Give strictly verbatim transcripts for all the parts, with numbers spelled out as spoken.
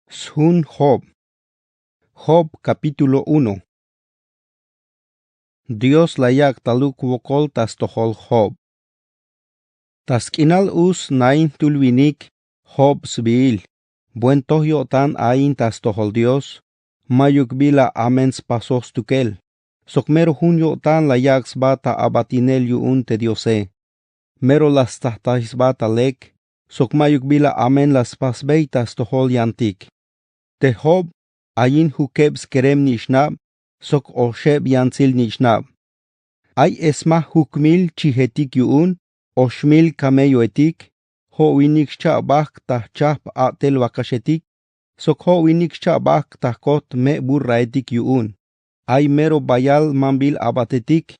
Sjun job. Job kapítulo uno. Dios la yak' taluk wokol ta stojol job. Ta sk'inal us nain jtul winik, job sbihil. Buen toj yo'tan ain ta stojol dios. Mayuk bila amen spasoj stukel. Sok mero jun yo'tan la yak' sba ta abatinel yu'un te diose. Mero la stsajtay sba ta lek. Sok mayuk bila amen la spasbey ta stojol yantik. Te job ayin jukeb skerem nich'nab sok oxeb yantsil nich'nab. Ay esmaj jukmil chijetik yu'un, oxmil kamelloetik, jo'winik xcha'bajk ta jchajp a'tel wakaxetik, sok jo'winik xcha'bajk ta jkot me' burraetik yu'un. Ay mero bayal mambil abatetik.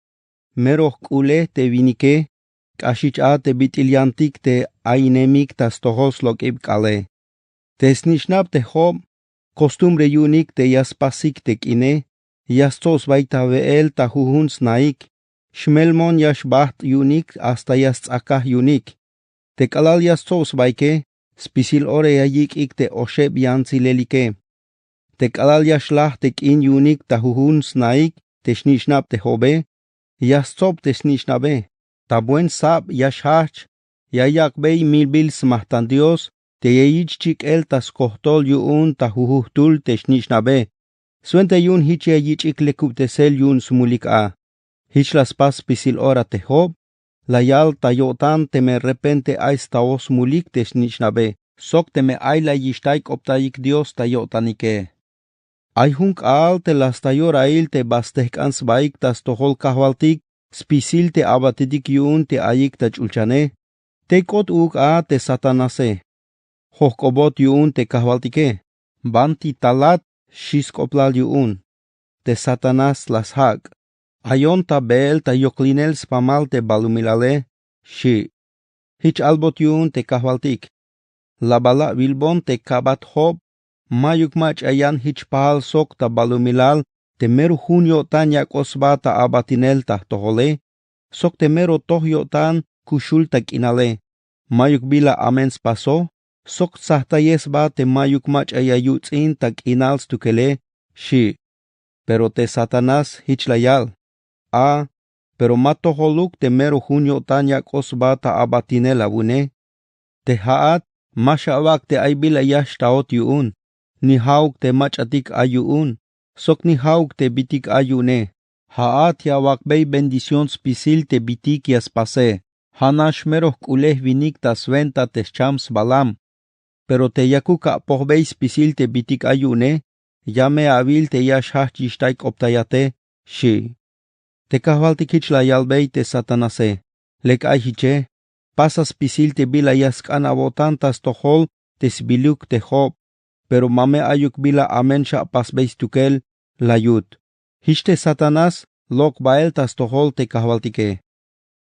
Mero jk'ulej te winike. K'axich a te bit'il yantik te ainemik ta stojol slok'ib k'aale. Te snich'nab te job, kostumbre yu'unik te ya spasik te k'ine, ya stsob sbaik ta we'el ta jujun snaik. Xmelmon ya xbajt' yu'unik hasta ya sts'akaj yu'unik. Te k'alal ya stsob sbaike, spisil ora ya yik'ik te oxeb yantsilelike. Te k'alal ya xlaj te k'in yu'unik ta jujun snaik te snich'nab te jobe, ya stsob te snich'nabe. Ta buen sab ya xjajch. Ya yak'bey milbil smajtan dios te ya yich' chik'el ta skojtol yu'un ta jujujtul te snich'nabe. Swenta yu'un jich ya yich'ik lekubtesel yu'un smulik a. Jich la spas spisil ora te job. La yal ta yo'tan teme repente ay stawoj smulik te snich'nabe, sok teme ay la yixtayk'optayik dios ta yo'tanike. Ay jun k'aal te la sta yorail te ba stejk'an sbaik ta stojol kajwaltik spisil te abatetik yu'un te ayik ta ch'ulchane. Tey k'ot uuk a te satanase. Jojk'obot yu'un te kajwaltike. Banti talat xi sk'oplal yu'un. Te satanás la sjak'. Ayon ta beel ta yoklinel spamal te balumilale, xi'. Jich albot yu'un te kajwaltik. La bal awilbon te kabat job. Mayuk mach'a yan jich pajal sok ta balumilal te mero jun yo'tan yak'oj sba ta abatinel ta jtojole, sok te mero toj yo'tan kuxul ta k'inale. Mayuk bila amen spaso, sok tsajtayej sba te mayuk mach'a ya yuts'in ta k'inal stukele, xi'. Pero te satanás jich la yal. A, pero ma tojoluk te mero jun yo'tan yak'oj sba ta abatinel awu'une. Te ja'at ma xawak' te ay bila ya xtaot yu'un, ni ja'uk te mach'atik ay yu'un, sok ni ja'uk te bitik ay yu'une. Ja'at ya awak'bey bendición spisil te bitik ya spase. Ja' nax mero jk'ulej winik ta swenta te xcham sbalam. Pero te yakuk apojbey spisil te bitik ay yu'une, ya me awil te ya xjajch yixtayk'optayate, xi'. Te kajwaltik jich la yalbey te satanase. Lek ay jiche. Pasa spisil te bila ya sk'an awo'tan ta stojol te sbiluk te job. Pero ma me ayuk bila amen xapasbey stukel, la yut. Jich te satanás lok' bael ta stojol te kajwaltike.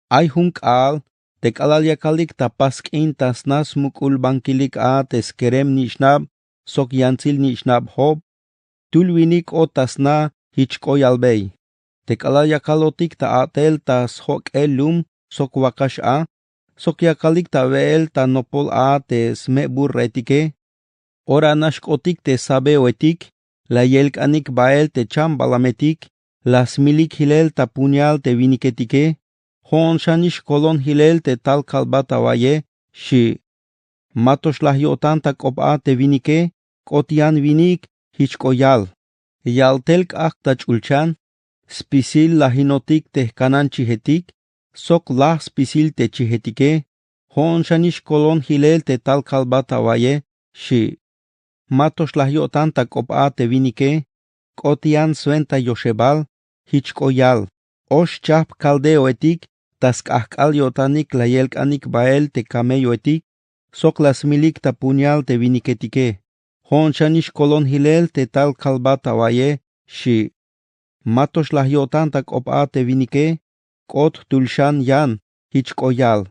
Ay jun k'aal te k'alal yakalik ta pas k'in ta sna smuk'ulbankilik a te skerem nich'nab sok yantsil nich'nab job. Jtul winik k'ot ta sna jich k'o yalbey. Te k'alal yakalotik ta a'tel ta sjok'el lum sok wakax a, sok yakalik ta we'el ta nopol a te sme burraetike. Ora nax k'otik te sabeoetik, la yelk'anik bael te chambalametik, la smilik jilel ta puñal te winiketike. Jo'on xanix kolon jilel te tal kalbat awa'iye, xi'. Ma to xlaj yo'tan ta k'op a te winike. K'ot yan winik jich k'o yal. Yaltel k'ajk' ta ch'ulchan. Spisil lajinotik te jkanan chijetik, sok laj spisil te chijetike. Jo'on xanix kolon jilel te tal kalbat awa'iye, xi'. Ma to xlaj yo'tan ta k'op a te winike. K'ot yan swenta yoxebal. Jich k'o yal. Ox chajp kaldeoetik, ta sk'ajk'al yo'tanik la yelk'anik bael te kamelloetik, sok la smilik ta puñal te winiketike. Jo'on xanix kolon jilel te tal kalbat awa'iye, xi'. Ma to xlaj yo'tan ta k'op a te winike. K'ot jtul xan yan. Jich k'o yal.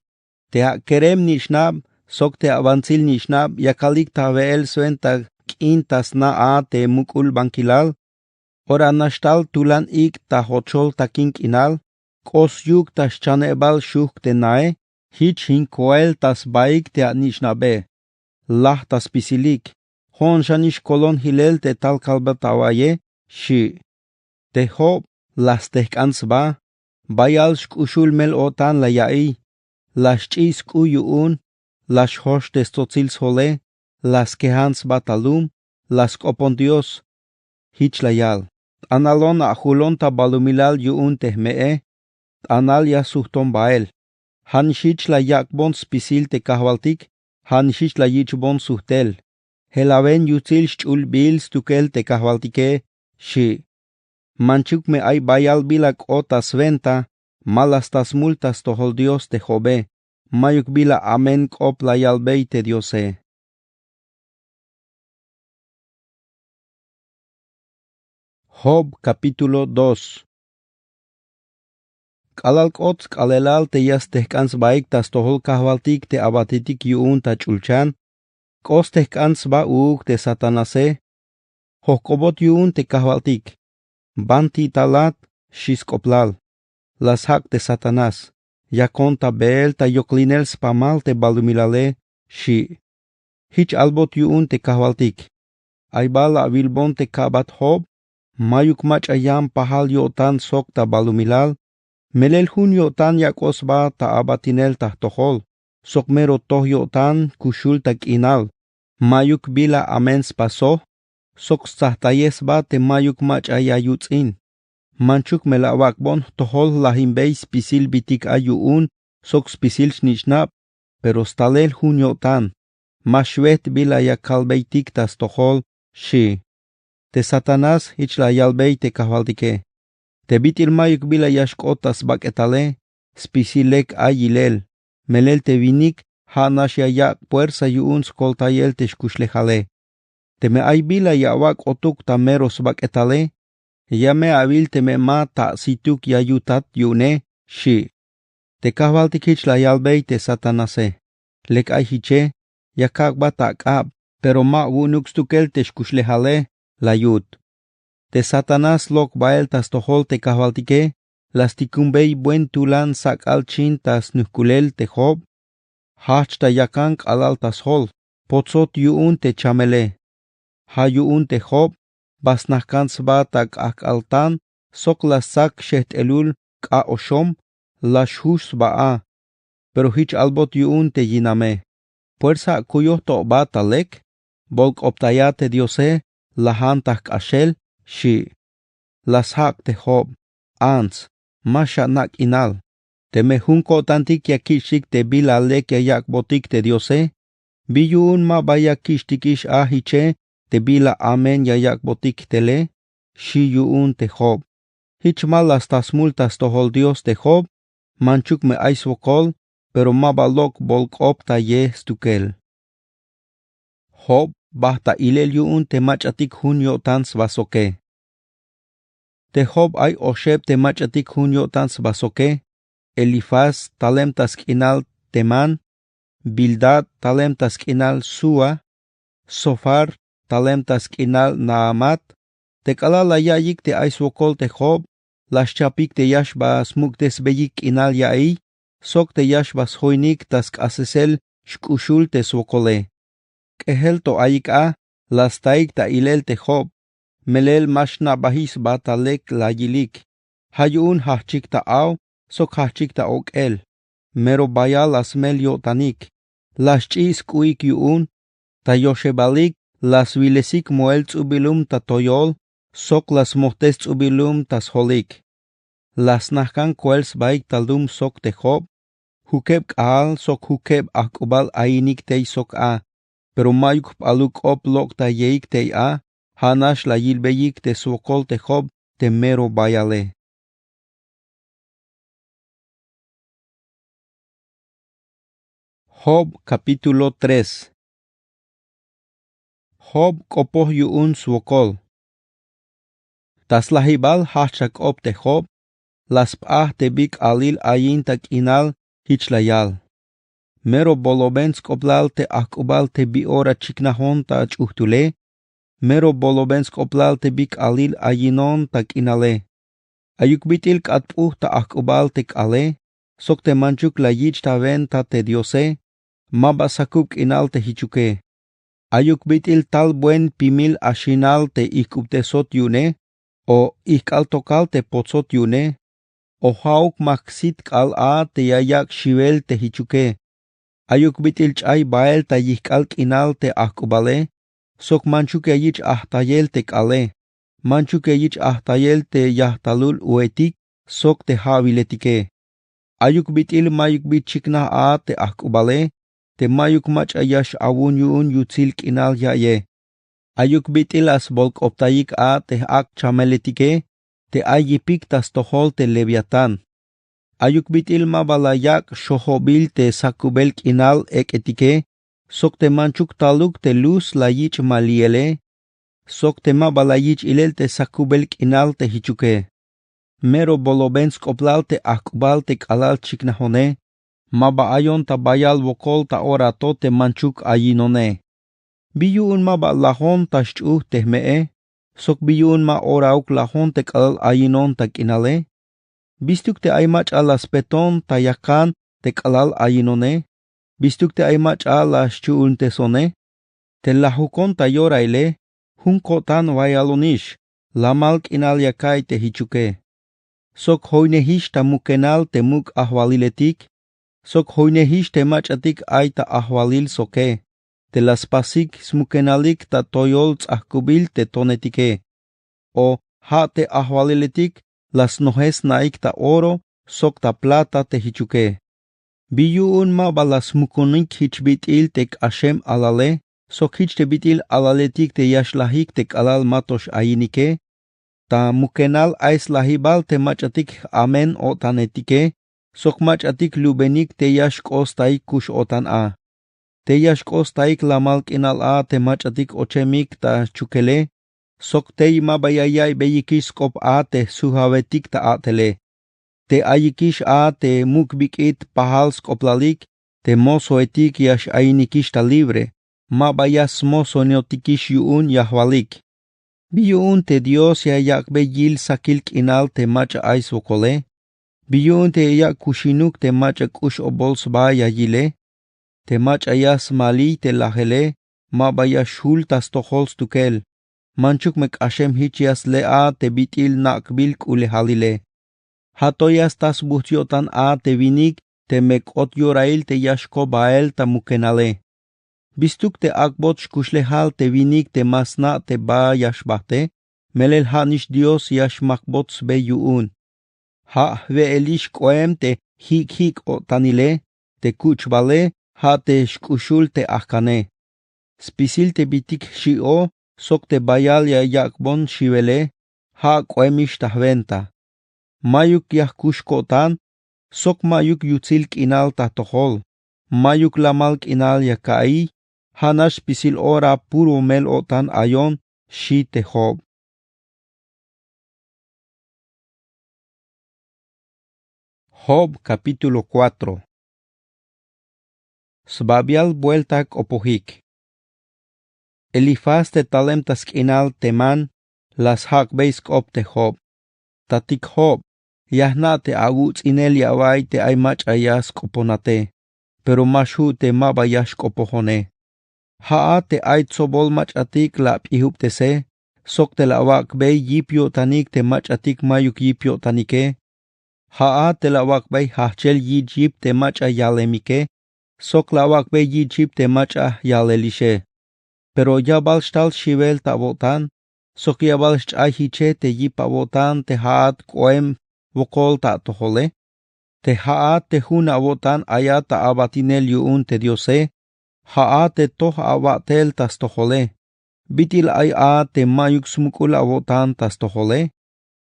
Te akerem nich'nab sok te awantsil nich'nab yakalik ta we'el swenta k'in ta sna a te muk'ulbankilal. Ora nax tal tulan ik' ta jochol takin k'inal, k'o syuk' ta xchanebal xujk' te nae. Jich jin koel ta sbaik te anich'nabe. Laj ta spisilik. jo'on xanix kolon jilel te tal kalbat awa'iye. Xi'. Te job la stejk'an sba. Bayal xk'uxul mel-o'tan la ya'iy. La xch'iy sk'u' yu'un. La xjox te stsotsil sjole. La skejan sba ta lum. La sk'opon dios. Jich la yal: t'analon ajulon ta balumilal yu'un te jme'e. T'anal ya sujton bael. Ja' nix jich la yak'bon spisil te kajwaltik. Ja' nix jich la yich'bon sujtel. Jelawen yutsil xch'ulbil stukel te kajwaltike. Xi'. Manchuk me ay bayal bila k'ot ta swenta. Ma la sta smul ta stojol dios te jobe. Mayuk bila amen k'op la yalbey te diose. Job capítulo dos. K'alal k'ot sk'aalelal te ya stejk'an sbaik ta stojol kajwaltik te abatitik yu'un ta ch'ulchan. K'ot stejk'an sba uuk te satanase. Jojk'obot yu'un te kajwaltik. Banti talat. Xi' sk'oplal. La sjak' te satanás. Yakon ta beel ta yoklinel spamal te balumilale. Xi'. Jich albot yu'un te kajwaltik. Ay bal awilbon te ka'bat job. Mayuk mach'a yan pajal yo'tan sok ta balumilal. Melel jun yo'tan yak'oj sba ta abatinel ta jtojol. Sok mero toj yo'tan kuxul ta k'inal. Mayuk bila amen spasoj. Sok stsajtayej sba te mayuk mach'a ya yuts'in. Manchuk me la awak'bon jtojol lajinbey spisil bitik ay yu'un sok spisil snich'nab. Pero stalel jun yo'tan. Ma xwejt bila ya kalbeytik ta stojol. Xi'. Te satanás jich la yalbey te kajwaltike. Te bit'il mayuk bila ya xk'ot ta sbak'etale. Spisil lek ay yilel. Melel te winik ja' nax ya yak' puersa yu'un skoltayel te xkuxlejale. Teme ay bila ya awak' k'otuk ta mero sbak'etale. Ya me awil teme ma ta situk ya yutat yu'une. Xi'. Te kajwaltik jich la yalbey te satanase. Lek ay jiche. Ya kak'bat ak'ab. Pero ma wu'unuk stukel te xkuxlejale. La yut. Te satanás lok bael ta stojol te kajwaltike. La stikunbey buen tulan sak'al chin ta snujk'ulel te job. Jajch ta yakan k'alal ta sjol. Potsot yu'un te chamele. Ja' yu'un te job ba snajk'an sba ta k'ajk'al tan. Sok la stsak xejt'elul k'a oxom. La xjux sba a. Pero jich albot yu'un te yiname. Puersa kuyoj to ba ta lek. Bolk'optaya te diose. Lajan ta jk'axel. Xi'. La sjak' te job. Ants. Ma xana' k'inal. Teme jun ko'tantik ya kich'tik te bila lek ya yak'botik te diose. Bi yu'un ma ba ya kich'tikix a jiche te bila amen ya yak'botik tele. Xi' yu'un te job. Jich ma la sta smul ta stojol dios te job. Manchuk me ay swokol. Pero ma ba lok' bolk'optayej stukel. Job bajt ta ilel yu'un te mach'atik jun yo'tan sba soke. Te job ay oxeb te mach'atik jun yo'tan sba soke. Elifaz talem ta sk'inal temán. Bildad talem ta sk'inal súa. Sofar talem ta sk'inal naamat. Te k'alal la ya'iyik te ay swokol te job. La xchapik te ya xba smuk'tesbeyik k'inal ya'iy. Sok te ya xba sjoynik ta sk'asesel xk'uxul te swokole. K'ejel to ayik a. La staik ta ilel te job. Melel ma xna'bajix sba ta lek la yilik. Ja' yu'un jajch'ik ta aw sok jajch'ik ta ok'el. Mero bayal la smel yo'tanik. La xch'i' sk'u'ik yu'un. Ta yoxebalik la swilesik moel ts'ubilum ta toyol. Sok la smojtes ts'ubilum ta sjolik. La snajk'an koel sbaik ta lum sok te job. Jukeb k'aal sok jukeb ajk'ubal ayinik tey sok a. Pero mayuk jp'aluk k'op lok'tayeik tey a. Ja' nax la yilbeyik te swokol te job te mero bayale. Job capítulo tres. Job k'opoj yu'un swokol. Ta slajibal jajch ta k'op te job. La sp'aj te bi k'aalil ayin ta k'inal. Jich la yal: Mero boloben sk'oplal te ajk'ubal te bi ora chiknajon ta ch'ujtule. Mero boloben sk'oplal te bi k'aalil ayinon ta k'inale. Ayuk bit'il k'atp'ujt ta ajk'ubal te k'aale. Sok te manchuk la yich'tawen ta te diose. Ma ba sakub k'inal te jichuke. Ayuk bit'il tal buen pimil axinal te ijk'ubtesot yu'une, o ijk'al tokal te potsot yu'une, o ja'uk ma jsit k'aal a te ya yak' xiwel te jichuke. Ayuk bit'il ch'ay bael ta yijk'al k'inal te ajk'ubale, sok manchuk ya yich' ajtayel te k'aale, manchuk ya yich' ajtayel te yajtalul u'etik sok te ja'wiletike. Ayuk bit'il mayuk bi chiknaj a te ajk'ubale, te mayuk mach'a ya x-awun yu'un yutsil k'inal ya'ye. Ayuk bit'il la sbolk'optayik a te j-ak' chameletike, te ay yipik ta stojol te leviatán. Ayuk bit'il ma ba la yak' xojobil te sakubel k'inal ek'etike, sok te manchuk taluk te luz la yich' mali'ele, sok te ma ba la yich' ilel te sakubel k'inal te jichuke. Mero boloben sk'oplal te ajk'ubal te k'alal chiknajone, ma ba ayon ta bayal wokol ta ora to te manchuk ayinone. ¿Bi yu'un ma ba lajon ta xch'uj te jme'e? Sok ¿bi yu'un ma orauk lajon te k'alal ayinon ta k'inale? ¿Bistuk te ay mach'a la speton ta yakan te k'alal ayinone? ¿Bistuk te ay mach'a la xchu'untesone? Te lajukon ta yoraile, jun ko'tan wayalonix, lamal k'inal ya ka'iy te jichuke. Sok joynejix ta mukenal te muk' ajwaliletik, sok joynejix te mach'atik ay ta ajwalil soke, te la spasik smukenalik ta toyol ts'ajkubil te tonetike. O ja' te ajwaliletik la snojes sna'ik ta oro sok ta plata te jichuke. ¿Bi yu'un ma ba la smukunik jich bit'il te k'axem alale, sok jich te bit'il alaletik te ya xlajik te k'alal ma to x-ayinike? Ta mukenal ay slajibal te mach'atik j-amen-o'tanetike, sok mach'atik lubenik te ya xk'ostaik kux-o'tan a. Te ya xk'ostaik lamal k'inal a te mach'atik ochemik ta chukele, sok tey ma ba ya yaiybeyikix sk'op a te jsujawetik ta a'tele. Te ayikix a te muk' bik'it pajal sk'oplalik, te mozoetik ya x-ayinikix ta libre, ma ba ya smozoniotikix yu'un yajwalik. ¿Bi yu'un te Dios ya yak'bey yil sakil k'inal te mach'a ay swokole? ¿Bi yu'un te ya yak' kuxinuk te mach'a k'ux obol sba ya yile? Te mach'a ya smaliy te lajele, ma ba ya xjul ta stojol stukel. Manchuk me k'axem jich ya sle' a te bit'il nak'bil k'ulejalile. Ja' to ya sta sbujts' yo'tan a te winik teme k'ot yorail te ya xko bael ta mukenale. ¿Bistuk te ak'bot xkuxlejal te winik te ma sna' te ba ya xbajte? Melel ja' nix Dios ya xmakbot sbe yu'un. Ja' jwe'elix k'oem te jik' jik' o'tanile, te kuch bale ja' te xk'uxul te ajkane. Spisil te bitik jxi'o sok te bayal ya yak'bon xiwele, ja' k'oemix ta jwenta. Mayuk ya jkux ko'tan, sok mayuk yutsil k'inal ta jtojol, mayuk lamal k'inal ya ka'iy, ja' nax spisil ora puro mel-o'tan ayon, xi' te Job. Job capítulo cuatro. Sbabial buelta k'opojik. Elifaz te talem ta sk'inal Temán la sjak'bey sk'op te Job. Tatik Job, ya jna' te awuts'inel ya awa'iy te ay mach'a ya sk'oponate, pero ma xju' te ma ba ya xk'opojone. Ja'at te ay tsobol mach'atik la ap'ijubtese, sok te la awak'bey yip yo'tanik te mach'atik mayuk yip yo'tanike. Ja'at te la awak'bey jajchel yich' yip te mach'a yalemike, sok la awak'bey yich' yip te mach'a yalelixe. Pero ya bal xtal xiwel ta awo'tan, sok ya bal xch'ay jiche te yip awo'tan te ja'at k'oem wokol ta atojole. Te ja'at te jun awo'tan ayat ta abatinel yu'un te Diose, ja'at te toj awa'tel ta stojole. ¿Bit'il ay a te mayuk smuk'ul awo'tan ta stojole?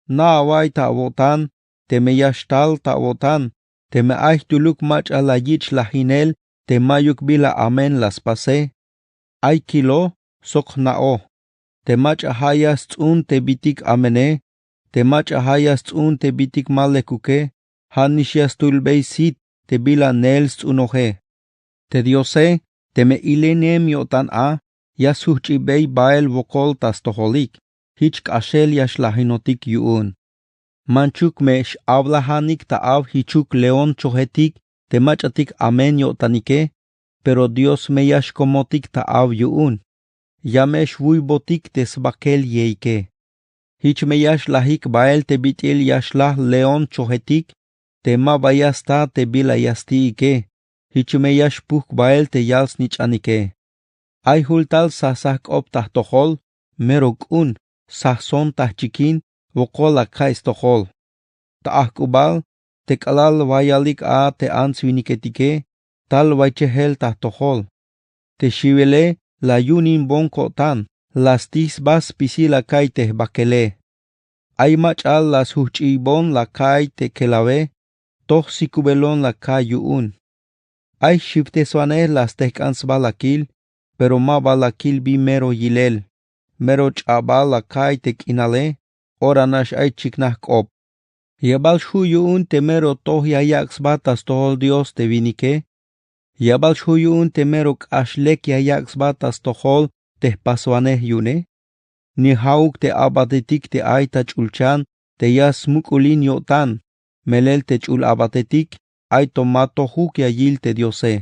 Na awa'iy ta awo'tan, teme ya xtal ta awo'tan, teme ay jtuluk mach'a la yich' lajinel te mayuk bila amen la spase. Ay kilo sok jna'oj. Te mach'a ja' ya sts'un te bitik amene, te mach'a ja' ya sts'un te bitik ma lekuke, ja' nix ya stulbey sit te bila neel sts'unoje. Te Diose, teme ilenem yo'tan a, ya sjujch'ibey bael wokol ta stojolik, jich k'axel ya xlajinotik yu'un. Manchuk me x-awlajanik ta aw jichuk león chojetik te mach'atik amen yo'tanike. Pero dios me ya xkomotik ta aw yu'un. Ya me xwuybotik te sbakel yeike. Jich me ya xlajik bael te bit'il ya xlaj león chojetik, te ma ba ya sta te bila ya sti'ike. Jich me ya xpujk bael te yal snich'anike. Ay jul tal sasajk'op ta jtojol, mero k'un, sason ta jchikin, wokol la ka'iy stojol. Ta ajk'ubal, te k'alal wayalik a te ants-winiketike, tal waychejel ta jtojol. Te xiwele la yu'uninbon ko'tan, la stij sba spisil la ka'iy te jbakele. Ay mach'a la sjujch'iybon la ka'iy te kelawe, toj sikubelon la ka'iy yu'un. Ay xiwteswanej la stejk'an sba la kil, pero ma ba la kil bi mero yilel. Mero ch'abal la ka'iy te k'inale, ora nax ay chiknaj k'op. Ya bal xju' yu'un te mero toj ya yak' sba ta stojol dios te winike. Ya bal xju' yu'un te mero k'ax lek ya yak' sba ta stojol te jpaswanej yu'une. Ni ja'uk te a'batetik te ay ta ch'ulchan te ya smuk'ulin yo'tan, melel te ch'ul a'batetik ay to ma tojuk ya yil te diose.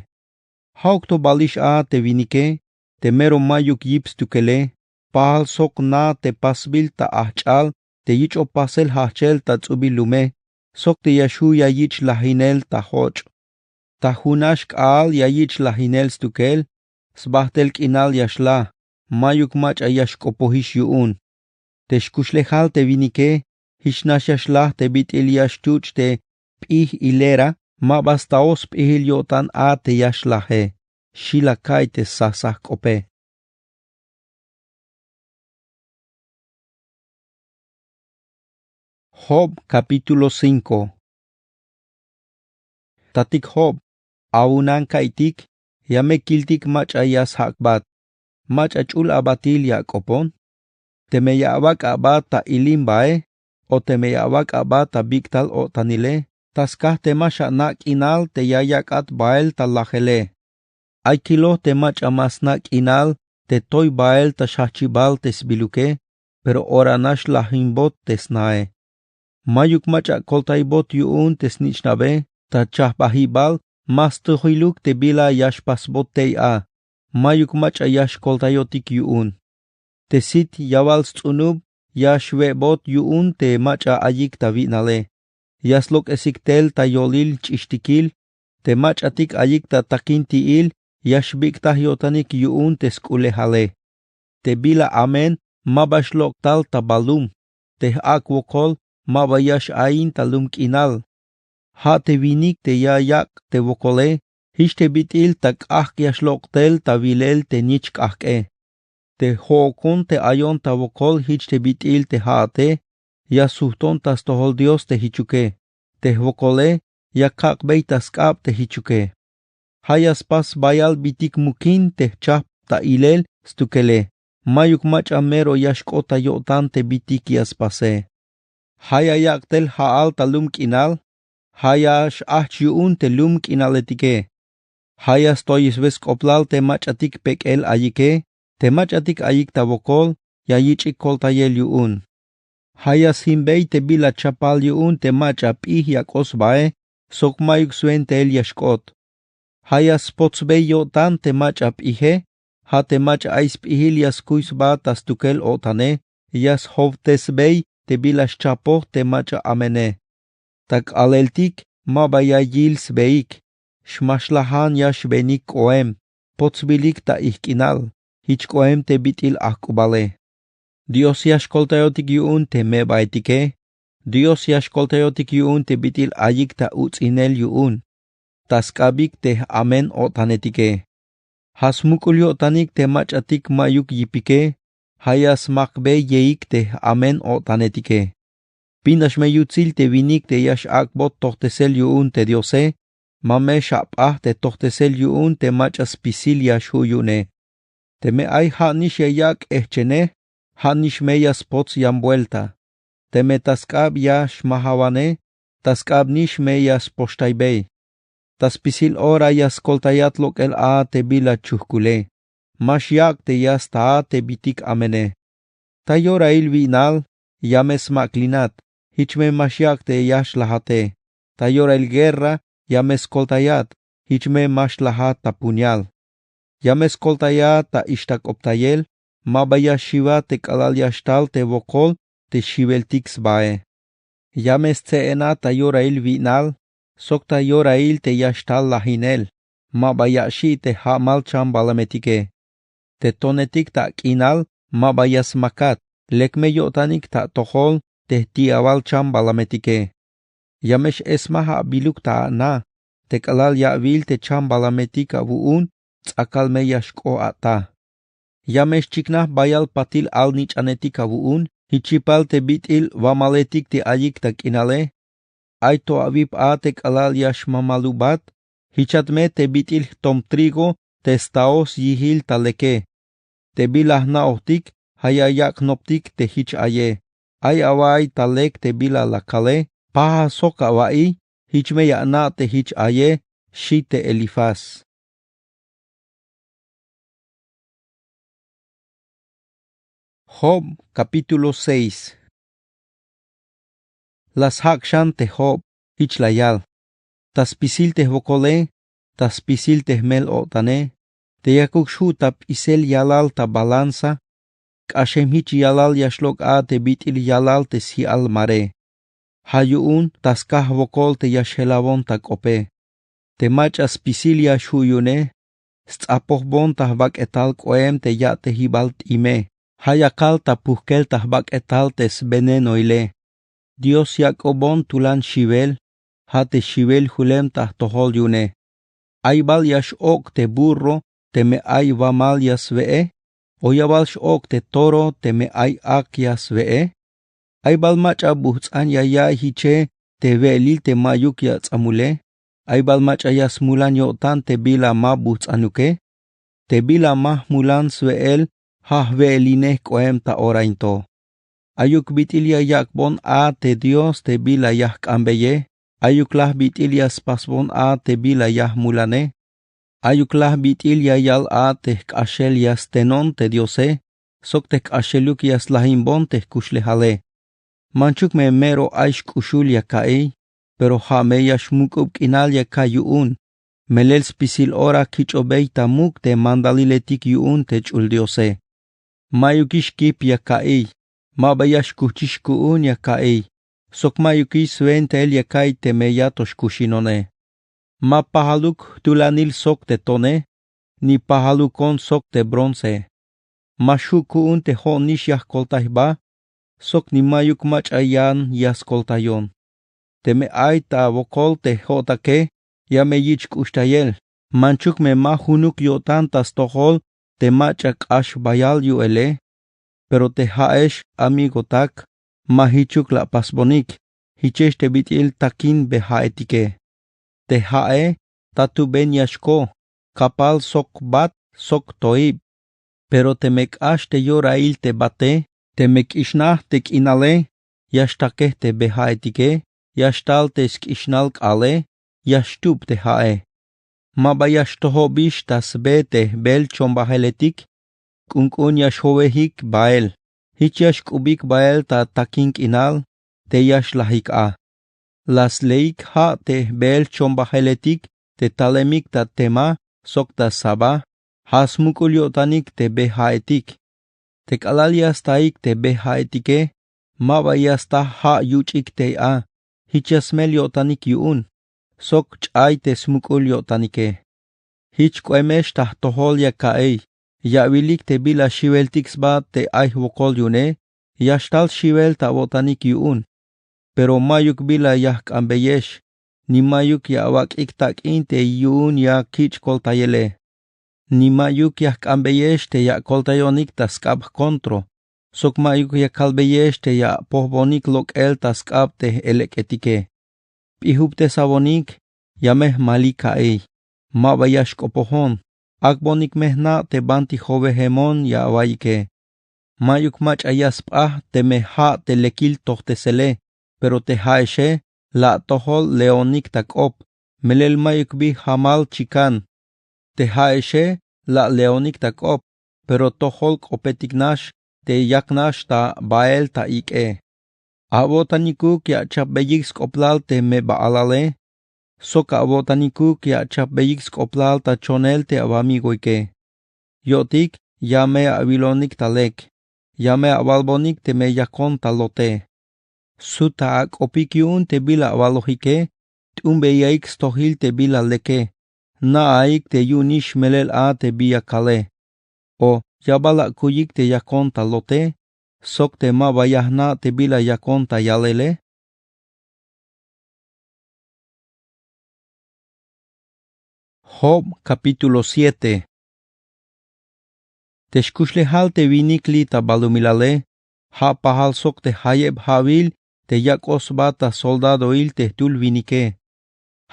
Ja'uk to balix a te winike, te mero mayuk yip stukele, pajal sok na te pasbil ta ajch'al te yich'oj pasel jajchel ta ts'ubil lume, sok te ya xju' ya yich' lajinel ta joch'. Ta junax k'aal ya yich' lajinel stukel, sbajtel k'inal ya xlaj, mayuk mach'a ya xk'opojix yu'un. Te xkuxlejal te winike, jich nax ya xlaj te bit'il ya xtuch' te p'ij hilera, ma ba staoj sp'ijil yo'tan a te ya xlaje, xi la ka'iy te sasajk'ope. Job capítulo cinco. Tatik job, awunan ka'itik, ya me kiltik mach'a ya sjak'bat. Mach'a ch'ul abatil ya ak'opon. Teme ya awak' aba ta ilimbae, o teme ya awak' aba ta bik'tal o'tanile, ta skaj te ma xana' k'inal te ya yak'at bael ta lajele. Ay kiloj te mach'a ma sna' k'inal te toy bael ta xjajchibal te sbiluke, pero ora nax lajinbot te snae. Mayuk mach'a koltaybot yu'un te snich'nabe, ta chajbajibal ma stojiluk te bila ya xpasbot tey a. Mayuk mach'a ya xkoltayotik yu'un. Te sit yawal sts'unub ya xwe'bot yu'un te mach'a ayik ta wi'nale. Ya slok'esik tel ta yolil ch'ixtikil, te mach'atik ayik ta takinti'il ya xbik'taj yo'tanik yu'un te sk'ulejale. Te bila amen ma ba xlok' tal ta balum, te j'ak' wokol ma ba ya x'ain ta lum k'inal. Ja' te winik te ya yak' te wokole, jich te bit'il ta k'ajk' ya xlok' tel ta wilel te nich k'ajk'e. Te jo'okon te ayon ta wokol jich te bit'il te ja'ate, ya sujton ta stojol dios te jichuke. Te jwokole ya kak'bey ta sk'ab te jichuke. Ja' ya spas bayal bitik mukin te jchajp ta ilel stukele. Mayuk mach'a mero ya xk'ot ta yo'tan te bitik ya spase. Ja' ya yak' tel ja'al ta lum k'inal. Ja' ya x'ajch' yu'un te lum k'inaletike. Ja' ya stoy sbe sk'oplal te mach'atik pek'el ayike. Te mach'atik ayik ta wokol ya yich'ik koltayel yu'un. Ja' ya sjinbey te bila chapal yu'un te mach'a p'ij ya k'ot sbae, sok mayuk swentail ya xk'ot. Ja' ya spotsbey yo'tan te mach'a p'ije. Ja' te mach'a ay sp'ijil ya skuy sba ta stukel o'tane, ya sjowtesbey te bila xchapoj te mach'a amene. Ta k'aaleltik ma ba ya yil sbeik. Xmaxlajan ya xbeenik k'oem, potsbilik ta ijk'inal, jich k'oem te bit'il ajk'ubale. Dios ya xkoltayotik yu'un te me'baetike. Dios ya xkoltayotik yu'un te bit'il ayik ta uts'inel yu'un, ta sk'abik te j-amen-o'tanetike. Ja' smuk'ul yo'tanik te mach'atik mayuk yipike. Ja' ya smakbey yeik te j-amen-o'tanetike. Bin nax me yutsil te winik te ya x'ak'bot tojtesel yu'un te diose. Ma me xap'aj te tojtesel yu'un te mach'a spisil ya xju' yu'une. Teme ay ja' nix ya yak' jejchene, ja' nix me ya spots yan buelta. Teme ta sk'ab ya xmajawane, ta sk'ab nix me ya spoxtaybey. Ta spisil ora ya skoltayat lok'el a te bila chujkule. Ma xyak' te ya sta a te bitik amene. Ta yorail wi'nal ya me smak'linat. Jich me ma xyak' te ya xlajate. Ta yorail guerra ya me skoltayat. Jich me ma xlajat ta puñal. Ya me skoltayat ta ixtak'optayel. Ma ba ya xiwat te k'alal ya xtal te wokol te xiweltik sbae. Ya me stse'enat ta yorail wi'nal sok ta yorail te ya xtal lajinel. Ma ba ya xi' te ja'mal chambalametike. Te tonetik ta k'inal ma ba ya smakat. Lek me yo'tanik ta atojol te jti'awal chambalametike. Ya me x'esmaj abiluk ta ana. Te k'alal ya awil te chambalametik awu'un ts'akal me ya xk'o ata. Ya me xchiknaj bayal patil alnich'anetik awu'un. Jich yipal te bit'il wamaletik te ayik ta k'inale. Ay to awip a te k'alal ya xmamalubat. Jichat me te bit'il jtom trigo te staos yijil ta leke. Te bila jna'ojtik ja' ya yak' jnoptik te jich aye. Ay awa'iy ta lek te bila la kale. Paja sok awa'iy. Jich me ya ana' te jich aye. Xi' te Elifaz. Job capítulo seis. La sjak' xan te job. Jich la yal: Ta spisil te jwokole, ta spisil te jmel-o'tane, te yakuk xju' ta p'isel yalal ta balanza. K'axem jich yalal ya xlok' a te bit'il yalal te sji'al mare. Ja' yu'un ta skaj wokol te ya xjelawon ta k'ope. Te mach'a spisil ya xju' yu'une, sts'apojbon ta jbak'etal k'oem te ya'tejibal t'ime. Ja' ya kal ta pujkel ta jbak'etal te svenenoile. Dios yak'obon tulan xiwel. Ja' te xiwel julem ta jtojol yu'une. Ay bal ya x-ok' te burro teme ay wamal ya swe'e, o ya bal x-ok' te toro teme ay ak ya swe'e. Ay bal mach'a bujts'an ya ya'iy jiche te we'elil te ma'yuk ya ats'amule. Ay bal mach'a ya smulan yo'tan te bila ma bujts'anuke. Te bila ma jmulan swe'el ja' jwe'elinej k'oem ta ora into. Ayuk bit'il ya yak'bon a te dios te bila ya jk'anbeye. Ayuk laj bit'il ya spasbon a te bila ya jmulane. Ayuk laj bit'il ya yal a te jk'axel ya stenon te diose sok te jk'axeluk ya slajinbon te jkuxlejale. Manchuk me mero ay xk'uxul ya ka'iy, pero ja' me ya xmuk'ub k'inal ya ka'iy yu'un. Melel spisil ora kich'obey ta muk' te mandaliletik yu'un te ch'ul diose. Ma'yukix kip ya ka'iy. Ma ba ya xkujchix ku'un ya ka'iy. Sok ma'yukix swentail ya ka'iy teme ya to xkuxinone. Ma pajaluk jtulanil sok te tone, ni pajalukon sok te bronce. Ma xju' ku'un te jo'nix ya jkoltay jba, sok ni ma'yuk mach'a yan ya skoltayon. Teme ay ta wokol te jo'take, ya me yich' k'uxtayel. Manchuk me ma junuk yo'tan ta stojol te mach'a k'ax bayal yu'ele. Pero te ja'ex amigotak, ma jichuk la apasbonik. Jichex te bit'il takin be ja'etike. Te ja'e tatuben ya xko, kapal sok bat sok toib. Pero teme k'ax te yorail te bate, teme k'ixnaj te k'inale, ya xtakej te be ja'etike. Ya xtal te sk'ixnal k'aale, ya xtub te ja'e. Ma ba ya xtojobix ta sbe te jbeel chombajeletik. K'unk'un ya xjowejik bael. Jich ya xk'ubik bael ta takin k'inal te ya xlajik a. La sleik ja' te jbeel chombajeletik te talemik ta tema sok ta saba. Ja' smuk'ul yo'tanik te be ja'etik. Te k'alal ya staik te be ja'etike, ma ba ya sta ja' yuch'ik tey a. Jich ya smel yo'tanik yu'un. Sok ch'ay te smuk'ul yo'tanike. Jich k'oemex ta jtojol ya ka'iy. Ya awilik te bila xiweltik sba te ay jwokol yu'une. Ya xtal xiwel ta awo'tanik yu'un. Pero ma'yuk bila ya jk'anbeyex, ni ma'yuk ya awak'ik tak'in te yu'un ya kich' koltayele. Ni ma'yuk ya jk'anbeyex te ya akoltayonik ta sk'ab jkontro. Sok ma'yuk ya kalbeyex te ya apojbonik lok'el ta sk'ab te j'elek'etike. P'ijubtesawonik, ya me jmalik ka'iy. Ma ba ya xk'opojon. Ak'bonik me jna' te banti jowejemon ya awa'iyike. Ma'yuk mach'a ya sp'aj teme ja' te lekil tojtesele. Pero te ja'exe, la atojol leonik ta k'op. Melel ma'yuk bi jamal chikan. Te ja'exe, la aleonik ta k'op. Pero tojol k'opetik nax te yak nax ta bael ta ik'e. Awo'tanikuk ya achapbeyik sk'oplal te meba'alale. sok awo'tanikuk ya achapbeyik sk'oplal ta chonel te awamigoike. Yo'tik ya me awilonik ta lek, ya me awalbonik teme yakon ta lote. Sut ta ak'opik yu'un te bila awalojike, t'unbeyaik stojil te bila leke, na'aik te yu'unix melel a te bi ya kale. O ya bal ak'u'uyik te yakon ta lote sok te ma ba ya jna' te bila yakon ta yalele. Job capítulo siete. Te xkuxlejal te winik li' ta balumilale ja' pajal sok te jayeb ja'wil te yak'oj sba ta soldadoil te jtul winike.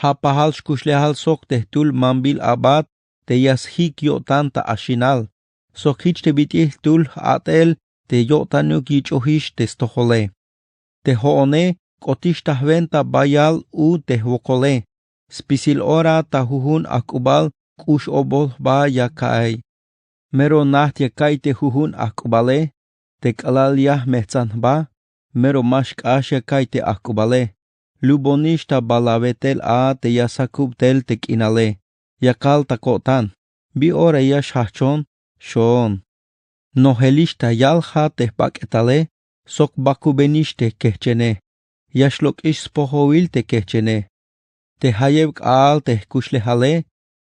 Ja' pajal xkuxlejal sok te jtul mambil a'bat te ya sjik yo'tan ta axinal sok jich te bit'il jtul j-a'tel te yo'tanuk yich'ojix te stojole. Te jo'one k'otix ta jwenta bayal u te jwokole. Spisil ora ta jujun ajk'ubal k'ux obol jba ya ka'iy. Mero najt ya ka'iy te jujun ajk'ubale. Te k'alal ya jmejtsan jba, mero ma xk'ax ya ka'iy te ajk'ubale. Lubonix ta bal awetel a te ya sakub tel te k'inale. Ya kal ta ko'tan: ¿Bi ora ya xjajchon? Xoon. Nojelix ta yal ja' te jbak'etale sok bakubenix te kejchene. Ya xlok'ix spojowil te kejchene. Te jayeb k'aal te jkuxlejale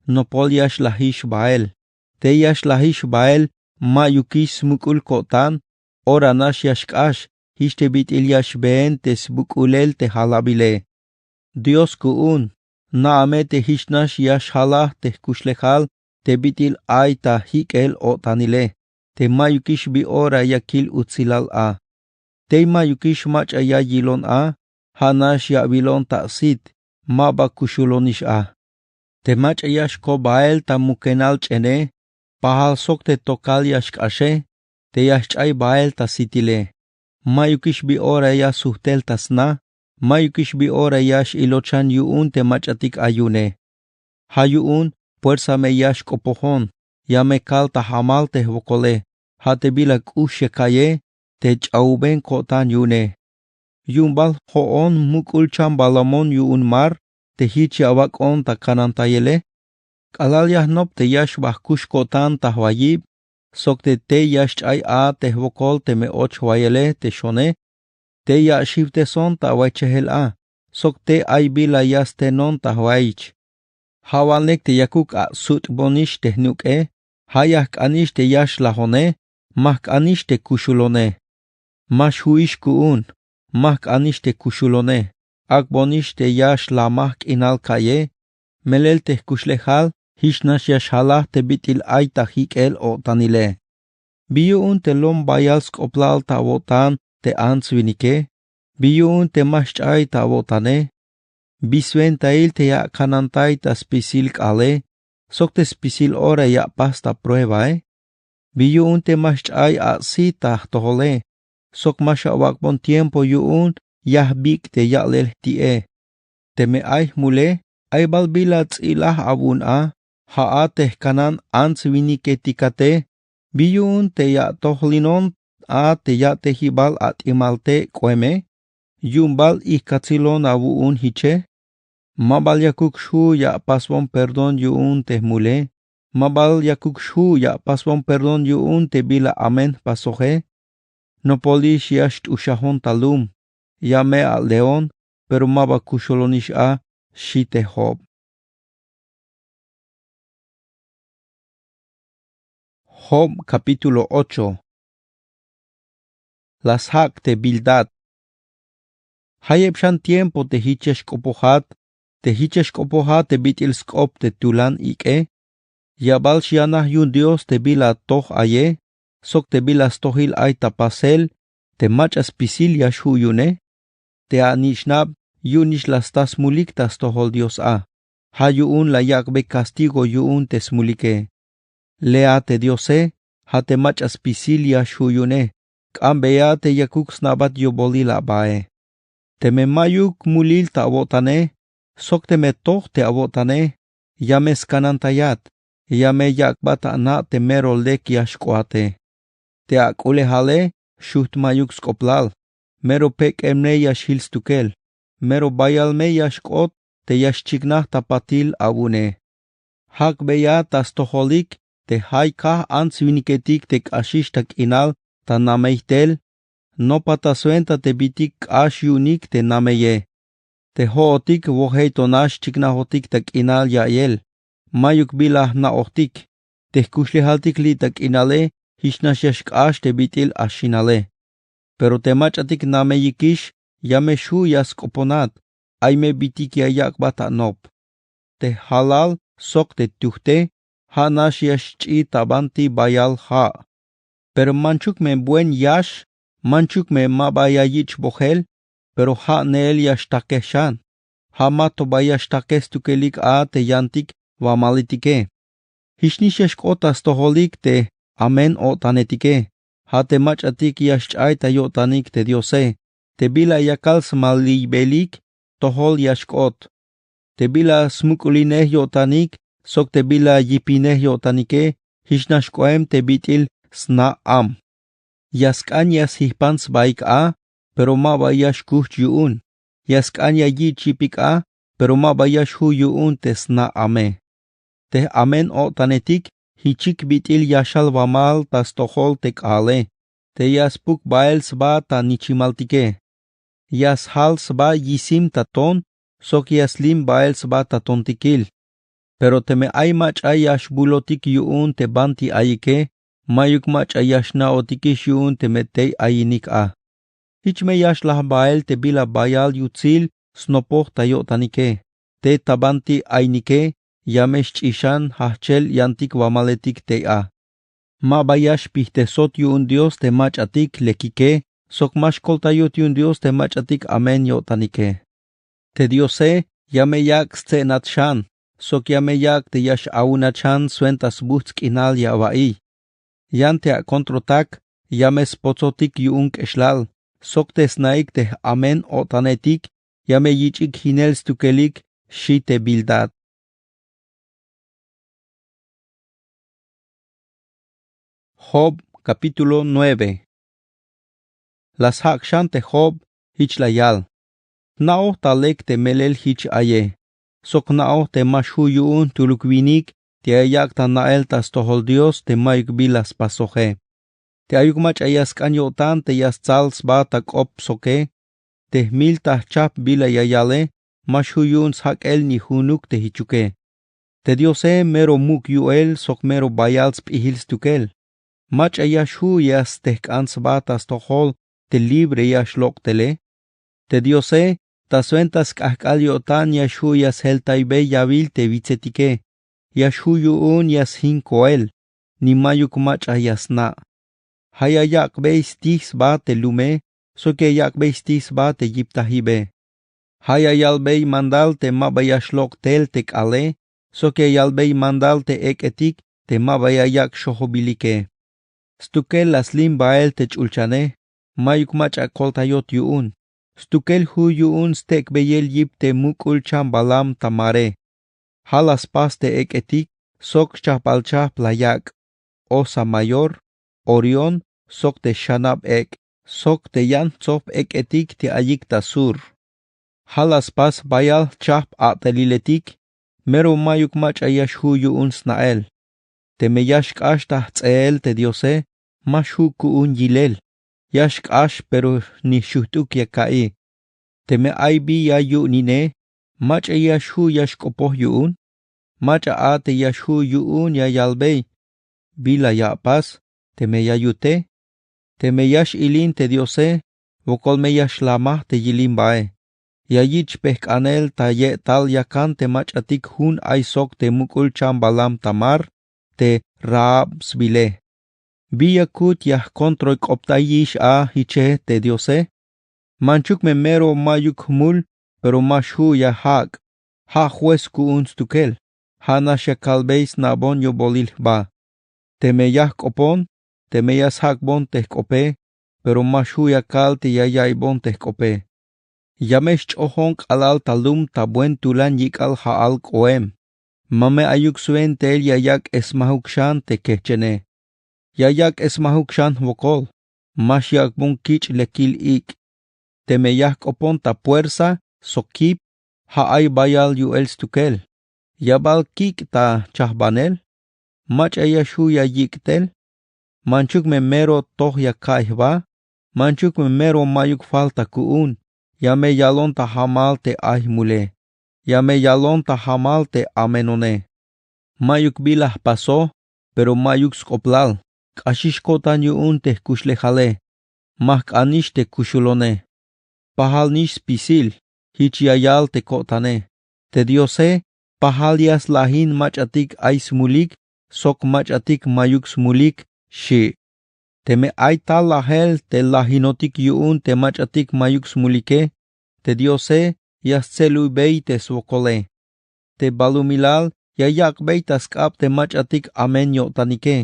nopol ya xlajix bael. Tey ya xlajix bael, ma'yukix smuk'ul ko'tan. Ora nax ya xk'ax jich te bit'il ya xbeen te sbuk'ulel te jalabile. Dios ku'un, na'a me te jich nax ya xjalaj te jkuxlejal te bit'il ay ta jik'el-o'tanile, te ma'yukix bi ora ya kil utsilal a. Tey ma'yukix mach'a ya yilon a, ja' nax ya awilon ta asit, ma ba kuxulonix a. Te mach'a ya xko bael ta mukenal ch'ene, pajal sok te tokal ya xk'axe, te ya xch'ay bael ta sitile. Ma'yukix bi ora ya sujtel ta sna, ma'yukix bi ora ya x-ilochan yu'un te mach'atik ay yu'une. Ja' yu'un puersa me ya xk'opojon, ya me kal ta jamal te jwokole, ja' te bila k'ux ya ka'iye, te ch'a'uben ko'tan yu'une. Yu'un bal jo'on muk'ul chambalamon yu'un mar te jich ya awak'on ta kanantayele. K'alal ya jnop te ya xba jkux ko'tan ta jwayib, sok te tey ya xch'ay a te jwokol teme och jwayele te xone, tey ya axiwteson ta away chejel a, sok tey ay bila ya stenon ta jwayich. Ja' walnek te yakuk asut'bonix te jnuk'e, ja' ya jk'anix te ya xlajone, ma jk'anix te kuxulone. Ma xju'ix ku'un, ma jk'anix te kuxulone, ak'bonix te ya xlamaj k'inal ka'iye, melel te jkuxlejal jich nax ya xjalaj te bit'il ay ta jik'el-o'tanile. ¿Bi yu'un te lom bayal sk'oplal ta awo'tan te ants winike? ¿Bi yu'un te ma xch'ay ta awo'tane? ¿Bi swentail te ya akanantay ta spisil k'aale, sok te spisil ora ya apas ta pruebae? ¿Bi yu'un te ma xch'ay asit ta jtojole, sok ma xawak'bon tiempo yu'un ya jbik' te ya'lel jti'e? Teme ay jmule, ay bal bila ts'ilaj awu'un a, ja'at te jkanan ants winiketikate, ¿bi yu'un te ya atojlinon a te ya'tejibal at'imalte k'oeme? ¿Yu'un bal ijkatsilon awu'un jiche? ¿Ma bal yakuk xju' ya apasbon perdón yu'un te jmule? ¿Ma bal yakuk xju' ya apasbon perdón yu'un te bila amen jpasoje? Nopolix ya xt'uxajon ta lum, ya me ale'on, pero ma ba kuxulonix a, xi' te Job. Job capítulo ocho. La sjak' te Bildad. Jayeb xan tiempo te jich ya xk'opojat, te jich ya xk'opojat te bit'il sk'op te tulan ik'e, ya bal xyanaj yu'un Dios te bila toj aye, sok te bila stojil ay ta pasel, te mach'a spisil ya xju' yu'une. Te anich'nab yu'unix la sta smulik ta stojol Dios a. Ja' yu'un la yak'be castigo yu'un te smulike. Lea te Diose, ja' te mach'a spisil ya xju' yu'une, k'ambeya te yakuk sna'bat yobolil abae. Teme ma'yuk mulil ta awo'tane, sok teme toj te awo'tane, ya me skanantayat, ya me yak'bat ana' te mero lek ya xk'oate. Te ak'ulejale xujt' ma'yuk sk'oplal, mero pek'el me ya xjil stukel, mero bayal me ya xk'ot, te ya xchiknaj ta patil awu'une. Jak'beya ta stojolik te jay kaj ants-winiketik te k'axix ta k'inal ta namey tel. Nopa ta swenta te bitik k'ax yu'unik te nameye. Te jo'otik wojey to nax xchiknajotik ta k'inal ya'iyel. Mayuk bila jna'ojtik. Te jkuxlejaltik li' ta k'inale jich nax ya xk'ax te bit'il axinale. Pero te mach'atik nameyikix, ya me xju' ya sk'oponat. Ay me bitik ya yak'bat ta nop. Te jalal sok te tujte, ja' nax ya xch'i ta banti bayal ja'. Pero manchuk me buen yax, manchuk me ma ba ya yich' bojel, pero ja' neel ya xtakej xan. Ja' ma to ba ya xtakej stukelik a te yantik wamaletike. Jich nix ya xk'ot ta stojolik te amen-o'tanetike. Ja' te mach'atik ya xch'ay ta yo'tanik te Diose, te bila yakal smaliybelik tojol ya xk'ot. Te bila smuk'ulinej yo'tanik sok te bila yipinej yo'tanike, jich nax k'oem te bit'il sna' am. Ya sk'an ya sjijpan sbaik a, pero ma ba ya xkujch yu'un. Ya sk'an ya yich' yipik a, pero ma ba ya xju' yu'un te sna' ame. Te amen-o'tanetik jichik bit'il yaxal wamal ta stojol te k'aale. Te ya spuk bael sba ta nichimaltike. Ya sjal sba yisim ta ton, sok ya slim bael sba ta tontikil. Pero teme ay mach'a ya xbulotik yu'un te banti ayike, mayuk mach'a ya xna'otikix yu'un teme tey ayinik a. Jich me ya xlaj bael te bila bayal yutsil snopoj ta yo'tanike. Te ta banti aynike, ya me xch'i xan jajchel yantik wamaletik tey a. Ma ba ya xpijtesot yu'un Dios te mach'atik lekike, sok ma xkoltayot yu'un Dios te mach'atik amen yo'tanike. Te Diose, ya me yak' stse'nat xan, sok ya me yak' te ya x-awunat xan swenta sbujts' k'inal ya awa'iy. Yan te akontrotak, ya me spotsotik yu'un k'exlal, sok te snaik te amen-o'tanetik, ya me yich'ik jinel stukelik, xi te Bildad. Job, capítulo nueve. La sjak' xan te Job, jich la yal: Jna'oj ta lek te melel jich aye, sok jna'oj te ma xju' yu'un jtuluk winik te ya yak' ta na'el ta stojol Dios te mayuk bila spasoje. Te ayuk mach'a ya sk'an yo'tan te ya stsal sba ta k'op soke, te jmil ta jchajp bila ya yale, ma xju' yu'un sjak'el ni junuk te jichuke. Te Diose mero muk' yu'el sok mero bayal sp'ijil stukel. Mach'a ya xju' ya stejk'an sba ta stojol te libre ya xlok' tele. Te Diose, ta swenta sk'ajk'al yo'tan ya xju' ya sjeltaybey yawil te witsetike. Ya xju' yu'un ya sjin koel, ni mayuk mach'a ya sna'. Ja' ya yak'bey stij sba te lume, sok ya yak'bey stij sba te yiptajibe. Ja' ya yalbey mandal te ma ba ya xlok' tel te k'aale, sok ya yalbey mandal te ek'etik te ma ba ya yak' xojobilike. Stukel la slim bael te ch'ulchane, mayuk mach'a koltayot yu'un. Stukel ju' yu'un stek'beyel yip te muk'ul chambalam ta mare. Ja' la spas te ek'etik sok xchajp'al chajp la yak': Osa Mayor, Orión, sok te xanab ek', sok te yan jtsojb ek'etik te ayik ta sur. Ja' la spas bayal jchajp a'teliletik, mero mayuk mach'a ya xju' yu'un sna'el. Teme ya xk'ax ta jts'eel te Diose, ma xju' ku'un yilel. Ya xk'ax, pero ni xujt'uk ya ka'i. Teme ay bi ya yu'unine, mach'a ya xju' ya xk'opoj yu'un. Mach'a a te ya xju' yu'un ya yalbey: Bila ya apas, teme ya yute. Teme ya x-ilin te Diose, wokol me ya xlamaj te yilimbae. Ya yich' pejk'anel ta ye'tal yakan te mach'atik jun ay sok te muk'ul chambalam ta mar, te Rahab sbile. Bi yakut ya jkontroyk'optayix a jiche te Diose. Manchuk me mero mayuk jmul, pero ma xju' ya jak'. Ja' juez ku'un stukel. Ja' nax ya kalbey sna'bon yobolil jba. Teme ya jk'opon, teme ya sjak'bon te jk'ope, pero ma xju' ya kal te ya yaiybon te jk'ope. Ya me xch'ojon k'alal ta lum ta buen tulan yik'al ja'al k'oem. Ma me ayuk swentail ya yak' esmajuk xan te kejchene. Ya yak' esmajuk xan jwokol. Ma xyak'bon kich' lekil ik'. Teme ya jk'opon ta puersa sok kip, Ja' ay bayal yu'el stukel. Ya bal kik' ta chajbanel. Mach'a ya xju' ya yik' tel. Manchuk me mero toj ya ka'iy jba. Manchuk me mero ma'yuk falta ku'un. Ya me yalon ta jamal te ay jmule. Ya me yalon ta jamal te amenone. Ma'yuk bila jpasoj. Pero ma'yuk sk'oplal. K'axix ko'tan yu'un te jkuxlejale. Ma jk'anix te kuxulone. Pajalnix spisil. Jich ya yal te ko'tane. Te diose pajal ya slajin mach'atik ay smulik sok mach'atik ma'yuk smulik. Xchi'. Teme ay tal lajel te lajinotik yu'un te mach'atik ma'yuk smulike, te diose ya stseluybey te swokole. Te balumilal ya yak'bey ta sk'ab te mach'atik amen yo'tanike.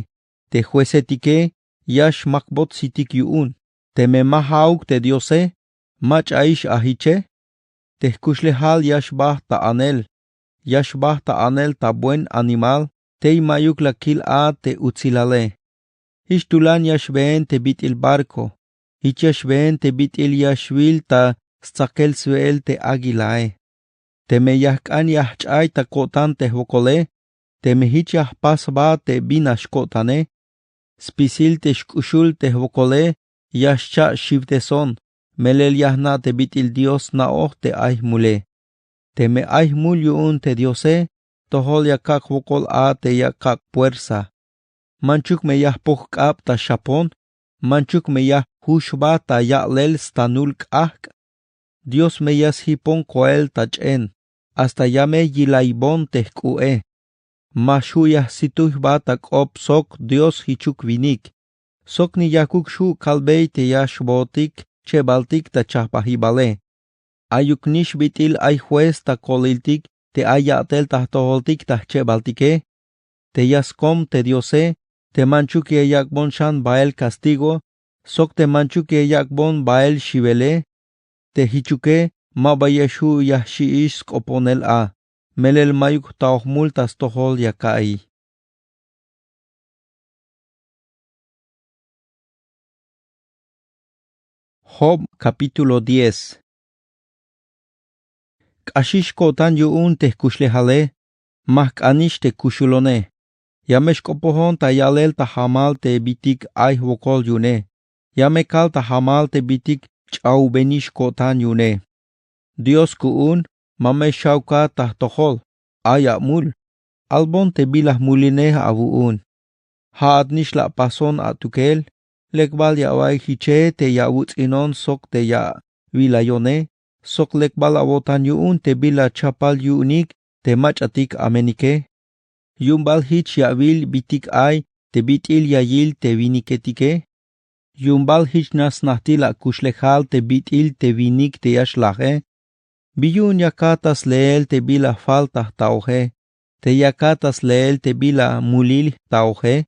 Te juezetike ya xmakbot sitik yu'un. Teme ma ja'uk te diose, mach'aix a jiche. Te jkuxlejal ya xbajt ta anel. Ya xbajt ta anel ta buen animal. Tey ma'yuk la kil a te utsilale. Jich tulan ya xbeen te bit'il barco. Jich ya xbeen te bit'il ya xwil ta stsakel swe'el te águilae. Teme ya jk'an ya jch'ay ta ko'tan te jwokole. Teme jich ya jpas jba te bin nax ko'tane. Spisil te xk'uxul te jwokole ya xcha' xiwteson. Melel ya jna' te bit'il dios sna'oj te ay jmule. Teme ay jmul yu'un te diose, tojol ya kak' jwokol a te ya kak' puersa. Manchuk me ya jpok jk'ab ta xapon. Manchuk me ya jux jba ta ya'lel stanul k'ajk'. Dios me ya sjipon koel ta ch'en. Hasta ya me yilaybon te jk'u'e. Ma xju' ya jsituy jba ta k'op sok dios jichuk winik. Sok ni yakuk xju' kalbey te ya xbootik che'baltik ta chajbajibale. Ayuk nix bit'il ay juez ta koliltik te ay ya'tel ta jtojoltik ta jche'baltike. Te ya skom te diose, te manchuk ya yak'bon xan bael kastigo, sok te manchuk ya yak'bon bael xiwele. Te jichuke ma ba ya xju' ya jxi'ix sk'oponel a. Melel ma'yuk jtaoj mul ta stojol ya ka'iy. Job capítulo diez. K'axix ko'tan yu'un te jkuxlejale. Ma jk'anix te kuxulone. Ya me xk'opojon ta ya'lel ta jamal te bitik ay jwokol yu'une. Ya me kal ta jamal te bitik ch'awbenix ko'tan yu'une. Dios ku'un, ma me xawkat ta jtojol. Ay amul. Albon te bila jmulinej awu'un. Ja'at nix la apason atukel. Lek bal ya awa'iy jiche te ya awuts'inon sok te ya awilayone. Sok lek bal awo'tan yu'un te bila chapal yu'unik te mach'atik amenike. Yu'un bal jich ya awil bitik ay te bit'il ya yil te winiketike. Yu'un bal jich nax snajtil akuxlejal te bit'il te winik te ya xlaje. Bi yu'un ya akat ta sleel te bila jfal ta jtaoje. Te ya akat ta sleel te bila mulil jtaoje.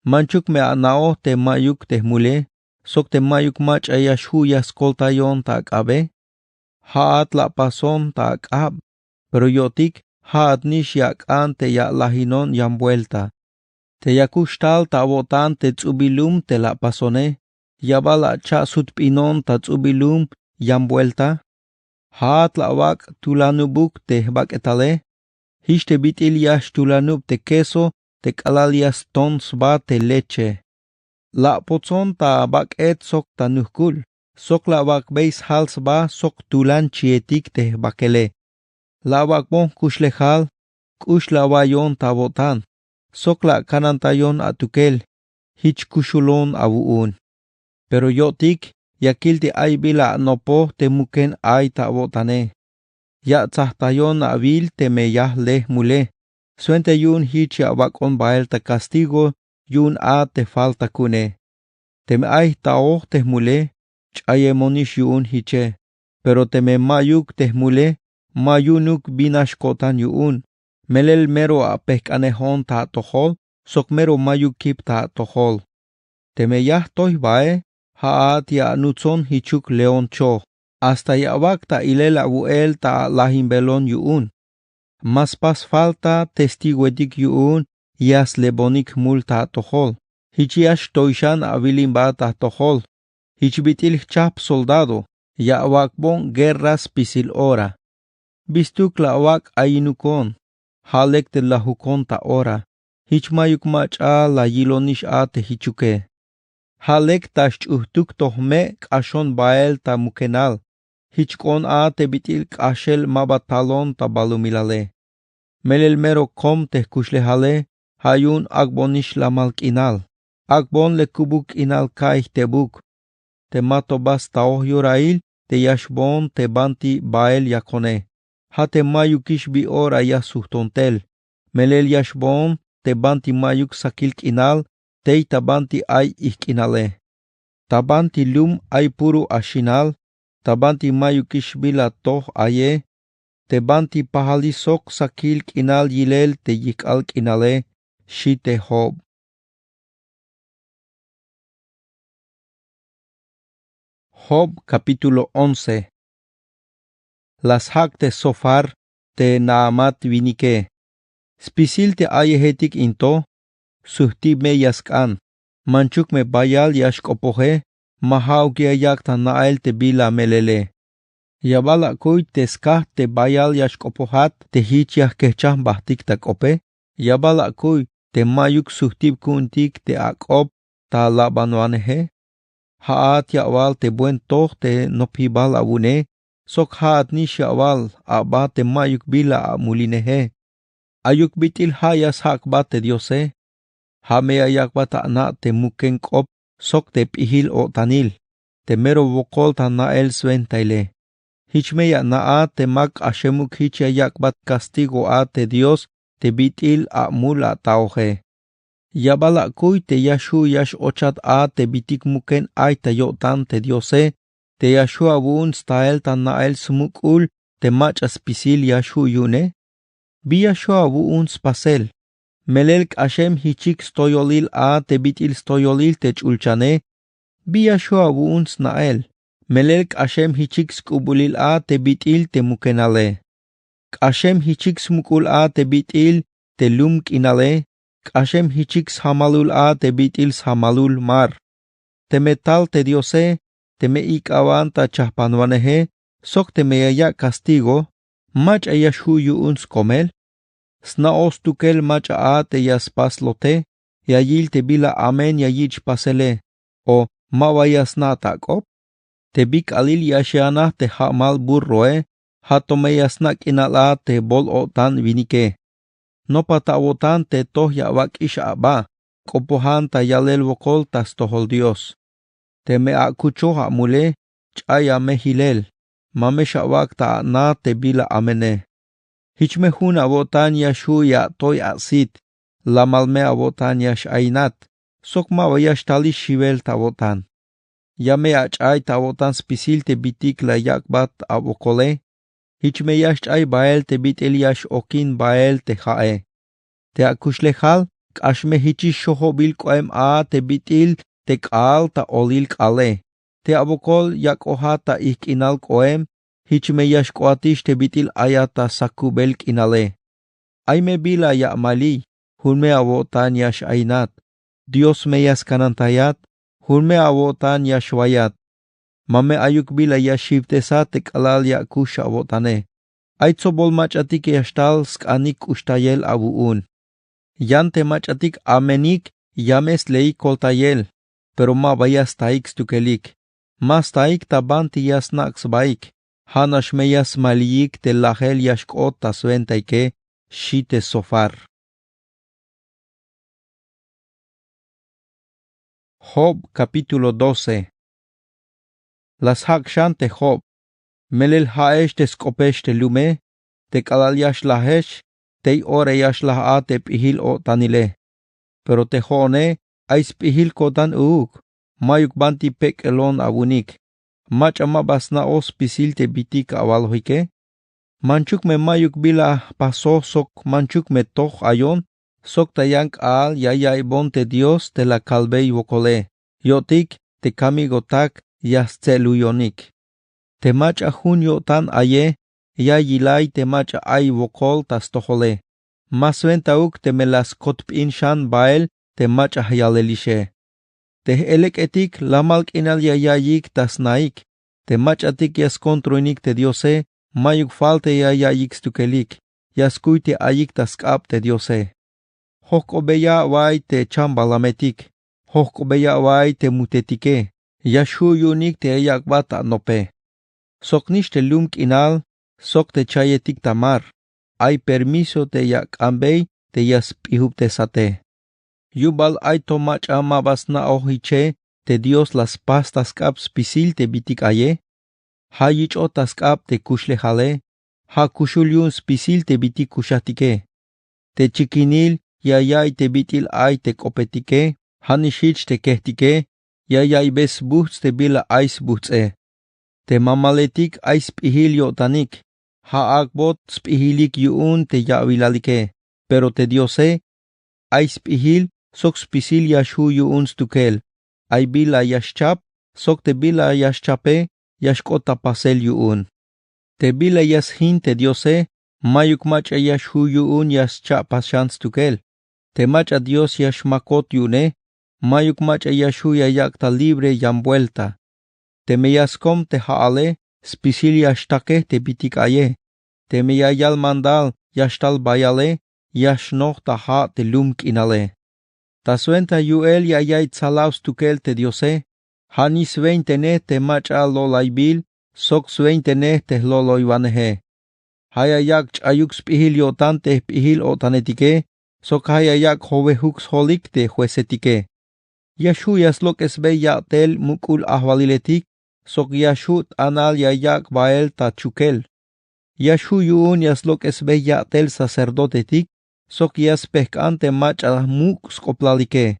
Manchuk me ana'oj te ma'yuk te jmule sok te ma'yuk mach'a ya xju' ya skoltayon ta ak'abe. Ja'at la apason ta ak'ab. Pero yo'tik ja'at nix ya ak'an te ya alajinon yan buelta. Te yakuk xtal ta awo'tan te ts'ubil lum te la apasone. Ya bal la acha'sutp'inon ta ts'ubil lum yan buelta. Ja'at la awak' tulanubuk te jbak'etale. Jich te bit'il ya xtulanub te queso te k'alal ya ston sba te leche. La apotson ta bak'et sok ta nujk'ul. Sok la awak'bey sjal sba sok tulan chietik te jbakele. La awak'bon jkuxlejal. K'ux la awa'iyon ta awo'tan. Sok la akanantayon atukel. Jich kuxulon awu'un. Pero yo'tik ya kiltik ay bila anopoj te muken ay ta awo'tane. Ya atsajtayon awil teme ya jle jmule. Swenta yu'un jich ya awak'on bael ta kastigo yu'un a te falta ku'une. Teme ay jtaoj te jmule, ch'ayemonix yu'un jiche. Pero teme ma'yuk te jmule, ma yu'unuk bin nax ko'tan yu'un. Melel mero apejk'anejon ta atojol sok mero ma'yuk kip ta atojol. Teme ya jtoy bae, ja'at ya anutzon jichuk león choj. Hasta ya awak' ta ilel awu'el ta alajimbelon yu'un. Ma spas falta testigoetik yu'un ya slebonik jmul ta atojol. Jich ya xtoy xan awilimba ta jtojol. Jich bit'il jchajp soldado. Ya awak'bon guerra spisil ora. Bistuk la awak' ayinukon. Ja' lek te lajukon ta ora. Jich mayuk mach'a la yilonix a te jichuke. Ja' lek ta xch'ujtuk toj me' k'axon bael ta mukenal. Jich k'oon a te bit'il k'axel ma ba talon ta balumilale. Melel mero kom te jkuxlejale. Ja' yu'un ak'bonix lamal k'inal. Ak'bon lekubuk k'inal ka'iy jtebuk. Te ma to ba staoj yorail te ya xboon te banti bael yakone. Ja' te mayukix bi ora ya sujton tel. Melel ya xboon te banti mayuk sakil k'inal tey ta banti ay ijk'inale. Ta banti lum ay puro axinal. Ta banti mayukix bila toj aye. Te banti pajali sok sakil k'inal yilel te yijk'al k'inale. Xi' te job. Job kapítulo once. La sjak' te sofar te naamat winike. Spisil te ayejetik in to. Sujtib me ya sk'an. Manchuk me bayal ya xk'opoje. Ma ja'uk ya yak' ta na'el te bila melele. Ya bal akuy te skajt te bayal ya xk'opojat te jich ya jkejchaj jbajtik ta k'ope. Ya bal akuy te mayuk sujtib ku'untik te ak'op ta labanwaneje. Ja'at ya awal te buen toj te nopjibal awu'une. Sok ja'at nix ya awal aba te mayuk bila amulineje. Ayuk bit'il ja' ya sjak' jba te diose. Ja' me ya yak'bat ana' te muken k'op sok te p'ijil o'tanil te mero wokol ta na'el swentaile. Jich me ya ana' a te ma k'axemuk jich ya yak'bat kastigo a te dios te bit'il amul ataoje. Ya bal akuy te ya xju' ya x'ochat a te bitik muken ay ta yo'tan te diose te ya xju' awu'un stael ta na'el smuk'ul te mach'a spisil ya xju' yu'une. Bi ya xju' awu'un spasel? Melel k'axem jichik stoyolil a te bit'il stoyolil te ch'ulchane. Bi ya xju' awu'un sna'el? Melel k'axem jichik sk'ubulil a te bit'il te mukenale. K'axem jichik smuk'ul a te bit'il te lum k'inale. K'axem jichik sjamalul a te bit'il sjamalul mar. Teme tal te diose, teme ik'awan ta chajpanwaneje sok teme ya yak' kastigo, mach'a ya xju' yu'un skomel? Sna'oj stukel mach'a a te ya spas lote. Ya yil te bila amen ya yich' pasele. O ma ba ya sna' ta ak'op? Te bik'alil ya xianaj te ja'mal burroe. Ja' to me ya sna' k'inal a te bol-o'tan winike. Nopat awo'tan te toj ya awak'ix aba. K'opojan ta yalel wokol ta stojol dios. Teme akuchoj amule, ch'ay ame jilel. Ma me xawak' ta ana te bila amene. Jich me jun awo'tan ya xju' ya atoy asit. Lamal me awo'tan ya x'ayinat. Sok ma ba ya xtalix xiwel ta awo'tan. Ya me ach'ay ta awo'tan spisil te bitik la yak'bat awokole. Jich me ya xch'ay bael te bit'il ya x-okin bael te ja'e. Te akuxlejal k'ax me jichix xojobil k'oem a te bit'il te k'aal ta olil k'aale. Te awokol yak'ojat ta ijk'inal k'oem. Jich me ya xk'oatix te bit'il ayat ta sakubel k'inale. Ay me bila ya amaliy. Jun me awo'tan ya x'ayinat. Dios me ya skanantayat. Jun me awo'tan ya xwayat. Ma me ayuk bila ya xiwtesat te k'alal ya akux awo'tane. Ay tsobol mach'atik ya xtal sk'anik k'uxtayel awu'un. Yan te mach'atik amenik ya me sleyik koltayel. Pero ma ba ya staik stukelik. Ma staik ta banti ya snak' sbaik. Ja' nax me ya smaliyik te lajel ya xk'ot ta swentaike. Xi' te sofar. Job kapítulo doce. La sjak' xan te job. Melel ja'ex te sk'opex te lume te k'alal ya xlajex. Tey ora ya xlaj a te p'ijil o'tanile. Pero te jo'one ay sp'ijil ko'tan uuk. Mayuk banti pek'elon awu'unik. Mach'a ma ba sna'oj spisil te bitik awalojike. Manchuk me mayuk bila jpasoj sok manchuk me toj ayon sok ta yan k'aal ya yaiybon te dios te la kalbey wokole. Yo'tik te kamigotak ya stse'luyonik. Te mach'a jun yo'tan aye ya yilay te mach'a ay wokol ta stojole. Ma swentauk teme la skotp'in xan bael te mach'a jyalelixe. Te j-elek'etik lamal k'inal ya yaiyik ta snaik. Te mach'atik ya skontroinik te diose. mayuk falta ya ya'iyik stukelik. Ya skuy te ayik ta sk'ab te diose. Jojk'obeya away te chambalametik. Jojk'obeya away te mutetike. Ya xju' yu'unik te ya yak'bat anope. Sok nix te lum k'inal sok te chayetik ta mar. Ay permiso te ya k'ambey te ya sp'ijubtesate. Yubal ay to mach'a ma ba sna'oj hiche te dios la spas ta sk'ab spisil te bitik aye. Ja' yich'oj ta sk'ab te kuxlejale. Ja' kuxul yu'un spisil te bitik kuxajtike. Te chikinil ya ya'iy te bit'il ay te k'opetike. Ja' nix jich te kejtike ya ya'iybey sbujts' te bila ay sbujts'e. Te mamaletik ay sp'ijil yo'tanik. Ja' ak'bot sp'ijilik yu'un te ya'wilalike. Pero te diose ay sp'ijil sok spisil ya xju' yu'un stukel. Ay bila ya xchap sok te bila ya xchape ya xk'ot ta pasel yu'un. Te bila ya sjin te diose mayuk mach'a ya xju' yu'un ya scha'paxan stukel. Te mach'a dios ya xmakot yu'une mayuk mach'a ya xju' ya yak' ta libre yan buelta. Teme ya skom te ja'ale spisil ya xtakej te bitik aye. Teme ya yal mandal ya xtal bayale ya xnoj ta ja' te lum k'inale. Ta swenta yu'el ya ya'iy tsalaw stukel te diose. Ja' nix swentanej te mach'a lo'laybil sok swentanej te jlo'loywaneje. Ja' ya yak' ch'ayuk sp'ijil yo'tan te jp'ijil-o'tanetike. Sok ja' ya yak' jowejuk sjolik te juezetike. Ya xju' ya slok'esbey ya'tel muk'ul ajwaliletik. Sok ya xju' t'anal ya yak' bael ta chukel. Ya xju' yu'un ya slok'esbey ya'tel sacerdotetik. Sok ya spejk'an te mach'a muk' sk'oplalike.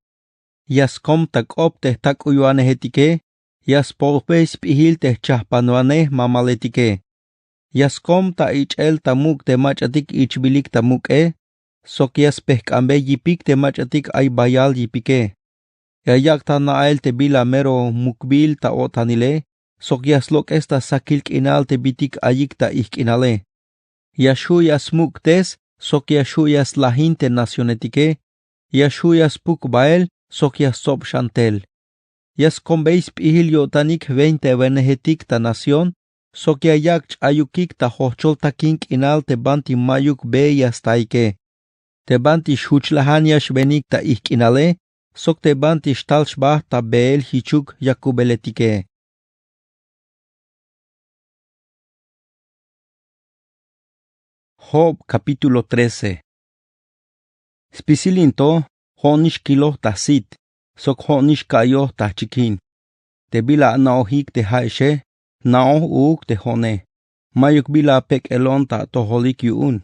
Ya skom ta k'op te jtak'uywanejetike. Ya spojbey sp'ijil te jchajpanwanej mamaletike. Ya skom ta ich'el ta muk' te mach'atik ich'bilik ta muk'e. Sok ya spejk'anbey yipik te mach'atik ay bayal yipike. Ya yak' ta na'el te bila mero mukbil ta o'tanile. Sok ya slok'es ta sakil k'inal te bitik ayik ta ijk'inale. Ya xju' ya smuk'tes sok ya xju' ya slajin te nacionetike. Ya xju' ya spuk bael sok ya stsob xan tel. Ya skombey sp'ijil yo'tanik jwentawanejetik ta nación. Sok ya yak' ch'ayukik ta jojchol takin k'inal te banti mayuk be ya staike. Te banti xjuchlajan ya xbenik ta ijk'inale. Sok te banti xtal xbajt ta beel jichuk yakubeletike. Job capítulo trece. Spisil in to jo'nix kiloj ta sit sok jo'nix ka'yoj ta jchikin. Te bila ana'ojik te ja'exe jna'oj uuk te jo'ne. Mayuk bila apek'elon ta atojolik yu'un.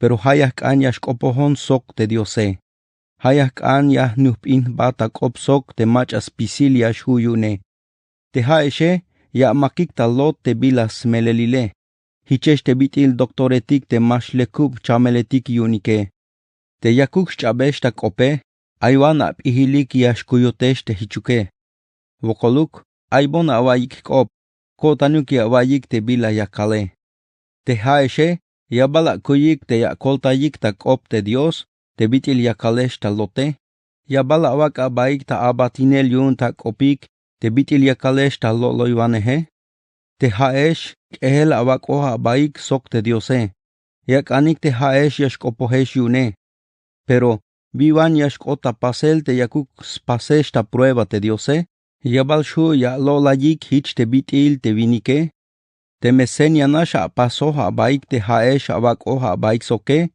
Pero ja' ya jk'an ya xk'opojon sok te diose. Ja' ya jk'an ya jnujp'in jba ta k'op sok te mach'a spisil ya xju' yu'une. Te ja'exe ya amakik ta lot te bila smelelile. Jichex te bit'il doktoretik te ma xlekub chameletik yu'unike. Te yakuk xch'abex ta k'ope ay wan ap'ijilik ya xkuyotex te jichuke. Wokoluk ay bon awa'iyik jk'op. Ko'tanuk ya awa'iyik te bila ya kale. Te ja'exe ya bal akuyik te ya akoltayik ta k'op te dios te bit'il ya kalex ta lote. Ya bal awak' abahik ta abatinel yu'un ta ak'opik te bit'il ya kalex ta lo'loywaneje. Te ja'ex k'ejel awak'oj abahik sok te diose. Ya ak'anik te ja'ex ya xk'opojex yu'une. Pero bi wan ya xk'ot ta pasel te yakuk spasex ta prueba te diose? Ya bal xju' ya alo'layik jich te bit'il te winike? Teme seen ya nax apasoj abahik te ja'ex awak'oj abahik soke,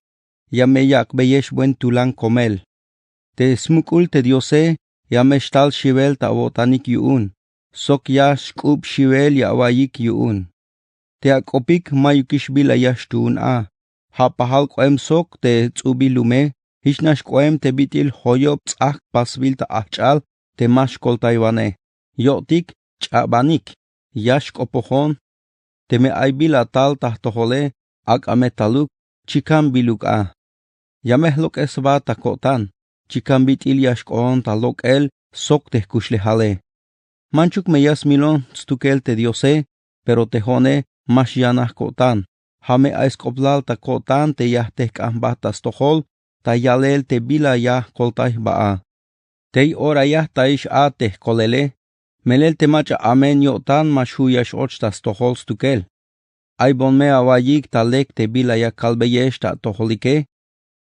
ya me yak'beyex buen tulan komel. Te smuk'ul te diose ya me xtal xiwel ta awo'tanik yu'un. Sok ya xk'ub xiwel ya awa'iyik yu'un. Te ak'opik mayukix bila ya xtuun a. Ja' pajal k'oem sok te ts'ubil lume. Jich nax k'oem te bit'il joyob ts'ajk' pasbil ta ajch'al te ma xkoltaywanej. Yo'tik ch'abanik. Ya xk'opojon. Teme ay bila tal ta jtojole ak'a me taluk. Chikan biluk a. Ya me jlok'es jba ta ko'tan. Chikan bit'il ya xk'oon ta lok'el sok te jkuxlejale. Manchuk me ya smilon stukel te diose. Pero te jo'one ma xyanaj ko'tan. Ja' me ay sk'oblal ta ko'tan te ya jtejk'an jba ta stojol ta yalel te bila ya jkoltay jba a. Tey ora ya jtaix a te jkolele. Melel te mach'a amen yo'tan ma xju' ya x-och ta stojol stukel. Aybon me awa'iyik ta lek te bila ya kalbeyex ta atojolike.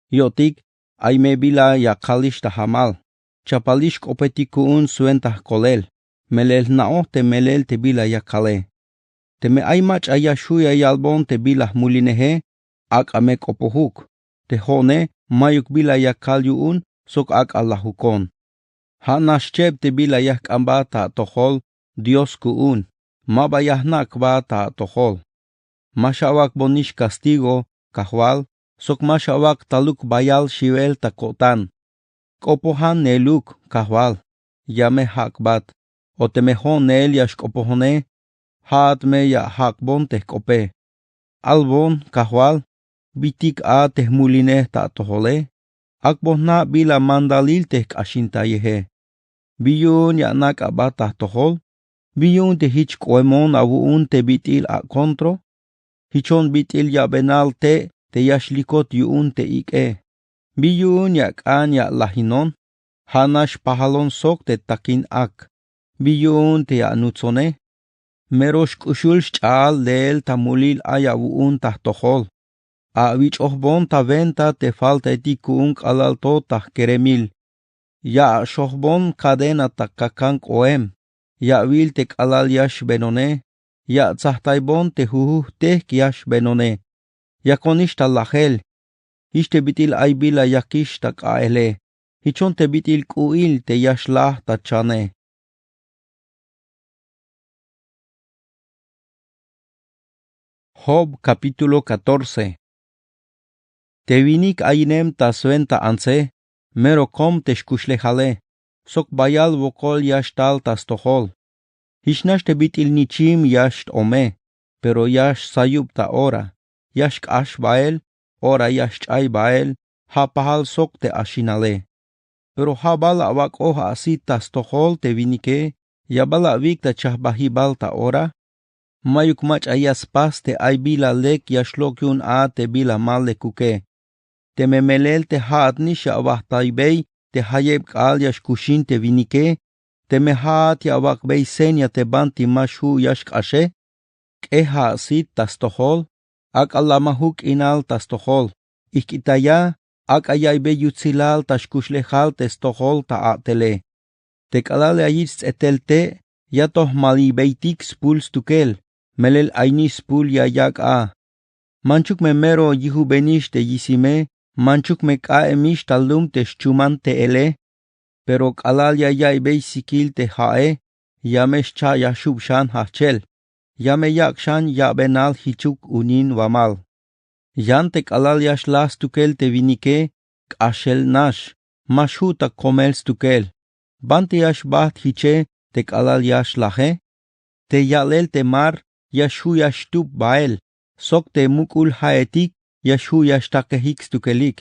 Yo'tik, ay me bila ya kalix ta jamal. Chapalix k'opetik ku'un swenta jkolel, melel jna'oj te melel te bila ya kale. Teme ay mach'a ya xju' ya yalbon te bila jmulineje, ak'a me k'opojuk. Te jo'one mayuk bila ya kal yu'un sok ak'a lajukon. Ja' nax cheb te bila ya jk'anbat ta atojol Dios ku'un, ma ba ya jna' kbat ta atojol. Ma xawak'bonix castigo, Kajwal, sok ma xawak' taluk bayal xiwel ta ko'tan. K'opojan neeluk, Kajwal, ya me jak'bat. O teme jo'on neel ya xk'opojone, ja'at me ya jak'bon te jk'ope. Albon, Kajwal, bitik a te jmulinej ta atojole. Ak'bon jna' bila mandalil te jk'axintayeje. Bi yu'un ya anak' abat ta jtojol? Bi yu'un te jich k'oemon awu'un te bit'il akontro? Jichon bit'il ya'benal te' te ya xlikot yu'un te ik'e. Bi yu'un ya ak'an ya alajinon? Ja' nax pajalon sok te takin ak. Bi yu'un te ya anutsone? Mero xk'uxul xch'aal leel ta mulil ay awu'un ta jtojol. Awich'ojbon ta wenta te faltaetik ku'un k'alal to ta jkeremil. Ya axojbon cadena ta kakan k'oem. Ya awil te k'alal ya xbenone. Ya atsajtaybon te jujuj tejk ya xbenone. Yakonix ta lajel. Jich te bit'il ay bila yakix ta k'a'ele. Jichon te bit'il k'u'il te ya xlaj ta chane. Job capítulo catorce. Te winik ayinem ta swenta antse, mero kom te xkuxlejale, sok bayal wokol ya xtal ta stojol. Jich nax te bit'il nichim ya xt'ome, pero ya xsayub ta ora, ya xk'ax bael, ora ya xch'ay bael, ja' pajal sok te axinale. Pero ja' bal awak'oj asit ta stojol te winike, ya bal awik' ta chajbajibal ta ora. Mayuk mach'a ya spas te ay bila lek ya xlok' yu'un a te bila ma lekuke. Teme melel te ja'atnix ya awajtaybey te jayeb k'aal ya xkuxin te winike, teme ja'at ya awak'bey seña te banti ma xju' ya xk'axe, k'eja asit ta stojol. Ak'a lamajuk k'inal ta stojol. Ijk'itaya, ak'a yaiybey yutsilal ta xkuxlejal te stojol ta a'tele. Te k'alal ya yich' ts'etel te', ya to jmaliybeytik spul stukel, melel aynix spul ya yak' a. Manchuk me mero yijubenix te yisime, manchuk me k'a'emix ta lum te xchuman te'ele. Pero k'alal ya yaiybey sikil te ja'e, ya me xcha' ya xub xan jajchel. Ya me yak' xan ya'benal jichuk unin wamal. Yan te k'alal ya xlaj stukel te winike, k'axel nax, ma xju' ta komel stukel. Banti ya xbajt jiche te k'alal ya xlaje? Te ya'lel te mar ya xju' ya xtub bael, sok te muk'ul ja'etik ya xju' ya xtakejik stukelik.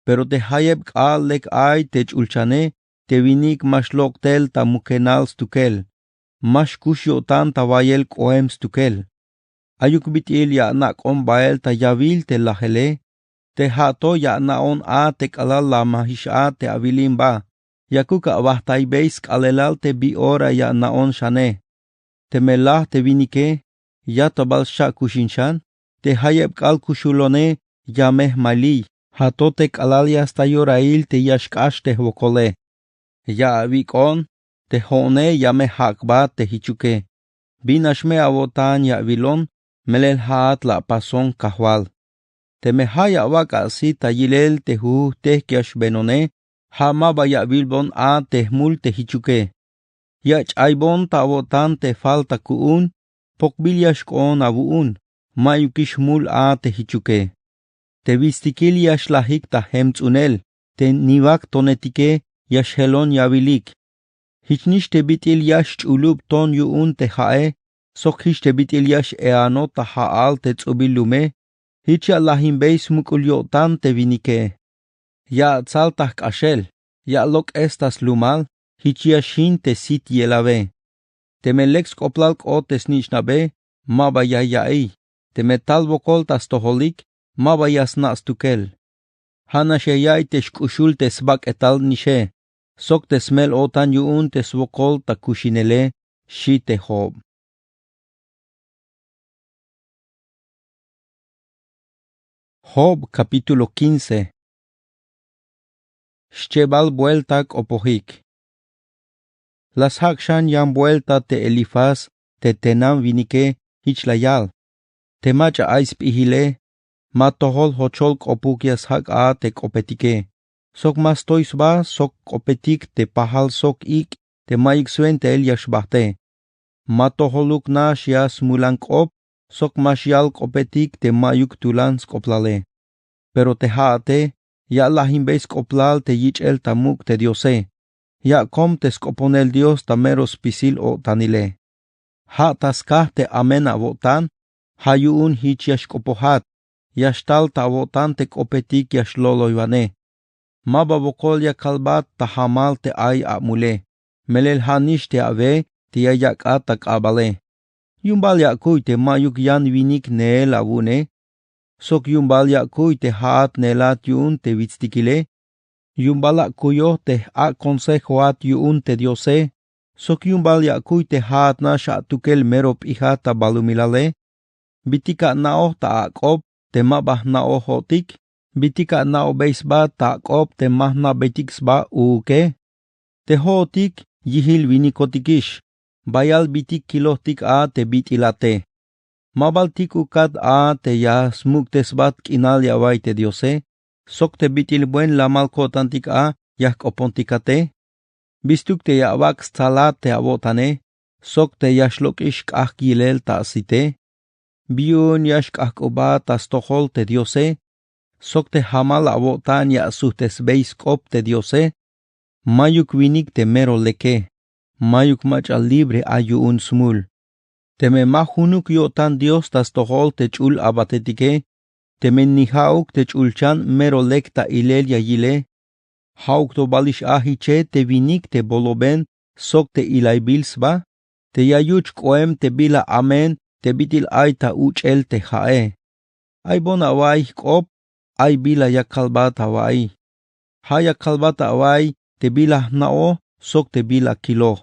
Pero te jayeb k'aal lek ay te ch'ulchane, te winik ma xlok' tel ta mukenal stukel. Ma xkux yo'tan ta wayel k'oem stukel. Ayuk bit'il ya anak'on bael ta yawil te lajele. Te ja' to ya ana'on a te k'alal la majix a te awilimba. Yakuk awajtaybey sk'aalelal te bi ora ya ana'on xane. Teme laj te winike, ya to bal xcha' kuxin xan. Te jayeb k'aal kuxulone ya me jmaliy. Ja' to te k'alal ya sta yorail te ya xk'ax te jwokole. Ya awik'on, te jo'one ya me jak'bat te jichuke. Bin nax me awo'tan ya awilon, melel ja'at la apason Kajwal. Teme ja' ya awak' asit ta yilel te jujuj tejk ya xbenone, ja' ma ba ya awilbon a te jmul te jichuke. Ya ach'aybon ta awo'tan te falta ku'un, pokbil ya xk'oon awu'un, mayukix jmul a te jichuke. Te wistikil ya xlajik ta jemts'unel, te niwak tonetike ya xjelon yawilik. Jichnix te bit'il ya xch'ulub ton yu'un te ja'e, sok jich te bit'il ya x-e'anot ta ja'al te ts'ubil lume, jich ya alajinbey smuk'ul yo'tan te winike. Ya atsal ta jk'axel, ya alok'es ta slumal, jich ya xjin te sit yelawe. Teme lek sk'oplal k'ot te snich'nabe, ma ba ya ya'iy. Teme tal wokol ta stojolik, ma ba ya sna' stukel. Ja' nax ya ya'iy te xk'uxul te sbak'etal nixe, sok te smel-o'tan yu'un te swokol ta kuxinele, xi' te Job. Job, kapítulo quince. Xchebal buelta k'opojik. La sjak' xan yan buelta te Elifaz te Teman winike. Jich la yal: Te mach'a ay sp'ijile, ma tojol jochol k'opuk ya sjak' a te k'opetike, sok ma stoy sba sok k'opetik te pajal sok ik' te mayuk swentail ya xbajte. Ma tojoluk nax ya smulan k'op, sok ma xyal k'opetik te mayuk tulan sk'oplale. Pero te ja'ate, ya lajinbey sk'oplal te yich'el ta muk' te Diose. Ya kom te sk'oponel Dios ta mero spisil o'tanile. Ja' ta skaj te amen awo'tan, ja' yu'un jich ya xk'opojat, ya xtal ta awo'tan te k'opetik ya xlo'loywanej. Ma ba wokol ya kalbat ta jamal te ay amule, melel ja'nix te awe te ya yak'at ta k'abale. Yu'un bal ya akuy te mayuk yan winik neel awu'une, sok yu'un bal ya akuy te ja'at neelat yu'un te witstikile. Yu'un bal akuyoj te j-ak' consejoat yu'un te Diose, sok yu'un bal ya akuy te ja'at nax atukel mero p'ijat ta balumilale. Bitik ana'oj ta ak'op te ma ba jna'ojotik? Bitik ana'ojbey sba ta ak'op te ma jna'beytik sba uuke? Te jo'otik yijil winikotikix, bayal bitik kilojtik a te bit'ilate. Ma bal tikukat a te ya smuk'tesbat k'inal ya awa'iy te Diose, sok te bit'il buen lamal ko'tantik a ya jk'opontikate. Bistuk te ya awak' stsalat te awo'tane, sok te ya xlok'ix k'ajk' yilel ta asite. Bi yu'un ya xk'ajk'ubat ta stojol te Diose, sok te jamal awo'tan ya asujtesbey sk'op te Diose. Mayuk winik te mero leke, mayuk mach'a libre ay yu'un smul. Teme ma junuk yo'tan Dios ta stojol te ch'ul abatetike, teme ni ja'uk te ch'ulchan mero lek ta ilel ya yile, ja'uk to balix a jiche te winik te boloben sok te ilaybil sba, te ya yuch' k'oem te bila amen te bit'il ay ta uch'el te ja'e. Ay bon awa'iy jk'op, ay bila ya kalbat awa'iy. Ja' ya kalbat awa'iy te bila jna'oj sok te bila kiloj.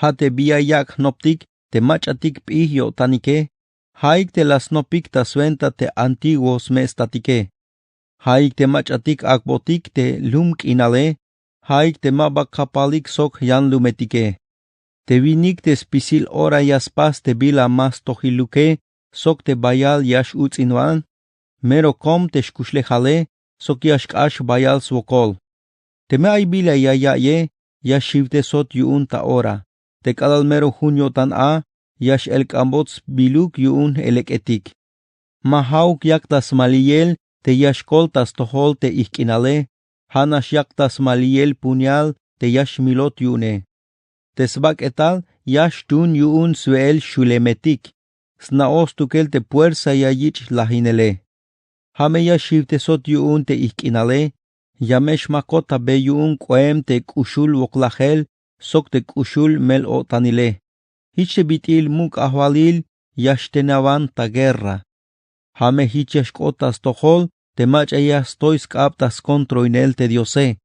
Ja' te bi ya yak' jnoptik te mach'atik p'ij yo'tanike, ja'ik te la snopik ta swenta te antiguo sme'statike. Ja'ik te mach'atik ak'botik te lum k'inale, ja'ik te ma ba kapalik sok jyanlumetike. Te winik te spisil ora ya spas te bila ma stojiluke sok te bayal ya x-uts'inwan, mero kom te xkuxlejale sok ya xk'ax bayal swokol. Teme ay bila ya ya'ye, ya xiwtesot yu'un ta ora. Te k'alal mero jun yo'tan a, ya x-elk'anbot sbiluk yu'un elek'etik. Ma ja'uk yak ta smaliyel te ya xkol ta stojol te ijk'inale, ja' nax yak ta smaliyel puñal te ya xmilot yu'une. Te sbak'etal ya xtun yu'un swe'el xulemetik, sna'oj stukel te puersa ya yich' lajinele. Ja' me ya xiwtesot yu'un te ijk'inale, ya me xmakot ta be yu'un k'oem te k'uxul woklajel sok te k'uxul mel-o'tanile. Jich te bit'il muk' ajwalil ya xtenawan ta guerra. Ja' me jich ya xk'ot ta stojol te mach'a ya stoy sk'ab ta skontroinel te Diose.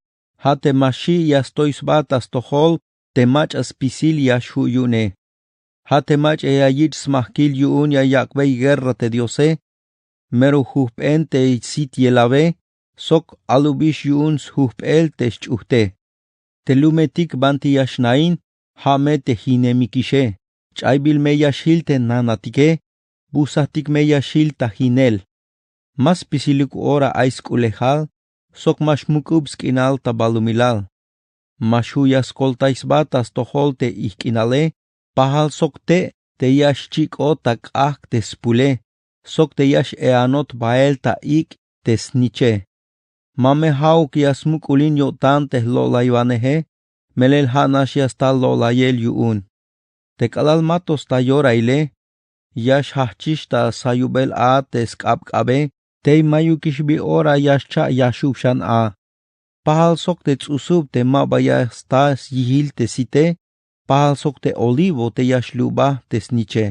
Ja' te ma xi' ya stoy sba ta stojol te mach'a spisil ya xju' yu'une. Ja' te mach'a ya yich' smajkil yu'un ya yak'bey guerra te Diose. Mero jujp'en te sit yelawe, sok alubix yu'un sjujp'el te xch'ujte. Te lumetik banti ya xnain, ja' me te jinemikixe. Ch'aybil me ya xjil te nanatike, busajtik me ya xjil ta jinel. Ma spisiluk ora ay sk'ulejal, sok ma xmuk'ub sk'inal ta balumilal. Ma xju' ya skoltay sba ta stojol te ijk'inale, pajal sok te' te ya xchik'ot ta k'ajk' te spule, sok te ya x-e'anot bael ta ik' te sniche. Ma me ja'uk ya smuk'ulin yo'tan te jlo'laywaneje, melel ja' nax ya sta lo'layel yu'un. Te k'alal ma to sta yorahile, ya xjajchix ta sayubel a te sk'abk'abe, tey mayukix bi ora ya xcha' yaxub xan a. Pajal sok te ts'usub te ma ba ya sta syijil te site, pajal sok te olivo te ya xlubaj te sniche.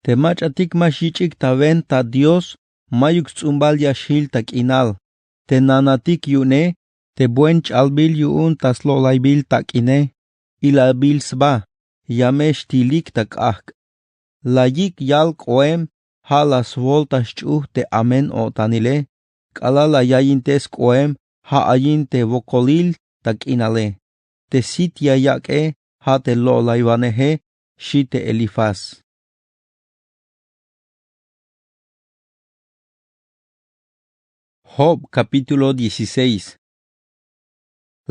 Te mach'atik ma xyich'ik ta wenta Dios, mayuk sts'umbal ya xjil ta k'inal. Te nanatik yu'une, te buen ch'albil yu'un ta slo'laybil tak'ine, ilabil sba, ya me xtilik ta k'ajk'. La yik' yal k'oem, ja' la swol ta xch'uj te amen o'tanile, K'alal la yayinte sk'ohem, ja' ayin te wokolil ta k'inale. Te sit ya yak'e, ja' te lo'laywaneje, xi' te Elifaz. Job capítulo dieciséis.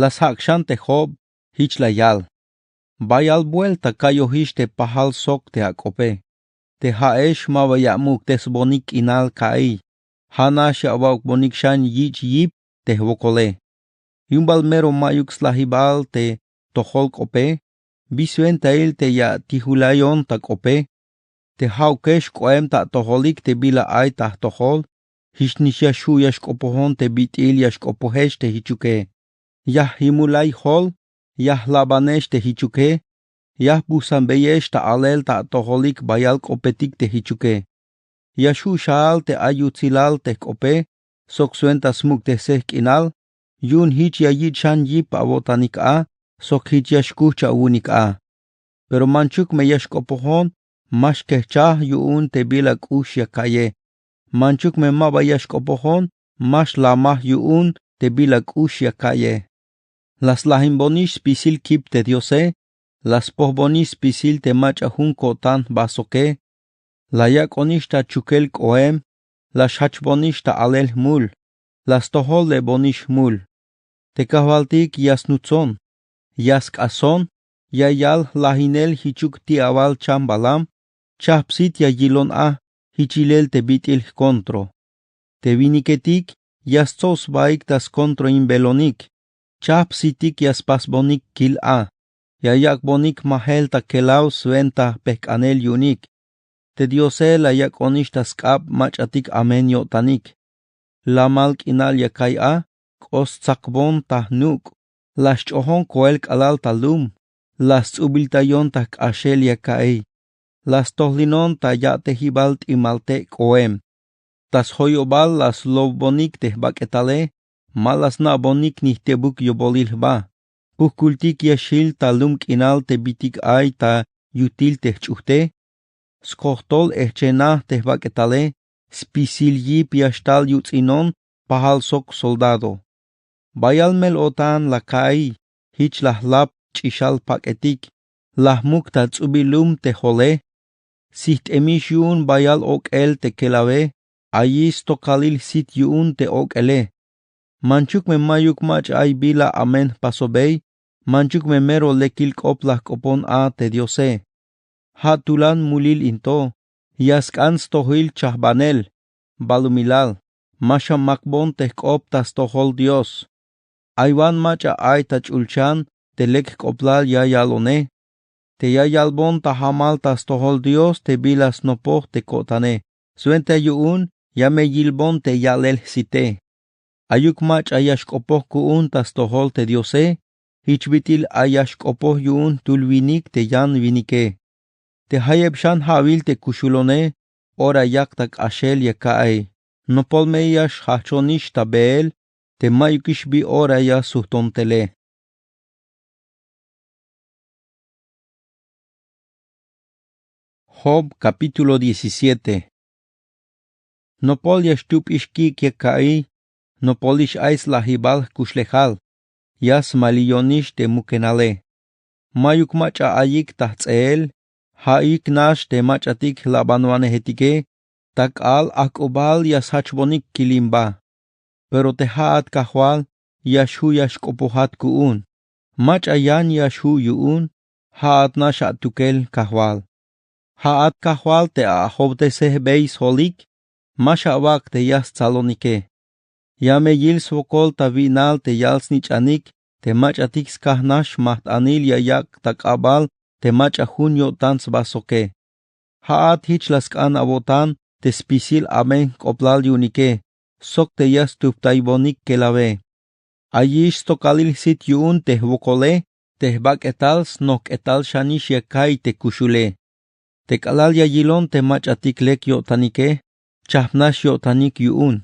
La sjak' xan te Job, jich la yal: Bayal buelta ka'yojix te pajal sok te ak'ope. Te ja'ex ma ba ya amuk'tesbonik k'inal ka'iy. Ja' nax ya awa'ukbonik xan yich' yip te jwokole. Yu'un bal mero ma'yuk slajibal te tojol k'ope. Bi swentail te ya atijulayon ta k'ope. Te ja'ukex k'ohem ta atojolik te bila ay ta jtojol, jichnix ya xju' ya xk'opojon te bit'il ya xk'opojex te jichuke. Ya jimulay jol, ya jlabanex te jichuke. Ya jbujsanbeyex ta alel ta atojolik bayal k'opetik te jichuke. Ya xju' xaal te ay yutsilal te jk'ope, sok swenta smuk'tesej k'inal. Yu'un jich ya yich' xan yip awo'tanik a, sok jich ya xkuch awu'unik a. Pero manchuk me ya xk'opojon, ma xkejchaj yu'un te bila k'ux ya ka'ye. Manchuk me ma ba ya xk'opojon, ma xlamaj yu'un te bila k'ux ya ka'ye. La slajinbonix spisil kip te Diose. La spojbonix spisil te mach'a jun ko'tan jba soke. La yak'onix ta chukel k'ohem. La xjachbonix ta alel jmul. La stojol lebonix jmul. Te kajwaltik ya snutzon, ya sk'ason. Ya yal jlajinel jichuk ti'awal chambalam. Chajp sit ya yilon a, jich yilel te bit'il jkontro. Te winiketik ya stsob sbaik ta skontroinbelonik. Chajp sitik ya spasbonik kil a. Ya yak'bonik majel ta kelaw swenta jpejk'anel yu'unik. Te Diose la yak'onix ta sk'ab mach'atik amen yo'tanik. Lamal k'inal ya ka'iy a, k'o stsakbon ta jnuk'. La xch'ojon koel k'alal ta lum. La sts'ubiltayon ta jk'axel ya ka'iy. La stojlinon ta ya'tejibal t'imal te' k'ohem. Ta sjoyobal la slowbonik te jbak'etale. Ma la sna'bonik ni jtebuk yobolil jba. Pujkultik ya xjil ta lum k'inal te bitik ay ta yutil te jch'ujte. Skojtol ejchenaj te jbak'etale. Spisil yip ya xtal yuts'inon pajal sok soldado. Bayal mel-o'tan la ka'iy. Jich la jlap ch'ixal pak'etik. La jmuk ta ts'ubil lum te jole. Sijt'emix yu'un bayal ok'el te kelawe. Ayix stokalil sit yu'un te ok'ele. Manchuk me ma'yuk mach'a ay bila amen jpasobey. Manchuk me mero lekil k'op la jk'opon a te Diose. Ja' tulan mulil in to. Ya sk'an stojil chajbanel. Balumilal, ma xamakbon te jk'op ta stojol Dios. Ay wan mach'a ay ta ch'ulchan te lek jk'oblal ya yalone. Te ya yalbon ta jamal ta stojol Dios te bila snopoj te ko'tane. Swenta yu'un ya me yilbon te ya'lel jsite. Ayuk mach'a ya xk'opoj ku'un ta stojol te Diose. Jich bit'il ay ya xk'opoj yu'un jtul winik te yan winike. Te jayeb xan ja'wil te kuxulone, ora yak ta k'axel ya ka'iy. Nopol me ya xjajchonix ta beel. Te ma'yukix bi ora ya sujton tele. Job capítulo diecisiete. Nopol ya xtup'ix kik' ya ka'iy. Nopolix ay slajibal jkuxlejal. Ya smaliyonix te mukenale. Ma'yuk mach'a ayik ta jts'eel. Ja'ik nax te mach'atik jlabanwanejetike. Ta k'aal ajk'ubal ya sjajchbonik kilimba. Pero te ja'at Kajwal, ya xju' ya xk'opojat ku'un. Mach'a yan ya xju' yu'un. Ja'at nax atukel Kajwal. Ja'at Kajwal te ajowtesejbey sjolik. Ma xawak' te ya stsalonike. Ya me yil swokol ta wi'nal te yal-snich'anik te mach'atik skaj nax majt'anil ya yak' ta k'abal te mach'a jun yo'tan sba soke. Ja'at jich la sk'an awo'tan te spisil amen jk'oblal yu'unike sok te ya stuptaybonik kelawe. Ayix stokalil sit yu'un te jwokole. Te jbak'etal snojk'etal xanix ya ka'iy te kuxule. Te k'alal ya yilon te mach'atik lek yo'tanike, chajp nax yo'tanik yu'un.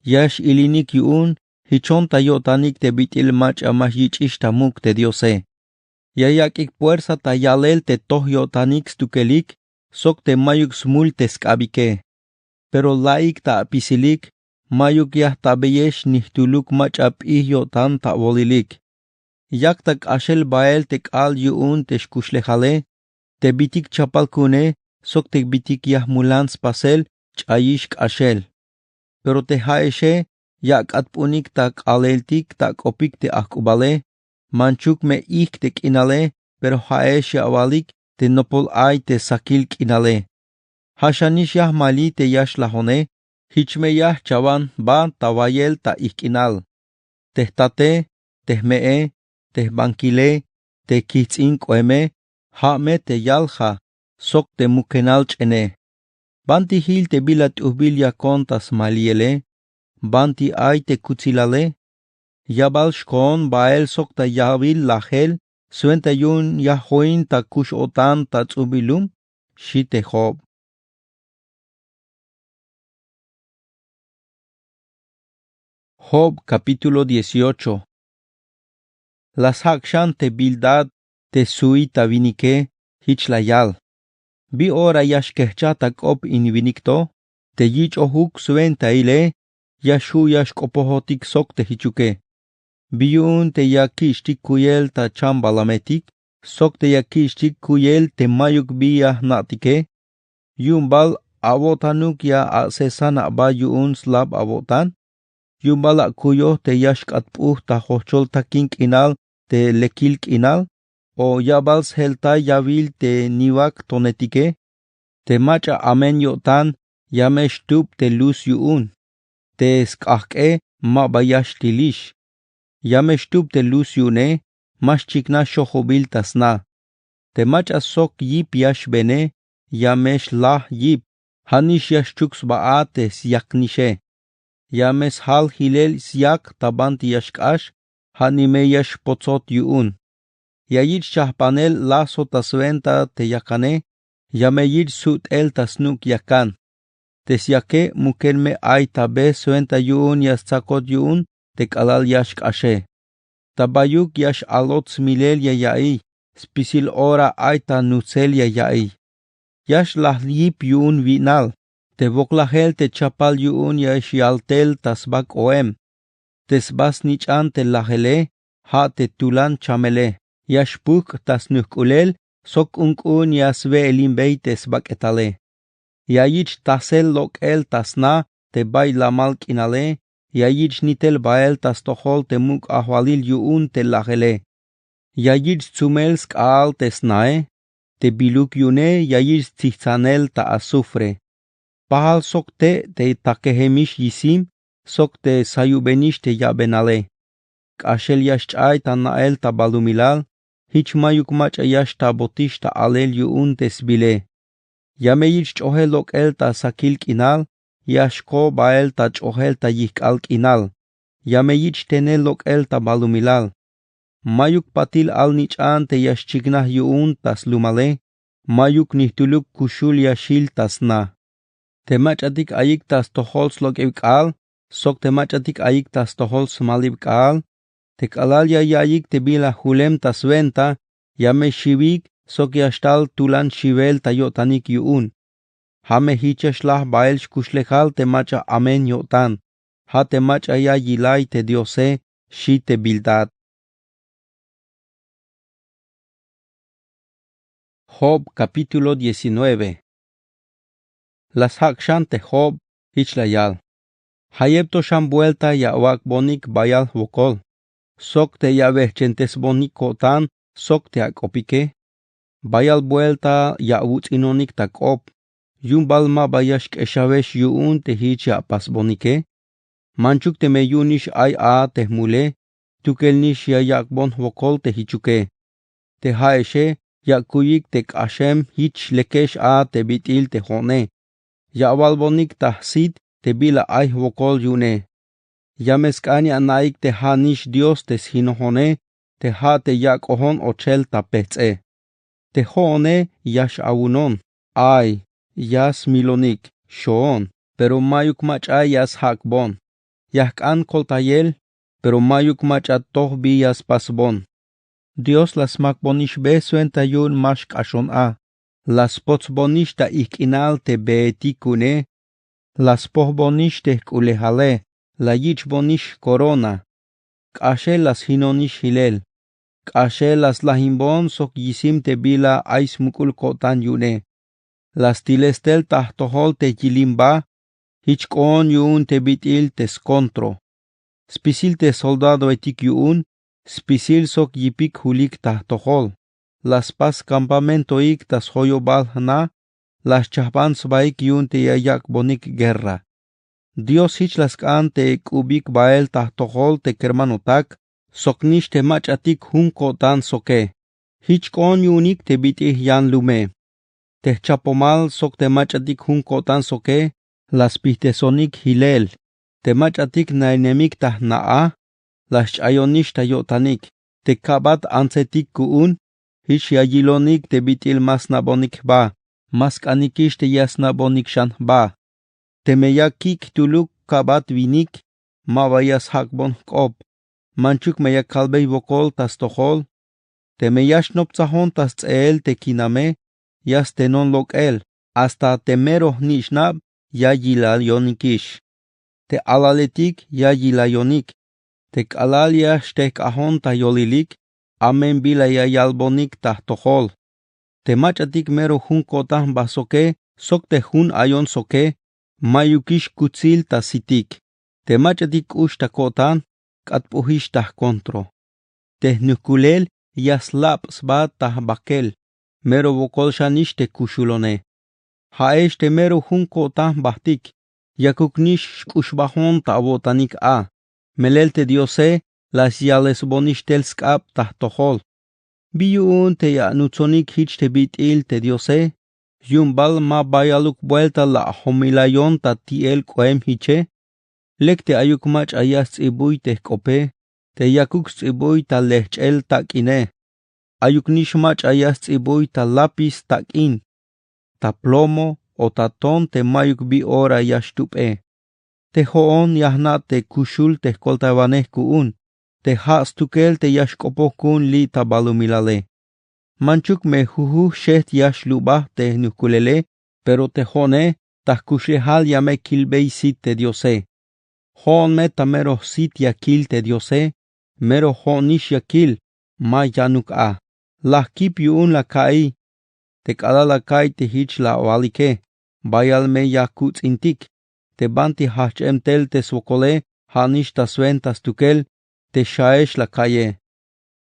Ya x-ilinik yu'un. Jichon ta yo'tanik te bit'il mach'a ma xyich'ix ta muk' te Diose. Ya yak'ik puersa ta ya'lel te toj yo'tanik stukelik sok te ma'yuk smul te sk'abike. Pero la'ik ta apisilik. Mayuk ya jtabeyex nijtuluk mach'a p'ij yo'tan ta awolilik. Yak ta k'axel bael te k'aal yu'un te xkuxlejale, te bitik chapal ku'une sok te bitik ya jmulan spasel ch'ayix k'axel. Pero te ja'exe ya ak'atp'unik ta k'aaleltik ta ak'opik te ajk'ubale. Manchuk me ijk te k'inale, pero ja'ex ya awalik te nopol ay te sakil k'inale. Ja' xanix ya jmali te ya xlajone. Jich me ya jchawan jba ta wayel ta ijk k'inal. Te jtate, te jme'e, te jbankile, te kijts'in k'oeme, ja' me te yalja sok te mukenal ch'ene. Banti jil te bila t'ujbil yakon ta smaliyele? Banti ay te kutsilale? Ya bal xkoon bael sok ta yawil lajel swenta yu'un ya join ta kux-o'tan ta ts'ubil lum, xi' te Job. Job capítulo dieciocho. La sjak' xan te Bildad te suhita winike. Jich la yal: Bi ora ya xkejchaj ta k'op in winik to? Te yich'ojuk swenta hile ya xju' ya xk'opojotik sok te jichuke. Bi yu'un te ya kich'tik kuyel ta chambalametik sok te ya kich'tik kuyel te mayuk bi ya jna'tike? Yu'un bal awo'tanuk ya asesan aba yu'un slab awo'tan? Yu'un bal akuyoj te ya xk'atp'uj ta jojchol takin k'inal te lekil k'inal? O ya bal sjeltay yawil te niwak tonetike? Te mach'a amen yo'tan ya me xtub te luz yu'un. Te sk'ajk'e ma ba ya xtilix. Ya me xtub te luz yu'une. Ma xchiknaj xojobil ta sna. Te mach'a sok yip ya xbene ya me xlaj yip. Ja' nix ya xchuk sba a te syaknixe. Ya me sjal jilel syak ta banti ya xk'ax. Ja' ni me ya xpotsot yu'un. Ya yich' chajpanel lazo ta swenta te yakane. Ya me yich' su'tel ta snuk' yakan. Te syake muken me ay ta be swenta yu'un ya stsakot yu'un te k'alal ya xk'axe. Ta bayuk ya x-alot smilel ya ya'iy. Spisil ora ay ta nutsel ya ya'iy. Ya xlaj yip yu'un wi'nal. Te woklajel te chapal yu'un ya xyaltel ta sba k'oem. Te sba snich'an te lajele ja' te tulan chamele. Ya xpujk' ta snujk'ulel sok k'unk'un ya swe'elimbey te sbak'etale. Ya yich' tasel lok'el ta sna te bay lamal k'inale. Ya yich' nitel bael ta stojol te muk' ajwalil yu'un te lajele. Ya yich' tsumel sk'aal te snae. Te biluk yu'une ya yich' tsijtsanel ta azufre. Pajal sok te' te takejemix yisim sok te sayubenix te yabenale. K'axel ya xch'ay ta na'el ta balumilal. Jich mayuk mach'a ya xtabotix ta alel yu'un te sbile. Ya me yich' ch'ojel lok'el ta sakil k'inal. Ya xko bael ta ch'ojel ta yijk'al k'inal. Ya me yich' tene lok'el ta balumilal. Mayuk patil alnich'an te ya xchiknaj yu'un ta slumale. Mayuk nijtuluk kuxul ya xil ta sna. Te mach'atik ayik ta stojol slok'eb k'aal sok te mach'atik ayik ta stojol smalib k'aal. Te k'alal ya ya'iyik te bila julem ta swenta, ya me xiwik sok ya xtal tulan xiwel ta yo'tanik yu'un. Ja' me jich ya xlaj bael xkuxlejal te mach'a amen yo'tan. Ja' te mach'a ya yilay te Diose, xi' te Bildad. Job capítulo diecinueve. La sjak' xan te Job. Jich la yal: Jayeb to xan buelta ya awak'bonik bayal jwokol sok te ya awejch'entesbonik ko'tan sok te ak'opike. Bayal buelta ya awuts'inonik ta k'op. Yu'un bal ma ba ya xk'exawex yu'un te jich ya apasbonike? Manchuk teme yu'unix ay a te jmule, tukelnix ya yak'bon jwokol te jichuke. Te ja'exe ya akuyik te k'axem jich lekex a te bit'il te jo'one. Ya awalbonik ta jsit te bila ay jwokol yu'une. Ya me sk'an ya ana'ik te ja'nix Dios te sjino'one, te ja' te yak'ojon ochel ta pejts'e. Te jo'one ya x'awunon, ay, ya smilonik, xoon, pero mayuk mach'a ya sjak'bon. Ya jk'an koltayel, pero mayuk mach'a toj bi ya spasbon. Dios la smakbonixbe swenta yu'un ma xk'axon a. La spotsbonix ta ijk'inal te beetik ku'une. La spojbonix te jk'ulejale, la yich'bonix jkorona. K'axel la sjinonix jilel. K'axel la slajimbon sok yisim te bila ay smuk'ul ko'tan yu'une. La stiles tel ta jtojol te yilimba. Jich k'oon yu'un te bit'il te skontro. Spisil te soldadoetik yu'un, spisil sok yipik julik ta jtojol. La spas campamentoik ta sjoyobal jna. La schajban sbaik yu'un te ya yak'bonik guerra. Dios jich la sk'an te k'ubik bael ta jtojol te kermanotak, soknix te mach'atik jun ko'tan soke. Jich k'oon yu'unik te bit'il yan lume. Te jchapomal sok te mach'atik jun ko'tan soke, la spijtesonik jilel. Te mach'atik nainemik ta jna a, la sch'ayonix ta yo'tanik. Te ka'bat antsetik ku'un, jich ya yilonik te bit'il ma snabonik jba, ma sk'anikix te ya snabonik xan jba. Teme ya kik' jtuluk ka'bat winik, ma ba ya sjak'bon jk'op. Manchuk me ya kalbey wokol ta stojol. Teme ya xnoptsajon ta sts'eel te kiname, ya stenon lok'el. Hasta te mero jnich'nab ya yilayonikix. Te alaletik ya yilayonik. Te k'alal ya xtejk'ajon ta yolilik, amen bila ya yalbonik ta jtojol. Te mach'atik mero jun ko'tan jba soke sok te jun ayon soke, ma'yukix kutsil ta sitik. Te mach'atik k'ux ta ko'tan, k'atp'ujix ta jkontro. Te jnujkulel ya slab' sba ta jbakel, mero wokol xanix te kuxulone. Ja'ex te mero jun ko'tan jbatik, yakuknix xk'uxbajon ta awo'tanik a. Melel te Diose la syalesbonix tel sk'ab ta jtojol. Bi yu'un te ya anutsonik jich te bit'il te Diose, yu'un bal ma bayaluk buelta la ajomilayon ta ti'el k'oem jiche. Lek te ayuk mach'a ya sts'ibuy te jk'ope, te yakuk sts'ibuy ta lejch'el tak'ine. Ayuknix mach'a ya sts'ibuy ta lápiz tak'in, ta plomo o ta ton te ma'yuk bi ora ya xtup'e. Te jo'on ya jna' te kuxul te jkoltaywanej ku'un, te ja' stukel te ya xk'opoj ku'un li' ta balumilale. Manchuk me jujuj xejt ya xlubaj te jnujkulele, pero te jo'one ta jkuxlejal ya me kilbey sit te Diose. Jo'on me ta mero jsit ya kil te Diose, mero jo'onix ya kil, ma yanuk a. La jkip yu'un la ka'iy. Te k'alal la ka'iy te jich la awalike, bayal me ya kuts'intik. Te banti jajch'em tel te swokole, ja'nix ta swenta stukel te xaex la ka'iye.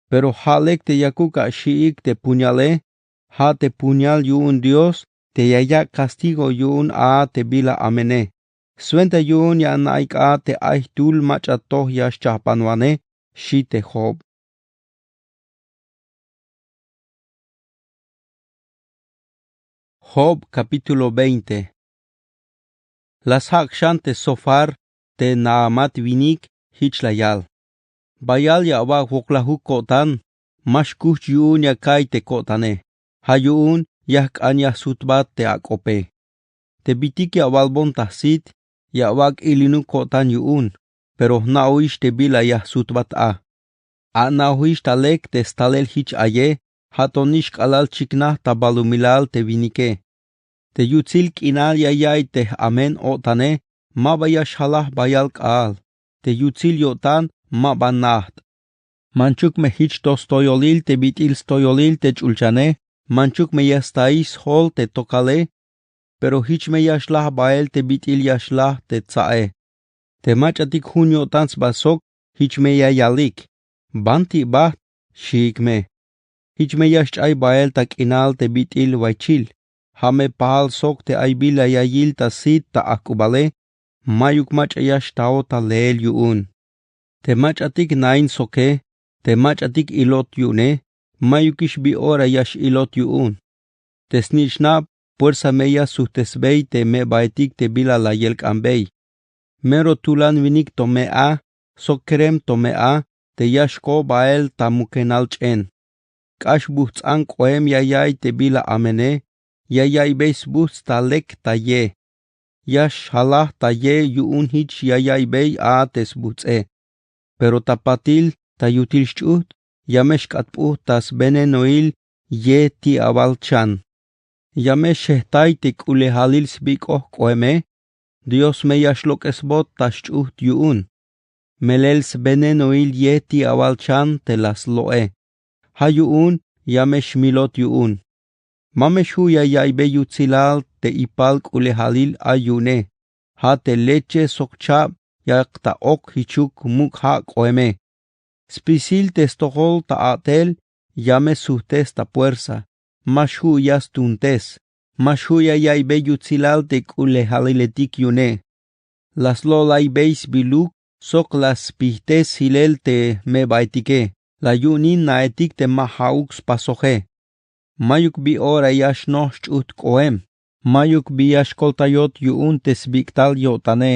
Pero ja' lek te yakuk axi'ik te puñale, ja' te puñal yu'un Dios te ya yak' castigo yu'un a te bila amene. Swenta yu'un ya ana'ik a te ay jtul mach'a toj ya xchajpanwanej, xi' te Job. Job capítulo veinte. La sjak' xan te Sofar te Naamat winik, jich la yal: Bayal ya awak' woklajuk ko'tan, ma xkuch yu'un ya ka'iy te ko'tane. Ja' yu'un ya jk'an ya jsutbat te ak'ope. Te bitik ya awalbon ta jsit, ya awak' ilinuk ko'tan yu'un, pero jna'ojix te bila ya jsutbat a. A'na'ojix ta lek te stalel jich aye, ja' to nix k'alal chiknaj ta balumilal te winike. Te yutsil k'inal ya ya'iy te j-amen o'tane, ma ba ya xjalaj bayal k'aal. Te yutsil yo'tan ma ba najt. Manchuk me jich to stoyolil te bit'il stoyolil te ch'ulchane, manchuk me ya staix sjol te tokale, pero jich me ya xlaj bael te bit'il ya xlaj te tsa'e. Te mach'atik jun yo'tan sba sok, jich me ya yalik: Banti bajt, xiik me. Jich me ya xch'ay bael ta k'inal te bit'il waychil. Ja' me pajal sok te ay bila ya yil ta sit ta ajk'ubale, ma'yuk mach'a ya xtaot ta leel yu'un. Te mach'atik nain soke, te mach'atik ilot yu'une, ma'yukix bi ora ya x-ilot yu'un. Te snich'nab puersa me ya sujtesbey te me'baetik te bila la yelk'anbey. Mero tulan winik to me a, sok kerem to me a, te ya xko bael ta mukenal ch'en. K'ax bujts'an k'oem ya ya'iy te bila amene, ya ya'iybey sbujts' ta lek ta ye. Ya xjalaj ta ye yu'un jich ya ya'iybey a te sbujts'e. Pero ta patil ta yutil xch'ujt, ya me xk'atp'uj ta svenenoil ye ti' awal chan. Ya me xejtay te k'ulejalil sbik'oj k'oeme, Dios me ya xlok'esbot ta xch'ujt yu'un. Melel svenenoil ye ti awal chan te la slo'e. Ja' yu'un ya me xmilot yu'un. Ma me xju' ya ya'iybe yutsilal te ipal k'ulejalil ay yu'une. Ja' te leche sok chab yak ta ok jichuk muk' ja' k'oeme. Spisil te stojol ta a'tel ya me sujtes ta puersa. Ma xju' ya stuntes. Ma xju' ya ya'iybe yutsilal te k'ulejalile tik yu'une. La slo'laybe sbiluk sok la spijtes jilel te me'baetike. La yu'unin naetik te ma ja'uk spasoje. Mayuk bi ora ya xnoj xch'ujt k'oem. Mayuk bi ya xkoltayot yu'un te sbik'tal yo'tane.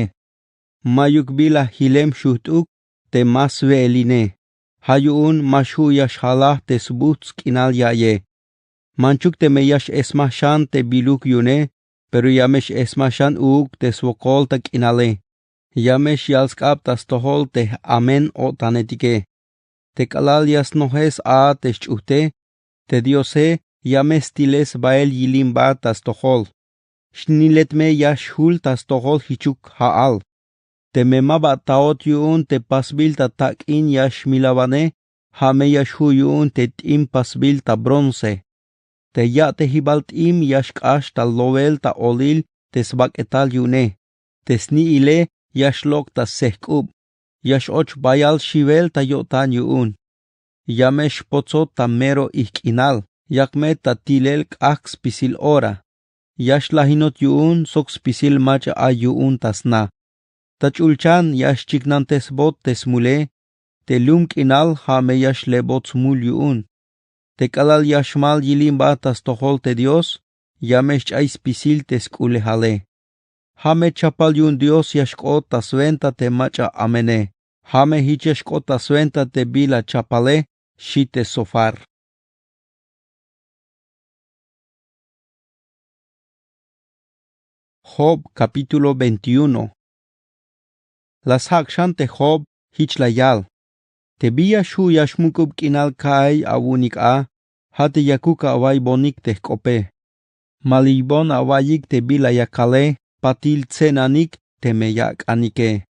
Mayuk bi la jilem xujt'uk te ma swe'eline. Ja' yu'un ma xju' ya xjalaj te sbujts' k'inal ya'ye. Manchuk teme ya x'esmaj xan te biluk yu'une, pero ya me x'esmaj xan uuk te swokol ta k'inale. Ya me xyal sk'ab ta stojol te j'amen-o'tanetike. Te k'alal ya snojes a te xch'ujte, te Diose ya me stiles bael yilimba ta stojol. Xnilet me ya xjul ta stojol jichuk ja'al. Teme ma ba taot yu'un te pasbil ta tak'in ya xmilawane, ja' me ya xju' yu'un te t'im pasbil ta bronce. Te ya'tejibal t'im ya xk'ax ta lowel ta olil te sbak'etal yu'une. Te sni'ile ya xlok' ta sejk'ub. Ya x-och bayal xiwel ta yo'tan yu'un. Ya me xpotsot ta mero ijk'inal. Yak me ta tilel k'ajk' spisil ora. Ya xlajinot yu'un sok spisil mach'a ay yu'un ta sna. Ta ch'ulchan ya xchiknantesbot te smule. Te lum k'inal ja' me ya xlebot smul yu'un. Te k'alal ya xmal yilimba ta stojol te Dios, ya me xch'ay spisil te sk'ulejale. Ja' me chapal yu'un Dios ya xk'ot ta swenta te mach'a amene. Ja' me jich ya xk'ot ta swenta te bila chapale, xi' te Sofar. Job capítulo veintiuno. La sjak' xan te Job jich la yal: Te bi ya xju' ya xmuk'ub k'inal ka'ay awu'unik a, ja' te yakuk awa'iybonik te jk'ope. Ma la yibon awa'iyik te bila ya kale patil tse'nanik teme ya ak'anike.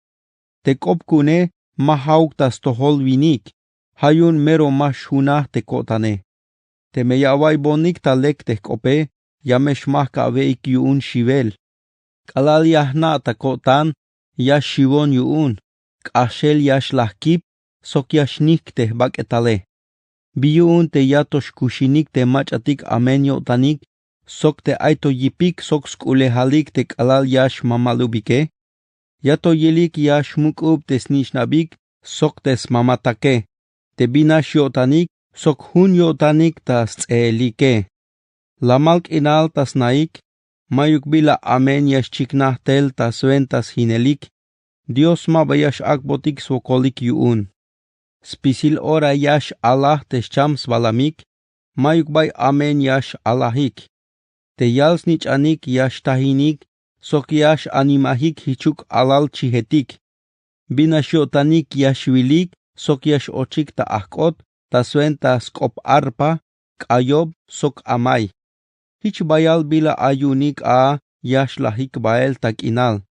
Te k'op ku'une ma ja'uk ta stojol winik, ja' yu'un mero ma xjunaj te ko'tane. Teme ya awa'iybonik ta lek te jk'ope, ya me xmajk awe'ik yu'un xiwel. K'alal ya jna' ta ko'tan, ya xiwon yu'un, k'axel ya xlaj kip sok ya xnijk te jbak'etale. Bi yu'un te ya to xkuxinik te mach'atik amen yo'tanik sok te ay to yipik sok sk'ulejalik te k'alal ya xmamalubike. Ya to yilik ya xmuk'ub te snich'nabik sok te smamatake, te bi nax yo'tanik sok jun yo'tanik ta sts'eelike. Lamal k'inal ta snaik, mayuk bila amen ya xchiknaj tel ta swenta sjinelik. Dios ma ba ya x'ak'botik swokolik yu'un. Spisil ora ya x-alaj te xcham sbalamik, mayuk bay amen ya x-alajik. Te yal snich'anik ya xtajinik sok ya x-animajik jichuk alal chijetik. Bi nax yo'tanik ya xwilik sok ya x-ochik ta ajk'ot ta swenta sk'op arpa, k'ayob sok amay. Jich bayal bila ay yu'unik a ya xlajik bael ta k'inal.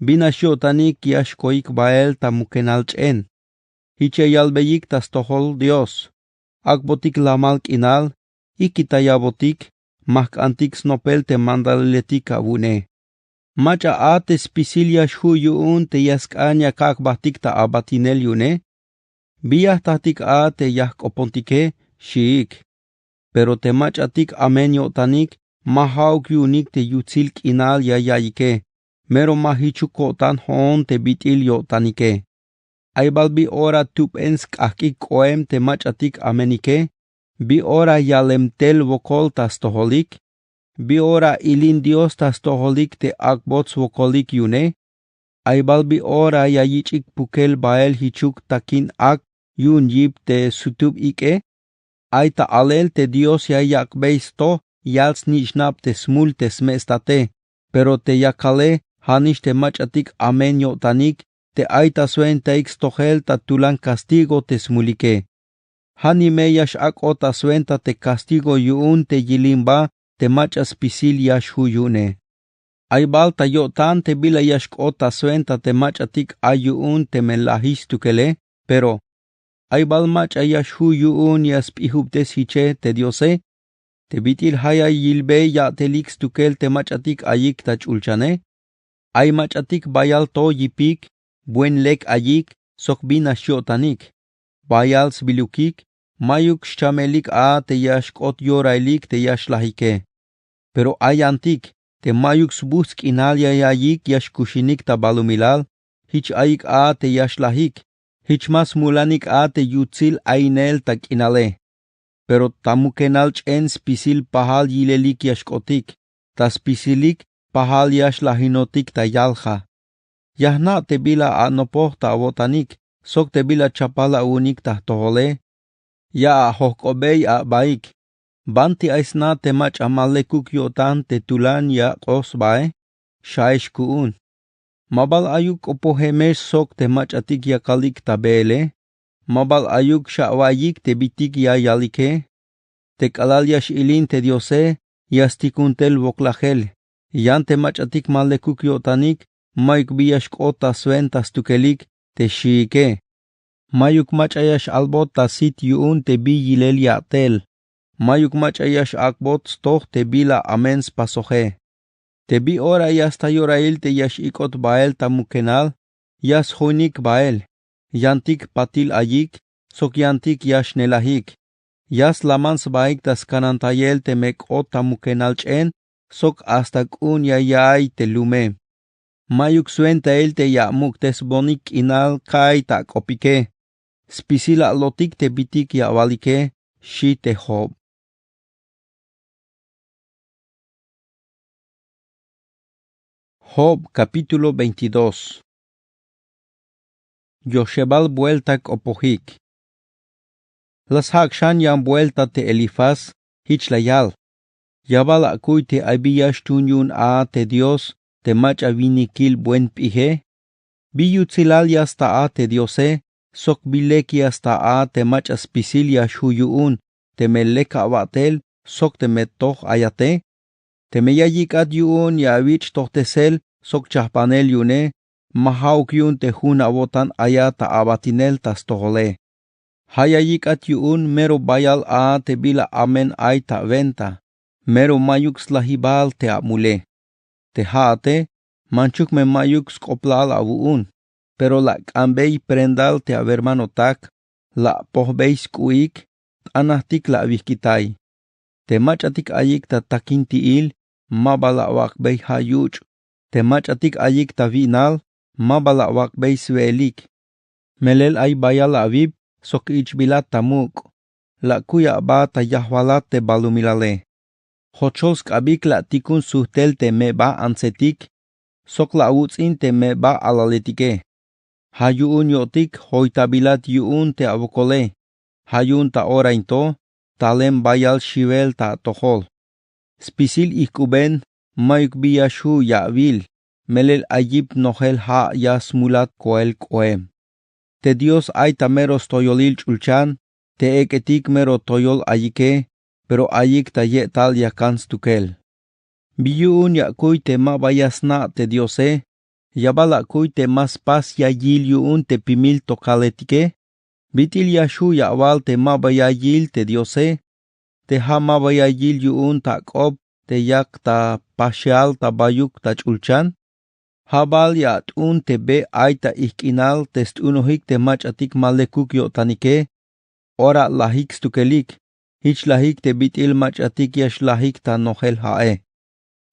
Bi nax yo'tanik ya xkoyik bael ta mukenal ch'en. Jich ya yalbeyik ta stojol Dios: Ak'botik lamal k'inal, ikitayabotik, ma jk'antik snopel te mandaliletik awu'une. Mach'a a te spisil ya xju' yu'un te ya sk'an ya kak' jbatik ta abatinel yu'une. Bi ya jtatik a te ya jk'opontike, xiik. Pero te mach'atik amen yo'tanik ma ja'uk yu'unik te yutsil k'inal ya ya'iyike. Mero ma jichuk ko'tan jo'on te bit'il yo'tanike. Ay bal bi ora tuben sk'ajk'ik k'oem te mach'atik amenike. Bi ora yalem tel wokol ta stojolik. Bi ora ilin Dios ta stojolik te ak'bot swokolik yu'une. Ay bal bi ora ya yich'ik pukel bael jichuk takin ak' yu'un yip te sutub ik'e. Ay ta alel te Dios ya yak'bey sto yal snich'nab te smul te sme' state. Pero te ya kale ja'nix te mach'atik amen yo'tanik te ay ta swentaik stojel ta tulan kastigo te smulike. Ja'nime ya x-ak'ot ta swenta te kastigo yu'un te yilimba te mach'a spisil ya xju' yu'une. Ay bal ta yo'tan te bila ya xk'ot ta swenta te mach'atik ay yu'un teme lajix stukele. Pero ay bal mach'a ya xju' yu'un ya sp'ijubtes jiche te Diose, te bit'il ja' ya yilbey ya'telik stukel te mach'atik ayik ta ch'ulchane. Ay mach'atik bayal to yipik, buen lek ayik sok bin nax yo'tanik, bayal sbilukik, mayuk xchamelik a te ya xk'ot yorahilik te ya xlajike. Pero ay yantik te mayuk sbujts' k'inal ya ya'iyik ya xkuxinik ta balumilal, jich ayik a te ya xlajik, jich ma smulanik a te yutsil ayinel ta k'inale. Pero ta mukenal ch'en spisil pajal yilelik ya xk'otik, ta spisilik pajal ya xlajinotik ta yalja. Ya jna' te bila anopoj ta awo'tanik sok te bila chapal awu'unik ta jtojole. Ya ajojk'obey abaik: ¿Banti ay sna te mach'a ma lekuk yo'tan te tulan ya ak'oj sbae? Xaex ku'un. ¿Ma bal ayuk k'opojemex sok te mach'atik yakalik ta beele? ¿Ma bal ayuk xawa'iyik te bitik ya yalike? Te k'alal ya x'ilin te Diose, ya stikun tel woklajel. Yan te mach'atik ma lekuk yo'tanik, mayuk bi ya xk'ot ta swenta stukelik te xiike. Mayuk mach'a ya x-albot ta sit yu'un te bi yilel ya'tel. Mayuk mach'a ya x-ak'bot stoj te bila amen spasoje. Te bi ora ya sta yorahil te ya x-ik'ot bael ta mukenal, ya sjoinik bael. Yantik patil ayik sok yantik ya xnelajik. Ya slaman sbaik ta skanantayel teme k'ot ta mukenal ch'en sok hasta k'u'un ya ya'iy te lume. Mayuk swentail te ya amuk'tesbonik k'inal ka'iy ta ak'opike. Spisil a'lotik te bitik ya awalike, xi' te Job. Job capítulo veintidós. Yoxebal buelta k'opojik. La sjak' xan yan buelta te Elifaz, jich la yal: Ya bal akuy te ay bi ya xtuun yu'un a te Dios te mach'a winikil buen p'ije. ¿Bi yutsilal ya sta a te Diose, sok bi lek ya sta a te mach'a spisil ya xju' yu'un teme lek awa'tel sok teme toj ayate? Teme ya yik'at yu'un ya awich' tojtesel sok chajpanel yu'une, ma ja'uk yu'un te jun awo'tan ayat ta abatinel ta stojole. Ja' ya yik'at yu'un mero bayal a te bila amen ay ta awenta, mero mayuk slajibal te amule. Te ja'ate manchuk me mayuk sk'oplal awu'un, pero la k'anbey prendal te awermanotak, la apojbey sk'u'ik, t'anajtik la awijk'itay. Te mach'atik ayik ta takinti'il, ma ba la awak'bey ja' yuch'. Te mach'atik ayik ta wi'nal, ma ba la awak'bey swe'elik. Melel ay bayal awip sok ich'bilat ta muk'. La akuy aba ta yajwalat te balumilale. Jochol sk'abik la atikun sujtel te meba antsetik, sok la awuts'in te meba alaletike. Ja' yu'un yo'tik joytabilat yu'un te awokole. Ja' yu'un ta ora into, talen bayal xiwel ta atojol. Spisil ijk'uben, mayuk bi ya xju' ya awil, melel ay yip nojel ja' ya smulat koel k'oem. Te Dios ay ta mero stoyolil ch'ulchan, te ek'etik mero toyol ayike, pero ayik ta ye'tal ya kan stukel. ¿Bi yu'un ya akuy te ma ba ya sna' te Diose? ¿Ya bal akuy te ma spas ya yil yu'un te pimil tokaletike? ¿Bit'il ya xju' ya awal te ma ba ya yil te Diose? Te ja' ma ba ya yil yu'un ta ak'op te yak ta paxial ta bayuk ta ch'ulchan. Ja' bal ya at'un te be ay ta ijk'inal te st'unojik te mach'atik ma lekuk yo'tanike, ora lajik stukelik, jich lajik te bit'il mach'atik ya xlajik ta nojel ja'e.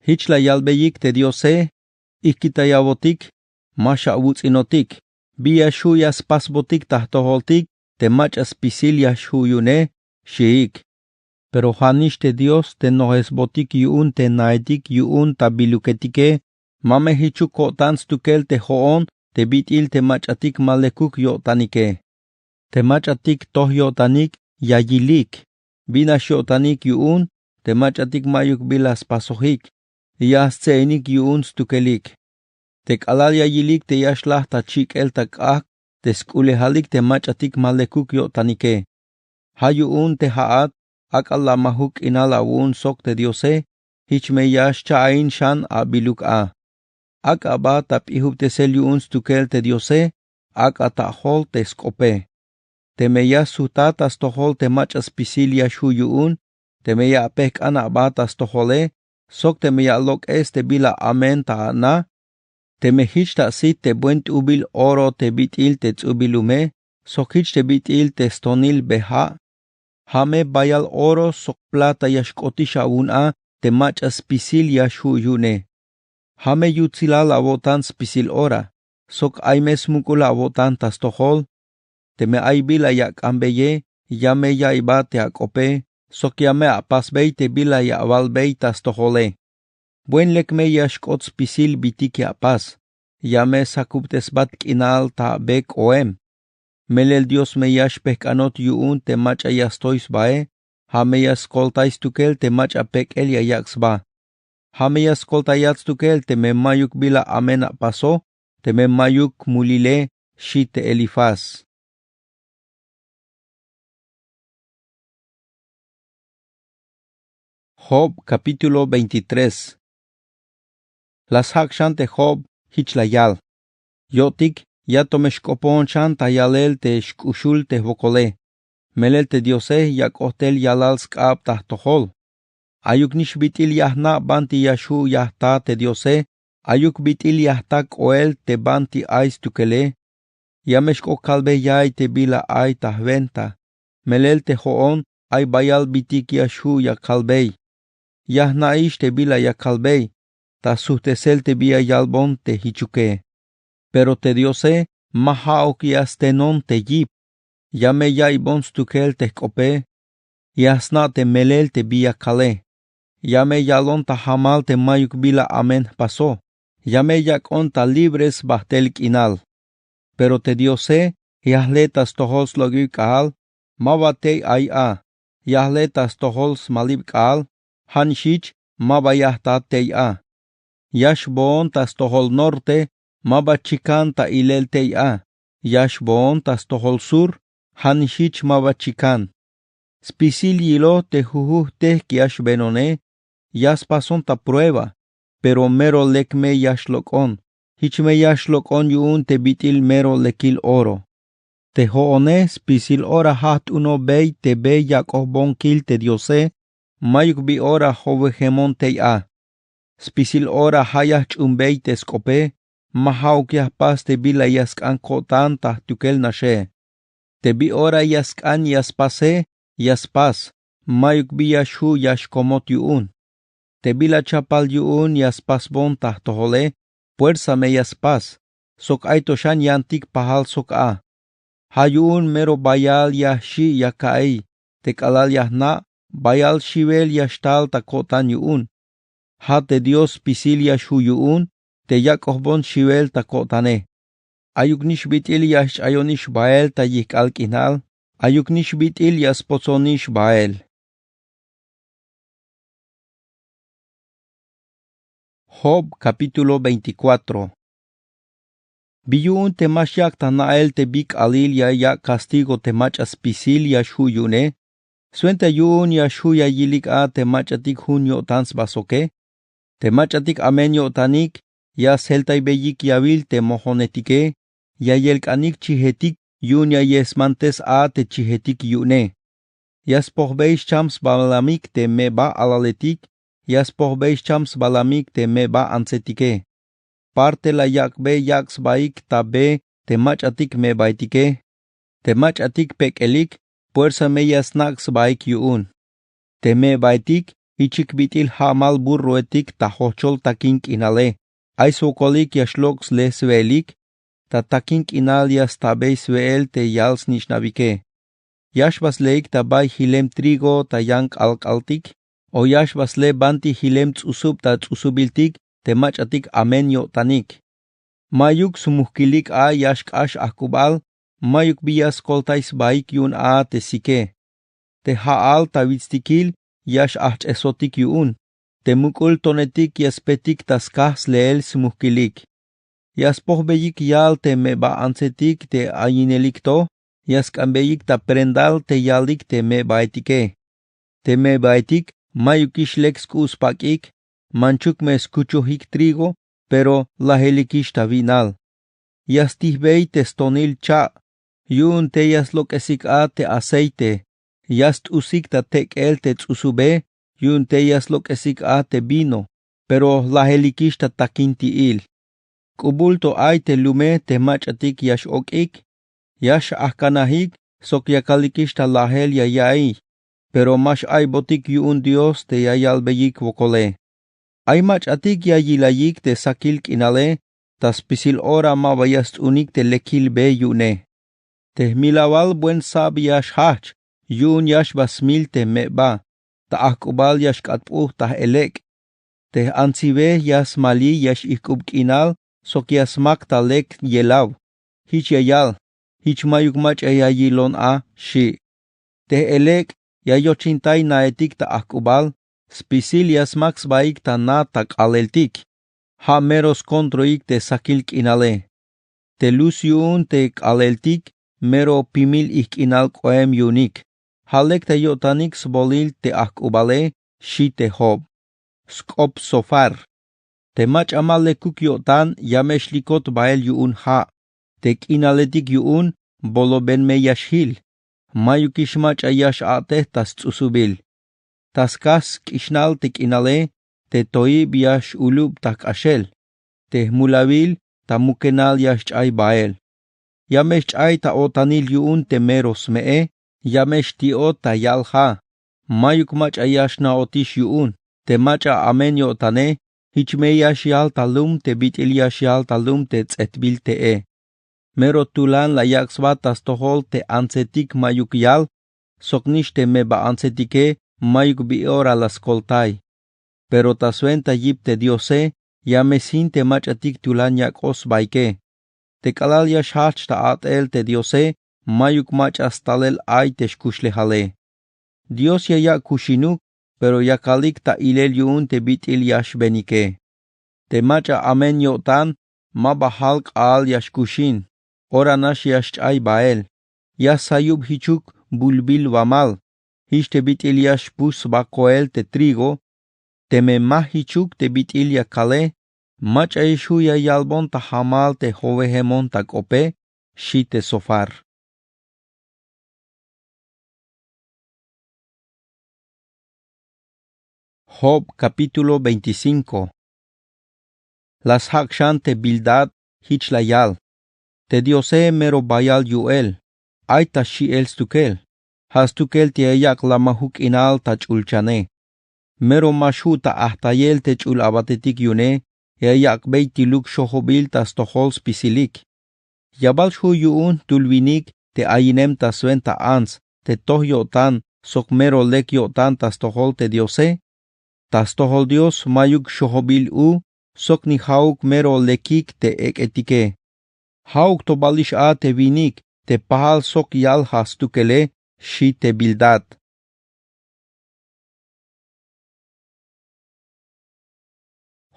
Jich la yalbeyik te Diose: Ijk'itayawotik, ma xawuts'inotik. ¿Bi ya xju' ya spasbotik ta jtojoltik te mach'a spisil ya xju' yu'une? Xiik. Pero ja'nix te Dios te nojesbotik yu'un te naetik yu'un ta biluketike. Ma me jichuk ko'tan stukel te jo'on te bit'il te mach'atik ma lekuk yo'tanike. Te mach'atik toj yo'tanik ya yilik. Bin nax yo'tanik yu'un te mach'atik mayuk bila spasojik, ya stse'enik yu'un stukelik. Te k'alal ya yilik te ya xlaj ta chik'el ta k'ajk' te sk'ulejalik te mach'atik ma lekuk yo'tanike. Ja' yu'un te ja'at ak'a la majuk k'inal awu'un sok te Diose, Jich me ya xcha'ain xan abiluk a. Ak'a ba ta p'ijubtesel yu'un stukel te Diose, ak'a ta ajol te sk'ope. Teme ya sujtat ta stojol te mach'a spisil ya xju' yu'un, teme ya apejk'an aba ta stojole, sok teme ya alok'es te bila amen ta ana, teme jich ta asit te buen t'ujbil oro te bit'il te ts'ubil lume, sok jich te bit'il te stonil beja', ja' me bayal oro sok plata ya xk'otix awun a te mach'a spisil ya xju' yu'une. Ja' me yutsilal awo'tan spisil ora, sok ay me smuk'ul awo'tan ta stojol. Teme ay bila ya ak'anbeye, ya me yaiybat te ak'ope, sok ya me apasbey te bila ya awalbey ta stojole. Buen lek me ya xk'ot spisil bitik ya apas, ya me sakubtesbat k'inal ta abe k'oem. Melel Dios me ya xpejk'anot yu'un te mach'a ya stoy sbae, ja' me ya skoltay stukel te mach'a pek'el ya yak' sba. Ja' me ya skoltayat stukel teme mayuk bila amen apaso, teme mayuk mulile, xi' te Elifaz. Job capítulo veintitrés. La sjak' xan te Job, jich la yal: Yo'tik, ya to me xk'opon xan ta yalel te xk'uxul te jwokole. Melel te Diose ya k'ot tel yalal sk'ab ta jtojol. Ayuk nix bit'il ya jna' banti ya xju' ya jta te Diose, ayuk bit'il ya jta k'oel te banti ay stukele. Ya me xk'ot kalbey ya'iy te bila ay ta jwenta. Melel te jo'on ay bayal bitik ya xju' ya kalbey. Ya jna'ix te bila ya kalbey, ta sujtesel te bi ya yalbon te jichuke. Pero te Diose ma ja'uk ya stenon te yip. Ya me ya'iybon stukel te jk'ope. Ya sna' te melel te bi ya kale. Ya me yalon ta jamal te mayuk bila amen jpaso. Ya me yak'on ta libre sbajt'el k'inal. Pero te Diose ya jle ta stojol slok'ib k'aal, ma ba tey ay a. Ya jle ta stojol smalib k'aal, ja' nix jich ma ba ya jta tey a. Ya xboon ta stojol norte, ma ba chikan ta ilel tey a. Ya xboon ta stojol sur, ja' nix jich ma ba chikan. Spisil yiloj te jujujtejk ya xbenone, ya spason ta prueba, pero mero lek me ya xlok'on. Jich me ya xlok'on yu'un te bit'il mero lekil oro. Te jo'one spisil ora ja' jt'unobey te be yak'ojbon kil te Diose, mayuk bi ora jowejemon tey a. Spisil ora ja' ya jch'uunbey te sk'ope, ma ja'uk ya jpas te bila ya sk'an ko'tan ta jtukel naxe. Te bi ora ya sk'an ya spase, ya spas, mayuk bi ya xju' ya xkomot yu'un. Te bila chapal yu'un ya spasbon ta jtojole, puersa me ya spas, sok ay to xan yantik pajal sok a. Ja' yu'un mero bayal ya jxi' ya ka'iy, te k'alal ya jna' bayal xiwel ya xtal ta ko'tan yu'un. Ja' te Dios spisil ya xju' yu'un, te yak'ojbon xiwel ta ko'tane. Ayuk nix bit'il ya xch'ayonix bael ta yijk'al k'inal, ayuk nix bit'il ya spotsonix bael. Job capítulo veinticuatro. Bi yu'un te ma xyak' ta na'el te bi k'aalil ya yak' castigo te mach'a spisil ya xju' yu'une, swenta yu'un ya xju' ya yilik a te mach'atik jun yo'tan sba soke. Te mach'atik amen yo'tanik ya sjeltaybeyik yawil te mojonetike, ya yelk'anik chijetik yu'un ya yesmantes a te chijetik yu'une. Ya spojbey xcham sbalamik te me'ba alaletik, ya spojbey xcham sbalamik te me'ba antsetike. Parte la yak'be yak' sbaik ta be te mach'atik me'baetike. Te mach'atik pek'elik puersa me ya snak' sbaik yu'un. Te me'baetik jichik bit'il ja'mal burroetik ta jojchol takin k'inale. Ay swokolik ya xlok' sle swe'elik, ta takin k'inal ya stabey swe'el te yal snich'nabike. Ya xba sleik ta bay jilem trigo ta yan k'alk'altik, o ya xba sle banti jilem ts'usub ta ts'usubiltik te mach'atik amen yo'tanik. Mayuk smujkilik a ya xk'ax ajk'ubal, mayuk bi ya skoltay sbaik yu'un a te sike. Te ja'al ta witstikil ya x'ajch'esotik yu'un, te muk'ul tonetik ya spetik ta skaj sleel smujkilik. Ya spojbeyik yal te me'ba antsetik te ayinelik to, ya sk'anbeyik ta prendal te yalik te me'baetike. Te me'baetik mayukix lek sk'u' spak'ik, Manchuk me skuchojik trigo, pero lajelikix ta wi'nal. Ya stijbey te stonil cha', yu'un te ya slok'esik a te aceite. Ya st'usik ta tek'el te ts'usube, yu'un te ya slok'esik a te vino, pero lajelikix ta takinti'il. K'ubul to ay te lume te mach'atik ya x-ok'ik. Ya x-ajkanajik sok yakalikix ta lajel ya ya'iy. Pero ma x-aybotik yu'un Dios te ya yalbeyik wokole. Ay mach'atik ya yilayik te sakil k'inale, ta spisil ora ma ba ya sts'unik te lekil be yu'une. Te jmilawal buen sab ya xjajch, yu'un ya xba smil te meba. Ta ajk'ubal ya xk'atp'uj ta j-elek'. Te j-antsibe ya smali ya x-ijk'ub k'inal sok ya smak ta lek yelaw. Jich ya yal: Jich mayuk mach'a ya yilon a, xi'. Te j-elek' ya yochintay naetik ta ajk'ubal, spisil ya smak sbaik ta na ta k'aaleltik. Ja' mero skontroik te sakil k'inale. Te luz yu'un te k'aaleltik mero pimil ijk'inal k'oem yu'unik. Ja' lek ta yo'tanik sbolil te ajk'ubale, xi' te Job. Sk'op Sofar. Te mach'a ma lekuk yo'tan ya me xlikot bael yu'un ja'. Te k'inaletik yu'un boloben me ya xjil. Mayukix mach'a ya x-a'tej ta sts'usubil. Ta skaj sk'ixnal te k'inale, te toib ya x-ulub ta jk'axel. Te jmulawil ta mukenal ya xch'ay bael. Ya me xch'ay ta o'tanil yu'un te mero sme'e. Ya me xti'ot ta yal ja. Mayuk mach'a ya xna'otix yu'un. Te mach'a amen yo'tane, jich me ya xyal ta lum te bit'il ya xyal ta lum te ts'etbil te'e. Mero tulan la yak' sba ta stojol te antsetik mayuk yal, soknix te meba antsetike mayuk bi ora la skoltay. Pero ta swenta yip te Diose, ya me sjin te mach'atik tulan yak'oj sbaike. Te k'alal ya xjajch ta a'tel te Diose, mayuk mach'a stalel ay te xkuxlejale. Dios ya yak' kuxinuk, pero yakalik ta ilel yu'un te bit'il ya xbenike. Te mach'a amen yo'tan, ma ba jal k'aal ya xkuxin. Ora nax ya xch'ay bael. Ya sjayub jichuk bulbil wamal. Jich te bit'il ya xpux sba koel te trigo. Teme ma jichuk te bit'il ya kale, mach'aix ju' ya yalbon ta jamal te jowejemon ta k'ope, xi' te Sofar. Job capítulo veinticinco. La sjak' xan te Bildad, jich la yal: Te Diose mero bayal yu'el, ay ta xi'el stukel. Ja' stukel te ya yak' lamajuk k'inal ta ch'ulchane. Mero ma xju' ta ajtayel te ch'ul abatetik yu'une, ya yak'bey tiluk xojobil ta stojol spisilik. Ya bal xju' yu'un jtul winik te ayinem ta swenta ants te toj yo'tan sok mero lek yo'tan ta stojol te Diose. Ta stojol Dios mayuk xojobil u, sok ni ja'uk mero lekik te ek'etike. Ja'uk to balix a te winik te pajal sok yal ja' stukele, xi' te Bildad.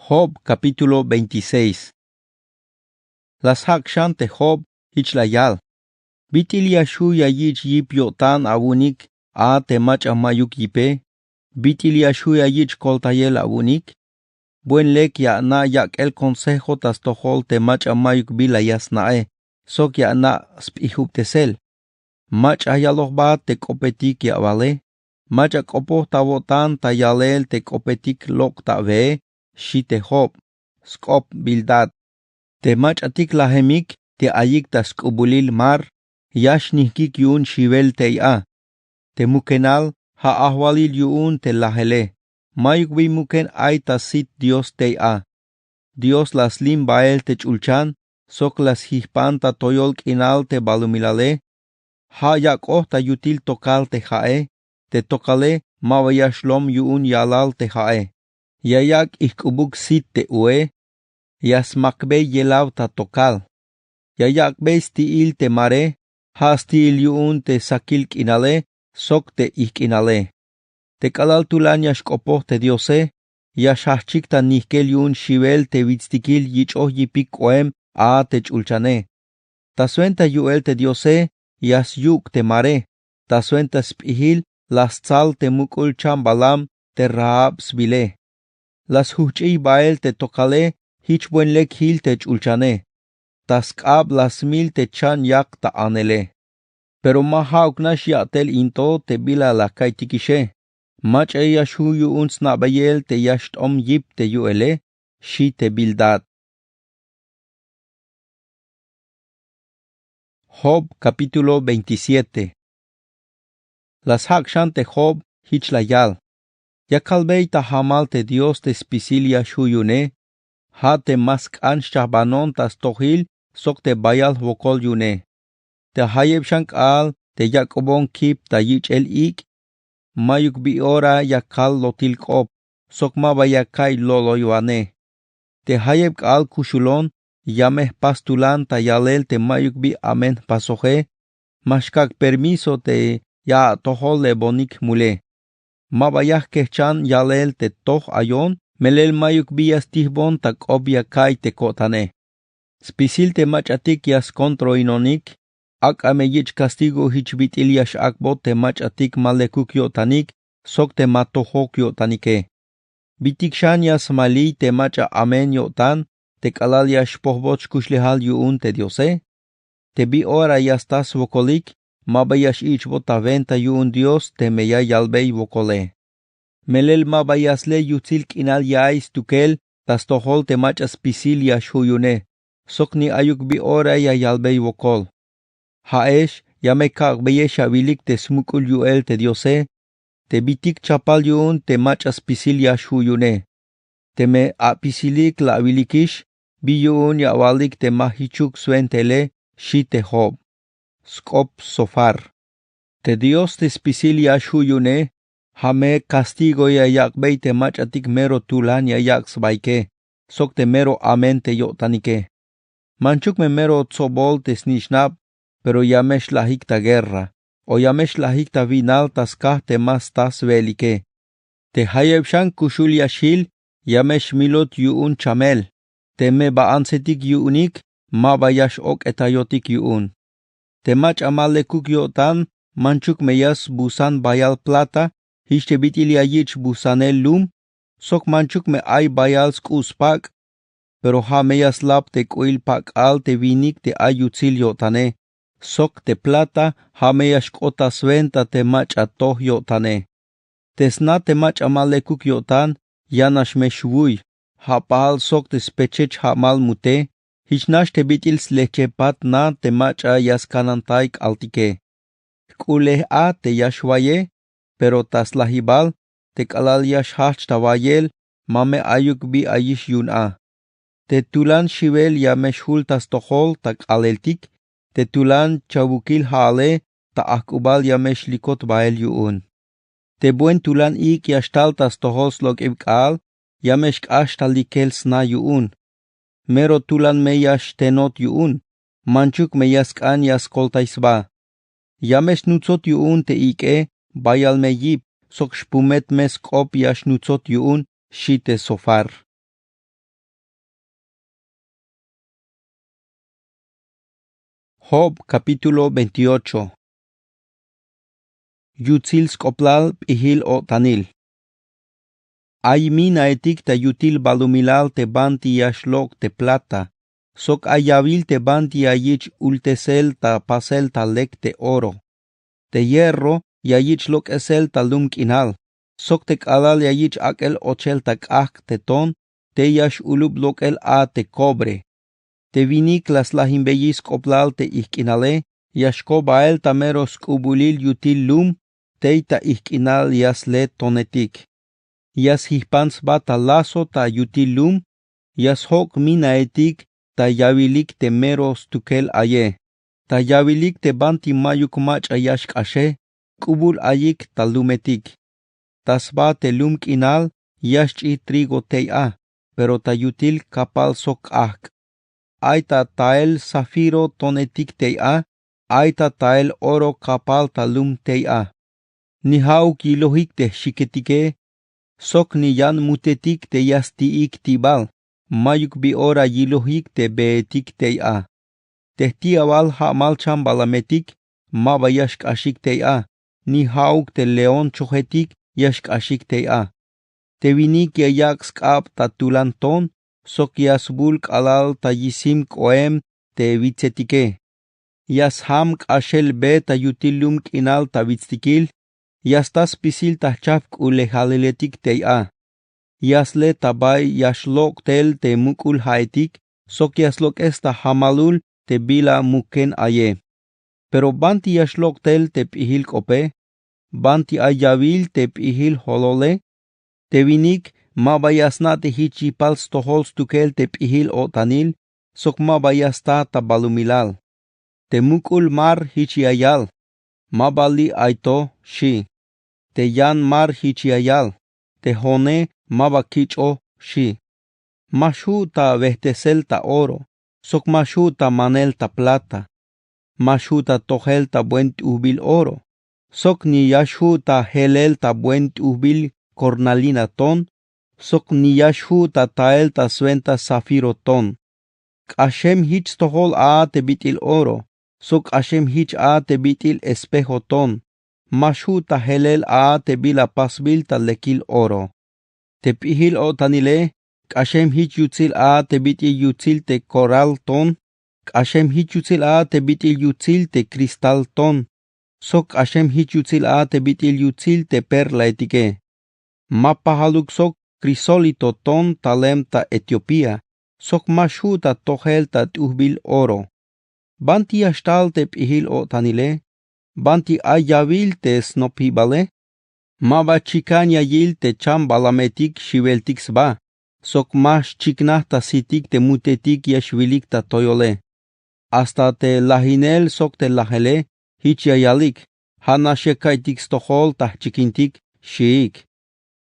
Job capítulo veintiséis. La sjak' xan te Job, jich la yal: Bit'il ya xju' ya yich' yip yo'tan awu'unik a te mach'a mayuk yipe? Bit'il ya xju' ya yich' koltayel awu'unik? Buen lek ya ana' yak'el consejo ta stojol te mach'a mayuk bila ya sna'e sok ya ana' sp'ijubtesel. Mach'a yalojbat te k'opetik ya awale. Mach'a k'opoj ta awo'tan ta yalel te k'opetik lok' ta awee, xi' te Job. Sk'op Bildad. Te mach'atik lajemik te ayik ta sk'ubulil mar, ya xnijkik yu'un xiwel tey a. Te mukenal ja' ajwalil yu'un te lajele. Mayuk bi muken ay ta sit Dios tey a. Dios la slim bael te ch'ulchan sok la sjijpan ta toyol k'inal te balumilale. Ja' yak'oj ta yutil tokal te ja'e. Te tokale ma ba ya xlom yu'un yalal te ja'e. Ya yak' ijk'ubuk sit te ue. Ya smakbey yelaw ta tokal. Ya yak'bey sti'il te mare, ja' sti'il yu'un te sakil k'inale sok te ijk'inale. Te k'alal tulan ya xk'opoj te Diose, ya xjajchik ta nijkel yu'un xiwel te witstikil yich'oj yipik k'oem a te ch'ulchane. Ta swenta yu'el te Diose ya syuk' te mare. Ta swenta sp'ijil la stsal te muk'ul chambalam te Rahab sbile. La sjujch'iy bael te tokale. Jich buen lek jil te ch'ulchane. Ta sk'ab la smil te chan yak ta anele. Pero ma ja'uk nax ya'tel in to te bila la ka'iytikixe. Mach'a ya xju' yu'un sna'beyel te ya xt'om yip te yu'ele, xi' te bildad. Job, kapítulo veintisiete. La sjak' xan te job. Jich la yal: Ya kalbey ta jamal te dios te spisil ya xju' yu'une, ja' te ma sk'an xchajbanon ta stojil sok te bayal jwokol yu'une. Te jayeb xan k'aal te yak'ubon kip ta yich'el ik', mayuk bi ora ya kal lotil k'op, sok ma ba ya ka'iy lo'loywanej. Te jayeb k'aal kuxulon, ya me jpas tulan ta yalel te mayuk bi amen jpasoje. Ma xkak' permiso te ya atojol lebonik jmule. Ma ba ya jkejchan yalel te toj ayon, melel mayuk bi ya stijbon ta k'op ya ka'iy te ko'tane. Spisil te mach'atik ya skontroinonik. Ak'a me yich' kastigo jich bit'il ya x'ak'bot te mach'atik ma lekuk yo'tanik sok te ma tojok yo'tanike. Bitik xan ya smaliy te mach'a amen yo'tan te k'alal ya xpojbot xkuxlejal yu'un te diose? Te bi ora ya sta swokolik, ma ba ya x'ich'bot ta wenta yu'un dios teme ya yalbey wokole. Melel ma ba ya sle yutsil k'inal ya'iy stukel ta stojol te mach'a spisil ya xju' yu'une, sok ni ayuk bi ora ya yalbey wokol. Ja'ex ya me kak'beyex awilik te smuk'ul yu'el te diose, te bitik chapal yu'un te mach'a spisil ya xju' yu'une. Teme apisilik la awilikix, bi yu'un ya awalik te ma jichuk swentele, xi' te job. Sk'op sofar. Te dios te spisil ya xju' yu'une, ja' me kastigo ya yak'bey te mach'atik mero tulan ya yak' sbaike, sok te mero amen te yo'tanike. Manchuk me mero tsobol te snich'nab, pero ya me xlajik ta guerra, o ya me xlajik ta winal ta skaj te ma sta swe'elike. Te jayeb xan kuxul ya xjil, ya me xmilot yu'un chamel. Teme ba antsetik yu'unik, ma ba ya x'ok'etayotik yu'un. Te mach'a ma lekuk yo'tan, manchuk me ya sbusan bayal plata, jich te bit'il ya yich' busanel lum, sok manchuk me ay bayal sk'u' spak'. Pero ja' me ya slap te k'u'il pak'al te winik te ay yutsil yo'tane, sok te plata ja' me ya xk'ot ta swenta te mach'a toj yo'tane. Te sna te mach'a ma lekuk yo'tan, ya nax me xwuy, ja' pajal sok te spechech ja'mal mute. Jich nax te bit'il slechepat na te mach'a ya skanantay k'altike. Jk'ulej a te ya xwaye, pero ta slajibal, te k'alal ya xjajch ta wayel, ma me ayuk bi ayix yu'un a. Te tulan xiwel ya me xjul ta stojol ta k'aaleltik, te tulan chawukil ja'ale ta ajk'ubal ya me xlikot bael yu'un. Te buen tulan ik' ya xtal ta stojol slok'ib k'aal, ya me xk'ax ta likel sna yu'un. Mero tulan me ya xtenot yu'un, manchuk me ya sk'an ya skoltay sba. Ya me snutsot yu'un te ik'e, bayal me yip, sok xpumet me sk'op ya xnutsot yu'un, xi te sofar. Job, kapítulo veintiocho. Yutsil sk'oplal p'ijil o'tanil. Ay minaetik ta yutil balumilal te banti ya xlok' te plata, sok ay yawil te banti ya yich' ultesel ta pasel ta lek te oro. Te hierro ya yich' lok'esel ta lum k'inal, sok te k'alal ya yich' ak'el ochel ta k'ajk' te ton, tey ya x'ulub lok'el a te cobre. Te winik la slajinbeyiy sk'oplal te ijk'inale, ya xko bael ta mero sk'ubulil yutil lum, tey ta ijk'inal ya sle tonetik. Ya sjijpan sba ta lazo ta yutil lum, ya sjok' minaetik ta yawilik te mero stukel aye. Ta yawilik te banti mayuk mach'a ya xk'axe, k'ubul ayik ta lumetik. Ta sba te lum k'inal, ya xch'i trigo tey a, pero ta yutil kapal sok k'ajk'. Ay ta tael zafiro tonetik tey a, ay ta tael oro kapal ta lum tey a. Ni ja'uk yilojik te jxiketike, sok ni yan mutetik te ya sti'ik ti'bal, mayuk bi ora yilojik te beetik tey a. Te jti'awal ja'mal chambalametik, ma ba ya xk'axik tey a, ni ja'uk te león chojetik ya xk'axik tey a. Te winik ya yak' sk'ab ta tulan ton sok ya sbul k'alal ta yisim k'oem te witsetike. Ya sjam k'axel be ta yutil lum k'inal ta witstikil. Ya sta spisil ta jchajp k'uhlejaleletik tey a. Ya sle ta bay ya xlok' tel te muk'ul ja'etik sok ya slok'es ta jamalul te bila muken aye. Pero banti ya xlok' tel te p'ijil k'ope? Banti ay yawil te p'ijil jolole? Te winik ma ba ya sna' te jich yipal stojol stukel te p'ijil o'tanil sok ma ba ya sta ta balumilal. Te muk'ul mar jich ya yal: Ma ba li' ay to, xi'. Te yan mar jich ya yal: Te jone ma ba kich'o, xi'. Ma xju' ta wejtesel ta oro sok ma xju' ta manel ta plata. Ma xju' ta tojel ta buen t'ujbil oro sok ni ya xju' ta jelel ta buen t'ujbil kornalina ton sok ni ya xju' ta tael ta swenta zafiro ton. K'axem jich stojol a te bit'il oro sok k'axem jich a te bit'il espejo ton. Ma xju' ta jelel a te bila pasbil ta lekil oro. Te p'ijil o'tanile k'axem jich yutsil a te bit'il yutsil te koral ton. K'axem jich yutsil a te bit'il yutsil te kristal ton sok k'axem jich yutsil a te bit'il yutsil te perlaetike. Ma pajaluk sok krisólito ton talem ta etiopía sok ma xju' ta tojel ta t'ujbil oro. Banti ya xtal te p'ijil o'tanile? Banti ay yawil te snopjibale? Ma ba chikan ya yil te chambalametik xiweltik sba sok ma xchiknaj ta sitik te mutetik ya xwilik ta toyole. Hasta te lajinel sok te lajele jich ya yalik: Ja' nax ya ka'iytik stojol ta jchikintik, xiik.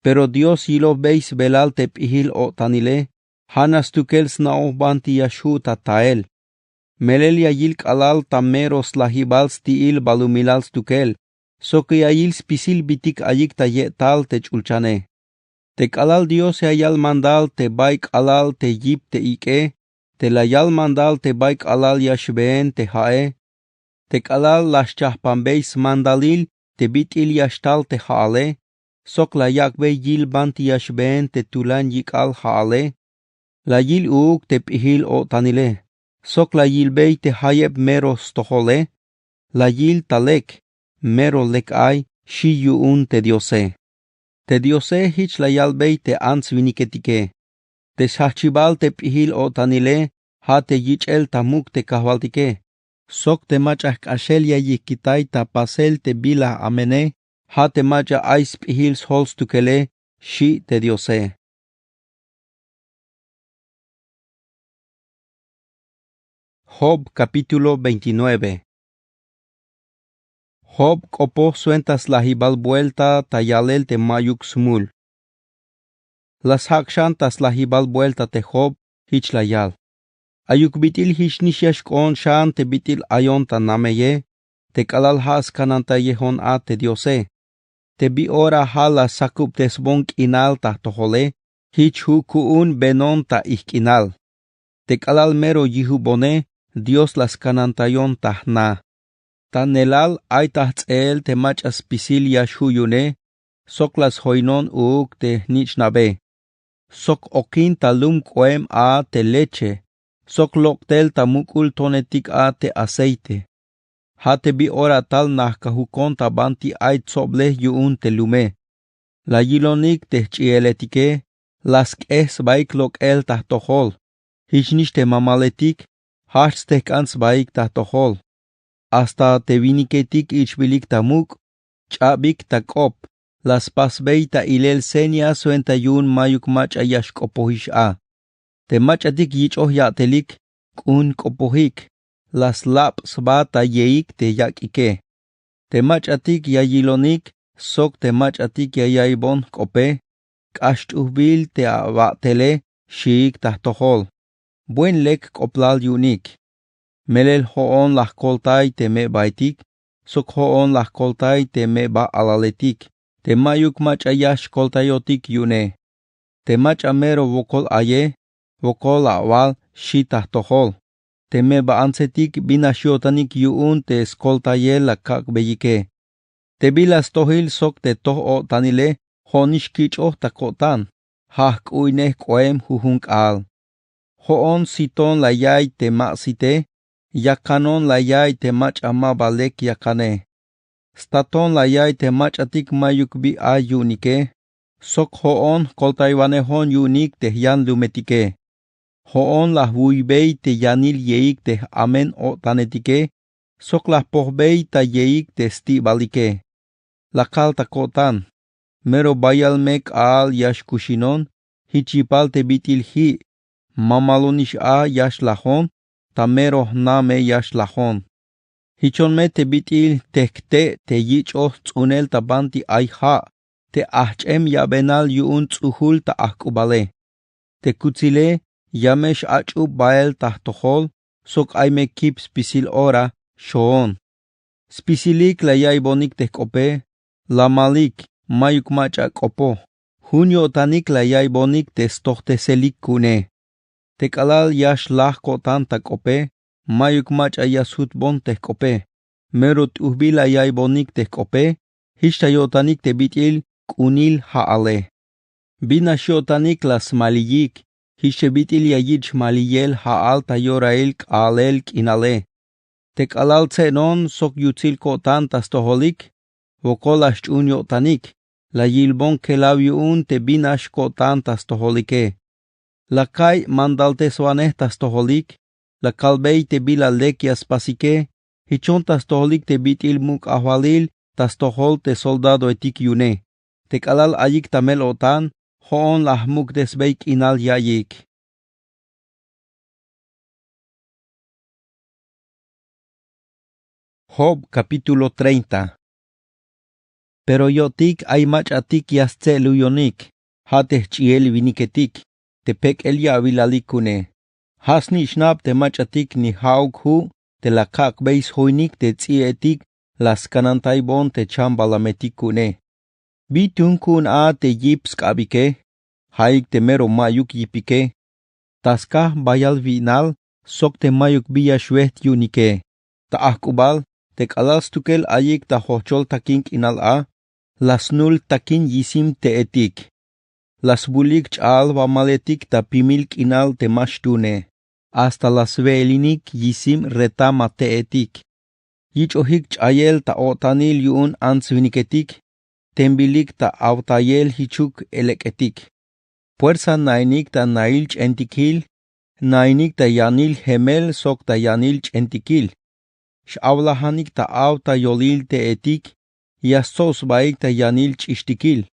Pero dios yilojbey sbelal te p'ijil o'tanile. Ja' nax stukel sna'oj banti ya xju' ta tael. Melel ya yil k'alal ta mero slajibal sti'il balumilal stukel sok ya yil spisil bitik ayik ta ye'tal te ch'ulchane. Te k'alal dios ya yal mandal te bay k'alal te yip te ik'e, te la yal mandal te bay k'alal ya xbeen te ja'e, te k'alal la xchajpanbey smandalil te bit'il ya xtal te ja'ale sok la yak'bey yil banti ya xbeen te tulan yik'al ja'ale. La yil uuk te p'ijil o'tanile sok la yilbey te jayeb mero stojole. La yil ta lek, mero lek ay, xi yu'un te diose. Te diose jich la yalbey te ants-winiketike. Te sjajchibal te p'ijil o'tanile ja' te yich'el ta muk' te kajwaltike sok te mach'a jk'axel ya yijkitay ta pasel te bila amene. Ja' te mach'a ay sp'ijil sjol stukele, xi' te diose. Job capítulo veintinueve. Job k'opoj swenta slajibal buelta ta yalel te ma'yuk smul. La sjak' xan ta slajibal buelta te job jich la yal: Ayuk bit'il jichnix ya xk'oon xan te bit'il ayon ta nameye te k'alal ja' skanantayejon a te diose. Te bi ora ja' la sakubtesbon k'inal ta jtojole, jich ju' ku'un benon ta ijk'inal. Te k'alal mero yijubone dios la skanantayon ta jna. Ta neelal ay ta jts'eel te mach'a spisil ya xju' yu'une sok la sjoinon uuk te jnich'nabe. Sok okin ta lum k'oem a te leche sok lok' tel ta muk'ul tonetik a te aceite. Ja' te bi ora tal najkajukon ta banti ay tsoblej yu'un te lume. La yilonik te jch'i'eletike la sk'ej sbaik lok'el ta jtojol. Jichnix te mamaletik jajch' stejk'an sbaik ta jtojol. Hasta te winiketik ich'bilik ta muk' ch'abik ta k'op. La spasbey ta ilel seña swenta yu'un mayuk mach'a ya xk'opojix a. Te mach'atik yich'oj ya'telik k'un jk'opojik. La slab sba ta yeik te yak'ike. Te mach'atik ya yilonik sok te mach'atik ya yaibon jk'ope k'ax t'ujbil te awa'tele xiik ta jtojol. Buen lek k'oblal yu'unik. Melel jo'on la jkoltay te me'baetik sok jo'on la jkoltay te me'ba alaletik te ma'yuk mach'a ya xkoltayotik yu'une. Te mach'a mero wokol aye wokol awal xi ta jtojol. Te me'ba antsetik bin nax yo'tanik yu'un te skoltayel la kak'beyike. Te bila stojil sok te toj-o'tanile Jo'onix kich'oj ta ko'tan. Ja' jk'u'inej k'oem jujun k'aal. Jo'on siton la ya'iy te ma site. Yakanon la ya'iy te mach'a ma ba lek yakane. Staton la ya'iy te mach'atik mayuk bi ay yu'unike. Sok jo'on jkoltaywanejon yu'unik te jyanlumetike. Jo'on la jwuybey te yanil yeik te j'amen-o'tanetike. Sok la jpojbey ta yeik te sti'balike. La kal ta ko'tan. Mero bayal me k'aal ya xkuxinon. Jich yipal te bit'il ji'. Mamalonix a ya xlajon. Ta mero jna me ya xlajon. Jichon me te bit'il tejkte' te yich'oj ts'unel ta banti ay ja'. Te ajch'em yabenal yu'un ts'ujul ta ajk'ubale. Te kutsile ya me x'ach'ub bael ta jtojol. Sok ay me kip spisil ora xoon. Spisilik la ya'iybonik te jk'ope. La malik mayuk mach'a k'opoj. Jun yo'tanik la ya'iybonik te stojteselik ku'une. Te k'alal ya xlaj ko'tan ta k'ope. Mayuk mach'a ya sjutbon te jk'ope. Mero t'ujbil la ya'iybonik te jk'ope. Jich ta yo'tanik te bit'il k'unil ja'ale. Bin nax yo'tanik la smaliyik. Jich te bit'il ya yich' jmaliyel ja'al ta yorail k'aalel k'inale. Te k'alal tse'non sok yutsil ko'tan ta stojolik. Wokol la xch'uun yo'tanik. La yilbon kelaw yu'un te bin nax ko'tan ta stojolike. La ka'iy mandalteswanej ta stojolik. La kalbey te bila lek ya spasike. Jichon ta stojolik te bit'il muk' ajwalil ta stojol te soldadoetik yu'une. Te k'alal ayik ta mel-o'tan. Jo'on la jmuktesbey k'inal ya'iyik. Job capítulo treinta. Pero yo'tik ay mach'atik ya stse'luyonik. Ja' te jch'iel winiketik te pek'el ya'wilalik ku'une. Ja' snich'nab te mach'atik ni ja'uk ju' te la kak'bey sjoinik te ts'i'etik la skanantaybon te chambalametik ku'une. Bi tuun ku'un a te yip sk'abike. Ja'ik te mero ma'yuk yipike. Ta skaj bayal wi'nal sok te mayuk bi ya xwejt yu'unike. Ta ajk'ubal te k'alal stukel ayik ta jojchol takin k'inal a. La snul takin yisim te'etik. La sbulik ch'aal wamaletik ta pimil k'inal te ma xtuune. Hasta la swe'elinik yisim retama te'etik. Yich'ojik ch'ayel ta o'tanil yu'un ants winiketik. Tembilik ta awtayel jichuk elek'etik. Puersa nainik ta nail ch'entikil. Nainik ta yanil jemel sok ta yanil ch'entikil. X'awlajanik ta aw ta yolil te'etik. Ya stsob sbaik ta yanil ch'ixtikil.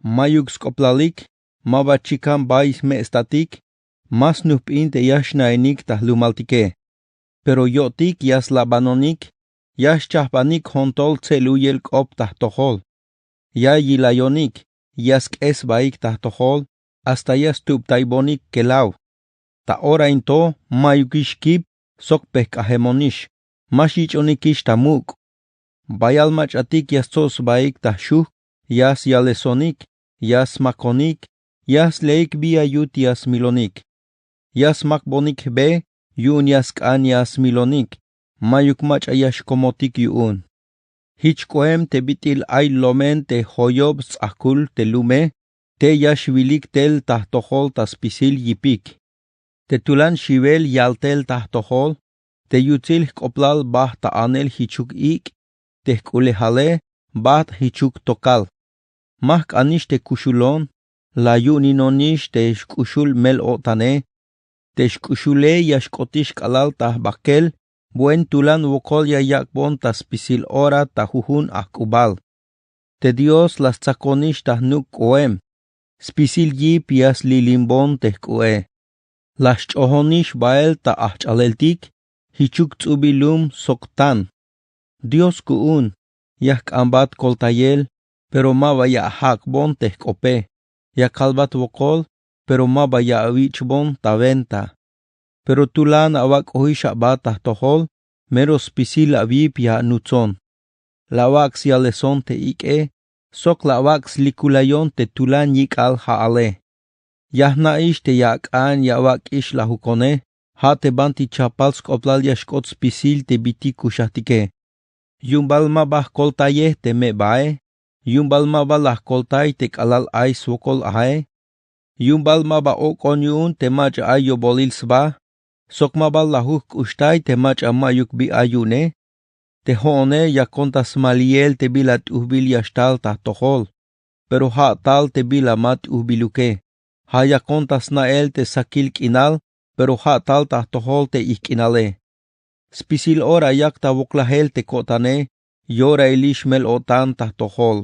Mayuk sk'oplalik. Ma ba chikan bay jme'statik. Ma snujp'in te ya xnainik ta jlumaltike. Pero yo'tik ya slabanonik. Ya xchajbanik jontol tse'luyel k'op ta jtojol. Ya yilayonik. Ya sk'es sbaik ta jtojol. Hasta ya stubtaybonik kelaw. Ta ora in to mayukix kip sok pejk'ajemonix. Ma xyich'onikix ta muk'. Bayal mach'atik ya stsob sbaik ta jxujk. Ya syalesonik. Ya smakonik. Ya sleik bi ya yut ya smilonik. Ya smakbonik jbe yu'un ya sk'an ya smilonik. Mayuk mach'a ya xkomotik yu'un. Jich k'oem te bit'il ay lomen te joyob sts'ajkul te lume. Te ya xwilik tel ta jtojol ta spisil yipik. Te tulan xiwel yaltel ta jtojol. Te yutsil jk'oblal bajt ta anel jichuk ik'. Te jk'ulejale bajt jichuk tokal. Ma jk'anix te kuxulon. La yu'uninonix te xk'uxul mel-o'tane. Te xk'uxule ya xk'otix k'alal ta jbakel. Buen tulan wokol ya yak'bon ta spisil ora ta jujun ajk'ubal. Te dios la stsakonix ta jnuk' k'oem. Spisil yip ya slilimbon te jk'u'e. La xch'ojonix bael ta ajch'aleltik. Jichuk ts'ubil lum sok tan. Dios ku'un. Ya jk'anbat koltayel. Pero ma ba ya ajak'bon te jk'ope. Ya kalbat wokol. Pero ma ba ya awich'bon ta wenta. Pero tulan awak'ojix aba ta jtojol. Mero spisil awip ya anutzon. La awak' syaleson te ik'e. Sok la awak' slikulayon te tulan yik'al ja'ale. Ya jna'ix te ya ak'an ya awak'ix lajukone. Ja' te banti chapal sk'oblal ya xk'ot spisil te bitik kuxajtike. Yu'un bal ma ba jkoltayej te me'bae. Yu'un bal ma ba la jkoltay te k'alal ay swokol ae. Yu'un bal ma ba ok'on yu'un te mach'a ay yo'bolil sba. Sok ma ba lajuj k'uxtay te mach'a ma'yuk bi ay yu'une. Te jo'one yakon ta smaliyel te bila t'ujbil ya xtal ta jtojol. Pero ja' tal te bila ma t'ujbiluke. Ja' yakon ta sna'el te sakil k'inal. Pero ja' tal ta jtojol te ijk'inale. Spisil ora yak ta woklajel te ko'tane. Yorailix mel-o'tan ta jtojol.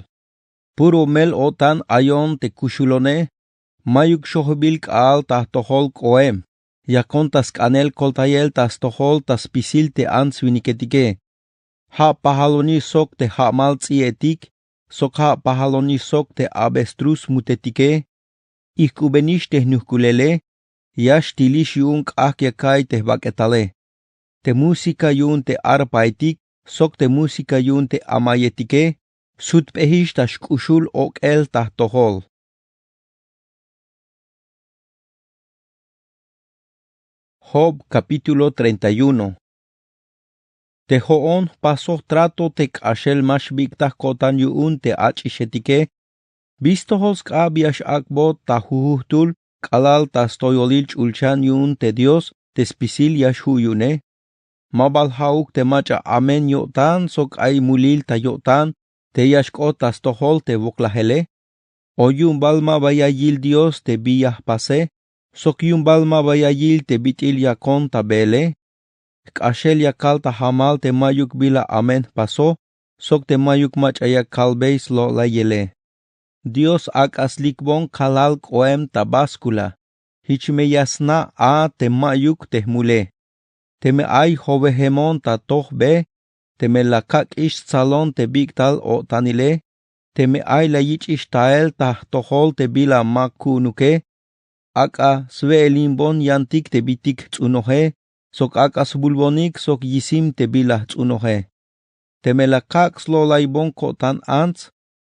Puro mel-o'tan ayon te kuxulone. Mayuk xojbil k'aal ta jtojol k'oem. Yakon ta sk'anel koltayel ta stojol ta spisil te ants-winiketike. Ja' pajalonix sok te ja'mal ts'i'etik. Sok ja' pajalonix sok te avestruz mutetike. Ijk'ubenix te jnujk'ulele. Ya xtilix yu'un k'ajk' ya ka'iy te jbak'etale. Te músika yu'un te arpaetik sok te músika yu'un te amayetike. Sutp'ejix ta xk'uxul ok'el ta jtojol. Job capítulo treinta y uno. Te jo'on jpasoj trato te k'axel ma xbik'taj ko'tan yu'un te ach'ixetike. Bi stojol sk'ab ya x'ak'bot ta jujujtul k'alal ta stoyolil ch'ulchan yu'un te Dios te spisil ya xju' yu'une. Ma bal ja'uk te mach'a amen yo'tan sok ay mulil ta yo'tan te ya xk'ot ta stojol te woklajele. O yu'un bal ma ba ya yil Dios te bi ya jpase. Sok yu'un bal ma ba ya yil te bit'il yakon ta beele. Jk'axel ya kal ta jamal te ma'yuk bila amen jpaso sok te ma'yuk mach'a ya kalbey slo'layele. Dios ak'a slikbon kalal k'oem ta báscula. Jich me ya sna' a te ma'yuk te jmule. Teme ay jowejemon ta toj be. Teme la kak'ix stsalon te bik'tal o'tanile. Teme ay la yich'ix tael ta jtojol te bila ma ku'unuke. Ak'a swe'elinbon yantik te bitik jts'unoje. Sok ak'a sbulbonik sok yisim te bila jts'unoje. Teme la kak' slo'laybon ko'tan ants.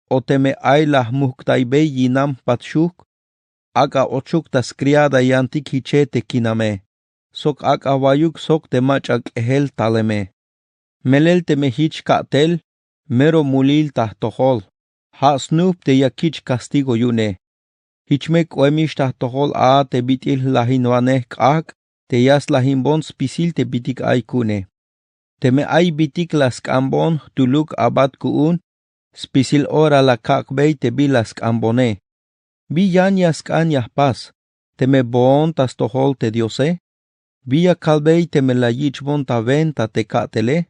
O teme ay la jmujk'taybey yinam jpat xujk. Ak'a ochuk ta skriada yantik jiche te kiname. Sok ak'a wayuk sok te mach'a k'ejel taleme. Melel teme jich ka'tel mero mulil ta jtojol. Ja' snujp te ya kich' kastigo yu'une. Jich me k'oemix ta jtojol a te bit'il jlajinwanej k'ajk' te ya slajinbon spisil te bitik ay ku'une. Teme ay bitik la sk'anbon jtuluk abat ku'un. Spisil ora la kak'bey te bila sk'anbone. Bi yan ya sk'an ya jpas. Teme boon ta stojol te Diose. Bi ya kalbey teme la yich'bon ta wenta te ka'tele.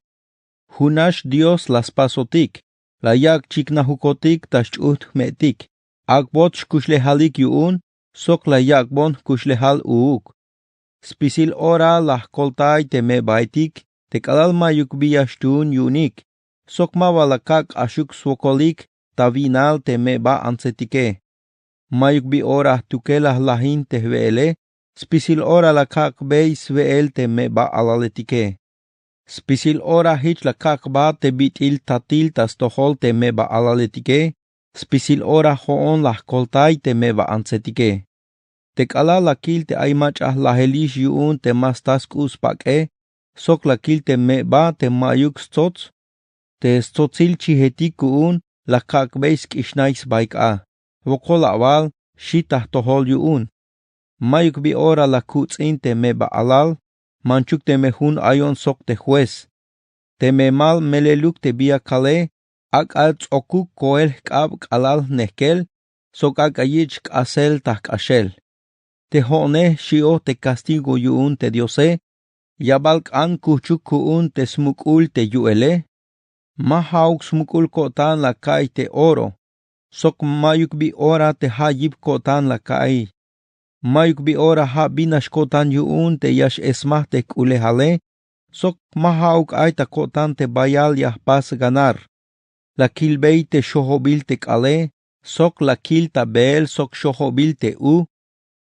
Jun nax Dios la spasotik. La yak' chiknajukotik ta xch'ujt' jme'tik. Ak'bot xkuxlejalik yu'un. Sok la yak'bon jkuxlejal uuk. Spisil ora la jkoltay te me'baetik te k'alal ma'yuk bi ya xtuun yu'unik. Sok ma ba la kak' k'axuk swokolik ta wi'nal te me'ba antsetike. Ma'yuk bi ora jtukel la jlajin te jwe'ele. Spisil ora la kak'bey swe'el te me'ba alaletike. Spisil ora jich la kak' jba te bit'il tatil ta stojol te me'ba alaletike. Spisil ora jo'on la jkoltay te me'ba antsetike. Te k'alal la kil te ay mach'a jlajelix yu'un te ma sta sk'u' spak'e. Sok la kil te me'ba te ma'yuk stsots. Te stsotsil chijetik ku'un la kak'bey sk'ixnay sbaik a. Wokol awal xi ta jtojol yu'un. Ma'yuk bi ora la kuts'in te me'ba alal. Manchuk teme jun ayon sok te juez. Teme ma meleluk te bi ya kale. Ak'a ts'okuk koel jk'ab k'alal jnejkel. Sok ak'a yich' k'asel ta jk'axel. Te jo'one xi'oj te kastigo yu'un te Diose. Ya bal k'an kujchuk ku'un te smuk'ul te yu'ele. Ma ja'uk smuk'ul ko'tan la ka'iy te oro. Sok ma'yuk bi ora te ja' yip ko'tan la ka'iy. Ma'yuk bi ora ja' binax ko'tan yu'un te ya x'esmaj te jk'ulejale. Sok ma ja'uk ay ta ko'tan te bayal ya jpas ganar. La kilbey te xojobil te k'ale. Sok la kil ta beel sok xojobil te u.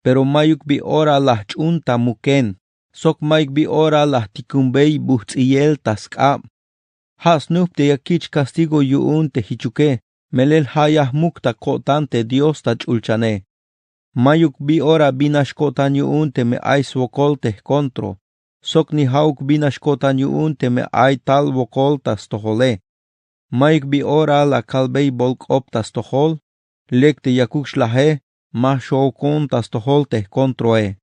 Pero ma'yuk bi ora la jch'un ta muken. Sok ma'yuk bi ora la jtikunbey bujts'iyel ta sk'ab. Ja' snujp te ya kich' kastigo yu'un te jichuke. Melel ja' ya jmuk ta ko'tan te Dios ta ch'ulchane. Ma'yuk bi ora binax ko'tan yu'un teme ay swokol te jkontro. Sok ni ja'uk binax ko'tan yu'un teme ay tal wokol ta stojole. Mayuk bi ora la kalbey bol k'op ta stojol, lek te yakuk xlaje, ma xookon ta stojol te jkontroe.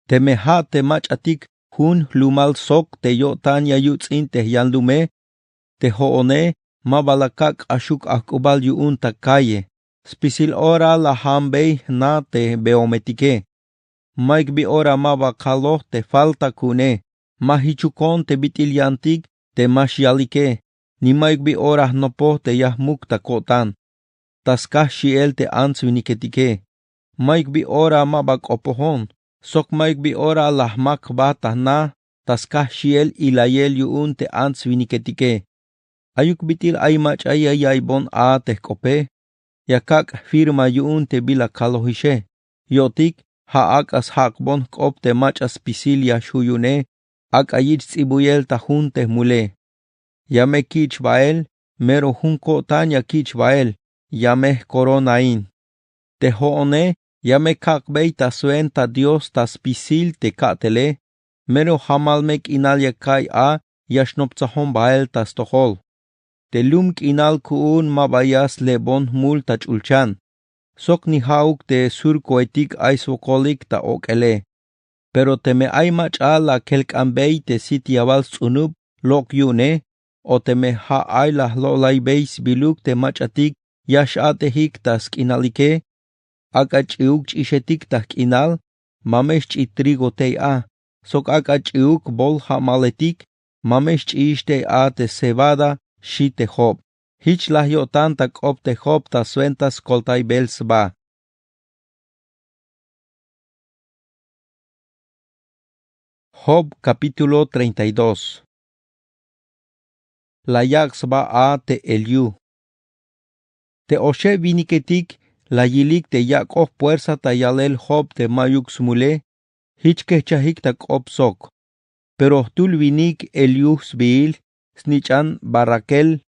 Teme ja' te mach'atik jun jlumal sok te yo'tan ya yuts'in te jyanlume, te jo'one ma ba la kak' k'axuk ajk'ubal yu'un ta calle. Spisil ora la jambey jna te beometike. Mayuk bi ora ma ba kaloj te falta ku'une, ma jichukon te bit'il yantik te ma xyalike, ni mayuk bi ora jnopoj te ya jmuk ta ko'tan, ta skaj xi'el te ants winiketike. Mayuk bi ora ma ba k'opojon, sok mayuk bi ora la jmak jba ta jna ta skaj xi'el ilayel yu'un te ants winiketike. Ayuk bit'il ay mach'a ya yaiybon a te jk'ope, ya kak' jfirma yu'un te bila kalojixe. Yo'tik, ja' ak'a sjak'bon jk'op te mach'a spisil ya xju' yu'une, ak'a yich' ts'ibuyel ta jun te jmule. Ya me kich'bael, mero jun ko'tan ya kich'bael, ya me jkoronain. Te jo'one ya me kak'bey ta swenta Dios ta spisil te ka'tele, mero jamal me k'inal ya ka'iy a ya xnoptsajon bael ta stojol. Te lum k'inal ku'un ma ba ya slebon jmul ta ch'ulchan, sok ni ja'uk te surkoetik ay swokolik ta ok'ele. Pero teme ay mach'a la kelk'anbey te sit yabal sts'unub lok' yu'une, o teme ja' ay la jlo'laybey sbiluk te mach'atik ya x-a'tejik ta sk'inalike, ak'a ch'iuk ch'ixetik ta jk'inal, ma me xch'i trigo tey a, sok ak'a ch'iuk bol jamaletik, ma me xch'iix tey a te cebada, xi' te Job. Jich laj yo'tan ta k'op te Job ta swenta skoltaybel sba. Job capítulo treinta y dos. La yak' sba a te Eliú. Te oxeb winiketik la yilik te yak'oj puersa ta yalel Job te mayuk smule, jich kejchajik ta k'op sok. Pero jtul winik Eliú sbiil, snich'an Barraquel,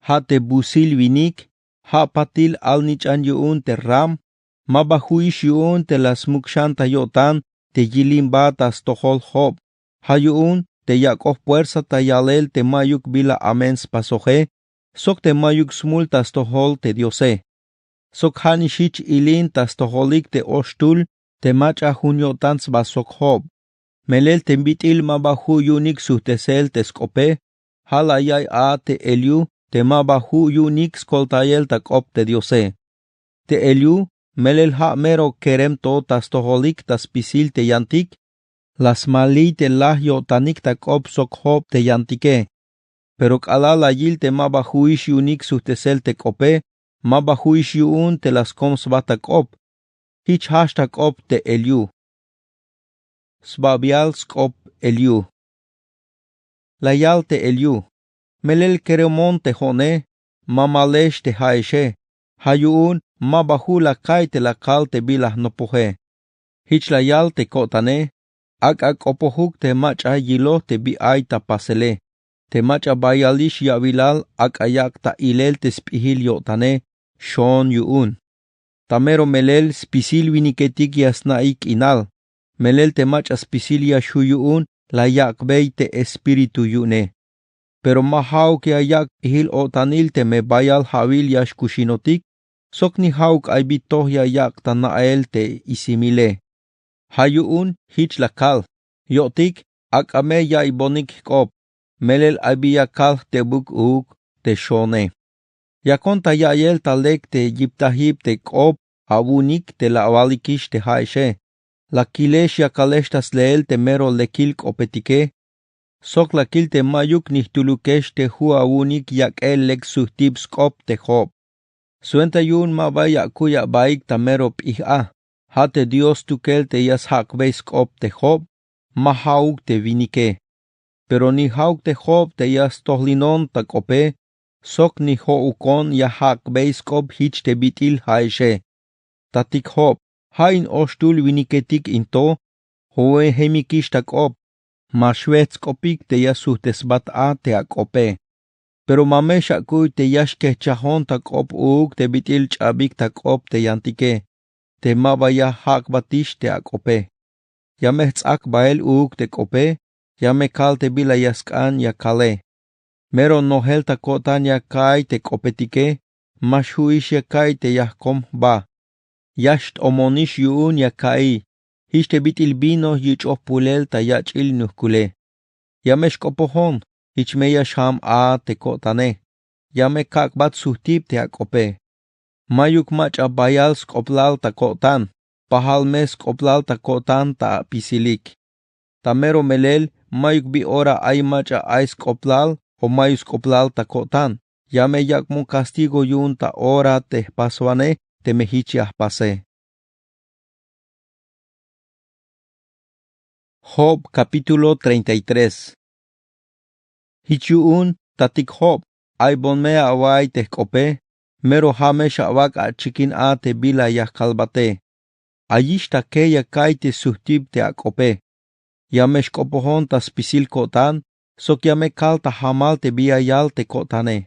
ja' te busil winik, ja' patil alnich'an yu'un te Ram, ma ba ju'ix yu'un te la smuk xan ta yo'tan te yilimba ta stojol Job. Ja' yu'un te yak'oj puersa ta yalel te mayuk bila amen spasoje, sok te mayuk smul ta stojol te Diose. Sok ja' nix jich ilin ta stojolik te oxtul te mach'a jun yo'tan sba sok Job. Melel te bit'il ma ba ju' yu'unik sujtesel te sk'ope, ja' la yaiy a te Eliú te ma ba ju' yu'unik skoltayel ta k'op te Diose. Te Eliú melel ja' mero kerem to ta stojolik ta spisil te yantik, la smaliy te laj yo'tanik ta k'op sok Job te yantike. Pero k'alal la yil te ma ba ju'ix yu'unik sujtesel te k'ope, ma ba ju'ix yu'un te la skom sba ta k'op. Jich jajch ta k'op te Eliú. Sbabial sk'op Eliú. La yal te Eliú: Melel keremon te jo'one, ma malex te ja'exe, ja' yu'un ma ba ju' la ka'iy te la kal te bila jnopoje. Jich la yal te ko'tane: Ak'a k'opojuk te mach'a yiloj te bi ay ta pasele. Te mach'a bayalix ya'bilal ak'a yak' ta ilel te sp'ijil yo'tane, xoon yu'un. Ta mero melel spisil winiketik ya sna'ik k'inal, melel te mach'a spisil ya xju' yu'un la yak'bey te espíritu yu'une. Pero ma ja'uk ya yak' p'ijil-o'tanil teme bayal ja'wil ya xkuxinotik, sok ni ja'uk ay bi toj ya yak' ta na'el te isimile. Ja' yu'un jich la kal: Yo'tik, ak'a me ya'iybonik jk'op, melel ay bi ya kal jtebuk uuk te xoone. Yakon ta ya'iyel ta lek te yiptajib te k'op awu'unik te la awalikix te ja'exe. La kilex yakalex ta sleel te mero lekil k'opetike, sok la kil te ma'yuk nijtulukex te ju' awu'unik yak'el lek sujtib sk'op te Job. Swenta yu'un ma ba ya akuy abaik ta mero p'ij a, ja' te Dios stukel te ya sjak'bey sk'op te Job, ma ja'uk te winike. Pero ni ja'uk te Job te ya stojlinon ta k'ope, sok ni jo'ukon ya jak'bey sk'op jich te bit'il ja'exe. Tatik Job, ja' in oxtul winiketik in to, jo'wejemikix ta k'op, ma xwejt' sk'opik te ya sujtesbat a te ak'ope. Pero ma me xakuy te ya xkejchajon ta k'op uuk te bit'il ch'abik ta k'op te yantike, te ma ba ya jak'batix te ak'ope. Ya me jts'ak bael uuk te k'ope, ya me kal te bila ya sk'an ya kale. Mero nojel ta ko'tan ya ka'iy te k'opetike. Ma xju'ix ya ka'iy te yajkom jba. Ya xt'omonix yu'un ya ka'iy. Jich te bit'il vino yich'oj pulel ta yach'il nujkule. Ya me xk'opojon. Jich me ya xjam a te ko'tane. Ya me kak'bat sujtib te ak'ope. Mayuk mach'a bayal sk'oblal ta ko'tan. Pajal me sk'oblal ta ko'tan ta apisilik. Ta mero melel mayuk bi ora ay mach'a ay sk'oblal o mayuk sk'oblal ta ko'tan. Ya me yak'bon kastigo yu'un ta ora te jpaswanej teme jich ya jpase. Job capítulo treinta y tres. Jich yu'un tatik job, aybon me awa'iy te jk'ope. Mero ja' me xawak' achikin a te bila ya jkalbate. Ayix ta ke ya ka'iy te sujtib te ak'ope. Ya me xk'opojon ta spisil ko'tan sok ya me kal ta jamal te bi ya yal te ko'tane.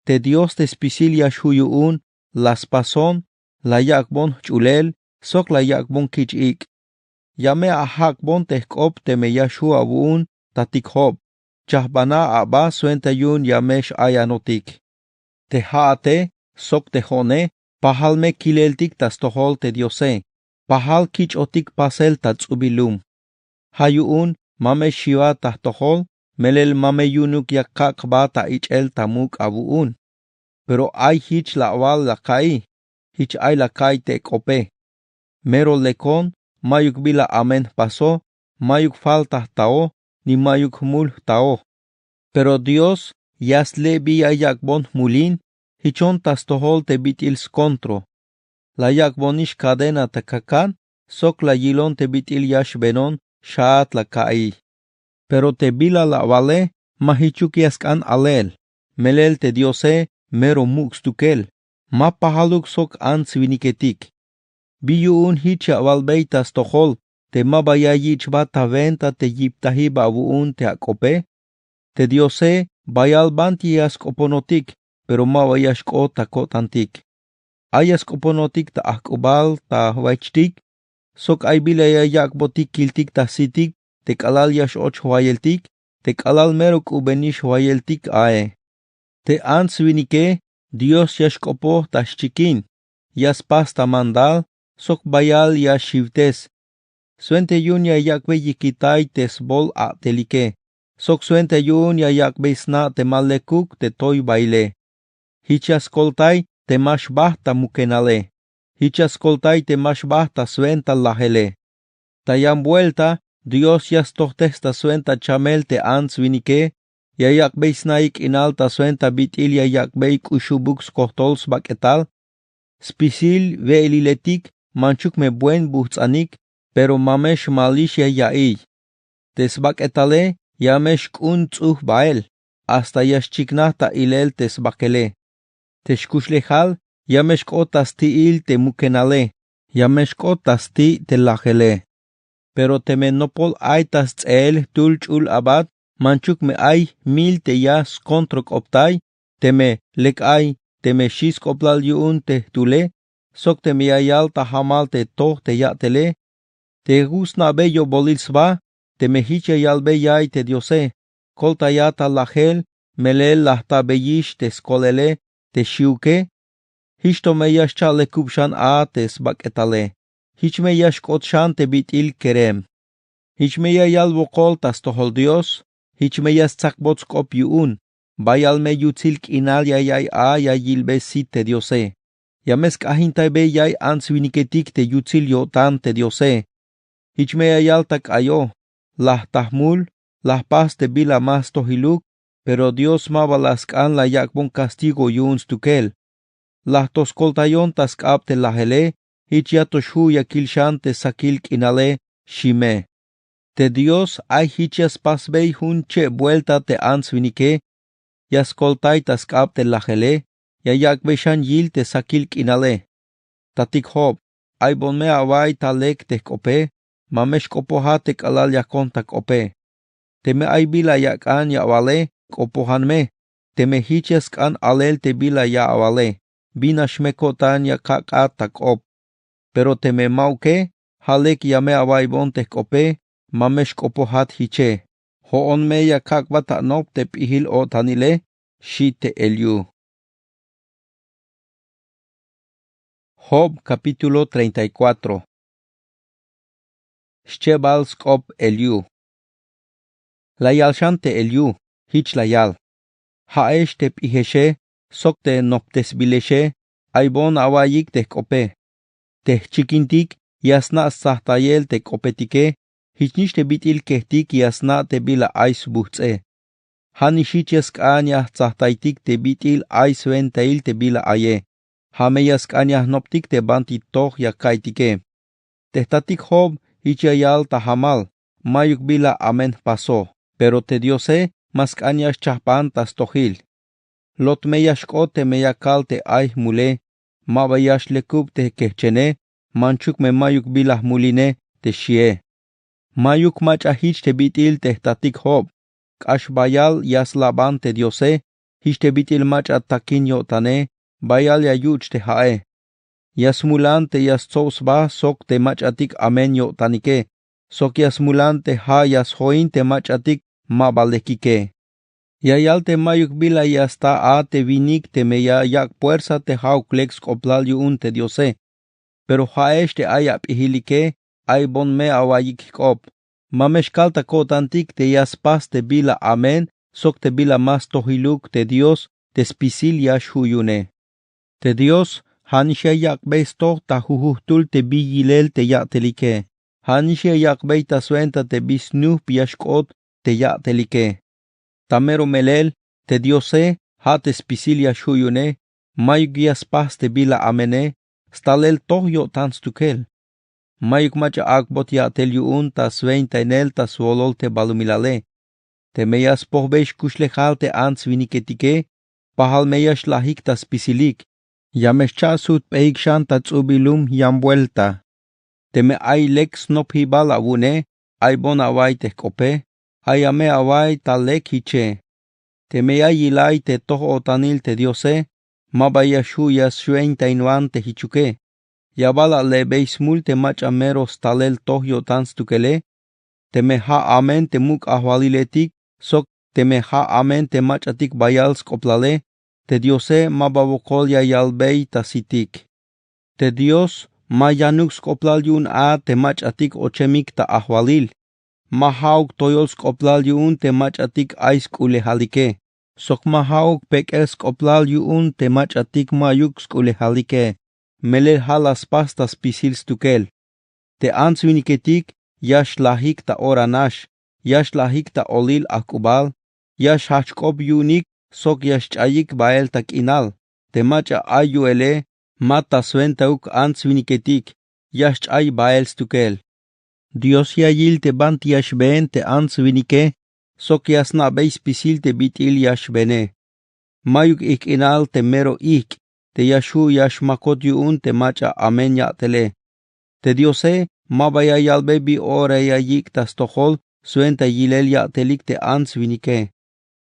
Te dios te spisil ya xju' yu'un, la spason, la yak'bon jch'ulel sok la yak'bon kich ik'. Ya me ajak'bon te jk'op teme ya xju' awu'un tatik job. Chajbana aba swenta yu'un ya me x'ayanotik. Te ja'ate sok te jo'ne pajal me kileltik ta stojol te diose. Pajal kich'otik pasel ta ts'ubil lum. Ja' yu'un ma me xiwat ta jtojol. Melel ma me yu'unuk ya kak' jba ta ich'el ta muk' awu'un. Pero ay jich lawal la ka'iy. Jich ay la ka'iy te k'ope. Mero lekon mayuk bila amen jpaso. Mayuk falta jtao ni mayuk jmul jtao. Pero dios ya sle' bi ya yak'bon jmulin. Jichon ta stojol te bit'il skontro. La yak'bonix kadena ta kakan sok la yilon te bit'il ya xbenon xaat la ka'iy. Pero te bila lawale ma jichuk ya sk'an alel. Melel te diose mero muk' stukel. Ma pajaluk sok ants-winiketik. Bi yu'un jich ya awalbey ta stojol te ma ba ya yich'bat ta wenta te yiptajib awu'un te ak'ope. Te diose bayal banti ya sk'oponotik. Pero ma ba ya xk'ot ta ko'tantik. Ay ya sk'oponotik ta ajk'ubal ta jwaichtik. Sok ay bila ya yak'botik kiltik ta jsitik te k'alal ya x-och jwayeltik. Te k'alal mero k'ubenix jwayeltik ae. Te ants-winike dios ya xk'opoj ta xchikin. Ya spas ta mandal sok bayal ya xiwtes. Swenta yu'un ya yak'bey yikitay te sbol a'telike. Sok swenta yu'un ya yak'bey sna' te ma lekuk te toy baile. Jich ya skoltay te ma xbajt ta mukenale. Jich ya skoltay te ma xbajt ta swenta lajele. Ta yan buelta dios ya stojtej sta swenta chamel te ants-winike. Ya yak'bey sna'ik k'inal ta swenta bit'il ya yak'bey k'uxubuk skojtol sbak'etal. Spisil we'eliletik manchuk me buen bujts'anik. Pero ma me xmalix ya ya'iy. Te sbak'etale ya me xk'un ts'uj bael. Hasta ya xchiknaj ta ilel te sbakele. Te xkuxlejal ya me xk'ot ta sti'il te mukenale. Ya me xk'ot ta sti' te lajele. Pero teme nopol ay ta sts'eel jtul ch'ul abat manchuk me ay mil te ya skontrok'optay. Teme lek ay teme xi' sk'oblal yu'un te jtule. Sok teme ya yal ta jamal te toj te ya'tele. Te ju-sna'bey yo'bolil sba. Teme jich ya yalbey ya'iy te diose. Koltaya ta lajel. Melel la jtabeyix te skolele te xiwke. Jich to me ya xcha' lekub xan a te sbak'etale. Jich me ya xk'ot xan te bit'il kerem. Jich me ya yal wokol ta stojol dios. Jich me ya stsakbot sk'op yu'un. Bayal me yutsil k'inal ya ya'iy a ya yilbe sit te diose. Ya me sk'ajintaybey ya'iy ants-winiketik te yutsil yo'tan te diose. Jich me ya yal ta k'ayo. La jta jmul. La jpas te bila ma stojiluk. Pero dios ma ba la sk'an la yak'bon kastigo yu'un stukel. La jto skoltayon ta sk'ab te lajele. Jich ya to xju' ya kil xan te sakil k'inale. Xi me. Te dios ay jich ya spasbey jun cheb buelta te ants-winike. Ya skoltay ta sk'ab te lajele. Ya yak'bey xan yil te sakil k'inale. Tatik job, aybon me awa'iy ta lek te jk'ope. Ma me xk'opojat te k'alal yakon ta k'ope. Teme ay bila ya ak'an ya awale, k'opojan me. Teme jich ya sk'an alel te bila ya awale, binax me ko'tan ya kak'at ta k'op. Pero teme ma'uke, ja' lek ya me awa'iybon te jk'ope. Ma me xk'opojat jiche. Jo'on me ya kak'bat ta anop te p'ijil-o'tanile, xi' te eliu. Job capítulo treinta y cuatro. Xchebal sk'op eliu. La yal xan te eliu, jich la yal: Ja'ex te p'ijexe sok te noptesbilexe, aybon awa'iyik te jk'ope. Te jchikintik ya sna' stsajtayel te k'opetike, jichnix te bit'il kejtik ya sna' te bila ay sbujts'e. Ja'nix jich ya sk'an ya jtsajtaytik te bit'il ay swentail te bila aye. Ja' me ya sk'an ya jnoptik te banti toj ya ka'iytike. Te jtatik Job jich ya yal ta jamal: Mayuk bila amen jpaso, pero te Diose ma sk'an ya xchajpan ta stojil. Lot me ya xk'ot teme ya kal te ay jmule: Ma ba ya xlekub te kejchene, manchuk me mayuk bila jmuline, te xie. Mayuk mach'a jich te bit'il te jtatik Job. K'ax bayal ya slaban te Diose, jich te bit'il mach'a takin yo'tane, bayal ya yuch' te ja'e. Ya smulan te ya stsob sba sok te mach'atik amen yo'tanike, sok ya smulan te ja' ya sjoin te mach'atik ma ba lekike. Ya yal te mayuk bila ya sta a te winik teme ya yak' puersa te ja'uk lek sk'oplal yu'un te Diose. Pero ja'ex te ay ap'ijilike, aybon me awa'iyik jk'op. Ma me xkal ta ko'tantik te ya spas te bila amen sok te bila ma stojiluk te Dios te spisil ya xju' yu'une. Te Dios ja'nix ya yak'bey stoj ta jujujtul te bi yilel te ya'telike. Ja'nix ya yak'bey ta swenta te bi snuhp ya xk'ot te ya'telike. Ta mero melel, te Diose ja' te spisil ya xju' yu'une, mayuk ya spas te bila amene, stalel toj yo'tan stukel. Mayuk mach'a ak'bot ya'tel yu'un ta swentainel ta swolol te balumilale. Teme ya spojbey xkuxlejal te ants winiketike, pajal me ya xlajik ta spisilik. Ya me xcha' sujtbeyik xan ta ts'ubil lum yan buelta. Teme ay lek snopjibal awu'une, aybon awa'iy te jk'ope, aya me awa'iy ta lek jiche. Teme ya yilay te toj-o'tanil te Diose, ma ba ya xju' ya swentainwan te jichuke. Ya bal ale'bey smul te mach'a mero stalel toj yo'tan stukele. Teme ja' amen te muk' ajwaliletik sok teme ja' amen te mach'atik bayal sk'oplale, te Diose ma ba wokol ya yalbey ta sitik. Te Dios ma yanuk sk'oplal yu'un a te mach'atik ochemik ta ajwalil. Ma ja'uk toyol sk'oplal yu'un te mach'atik ay sk'ulejalike, sok ma ja'uk pek'el sk'oplal yu'un te mach'atik mayuk sk'ulejalike. Melel ja' la spas ta spisil stukel. Te ants winiketik ya xlajik ta ora nax, ya xlajik ta olil ajk'ubal, ya xjajchk'op yu'unik sok ya xch'ayik bael ta k'inal. Te mach'a ay yu'ele, ma ta swentauk ants winiketik, ya xch'ay bael stukel. Dios ya yil te banti ya xbeen te ants winike, sok ya sna'bey spisil te bit'il ya xbeene. Mayuk ijk' k'inal te mero ijk' te ya xju' ya xmakot yu'un te mach'a amen ya'tele. Te Diose ma ba ya yalbey bi ora ya yik' ta stojol swenta yilel ya'telik te ants winike.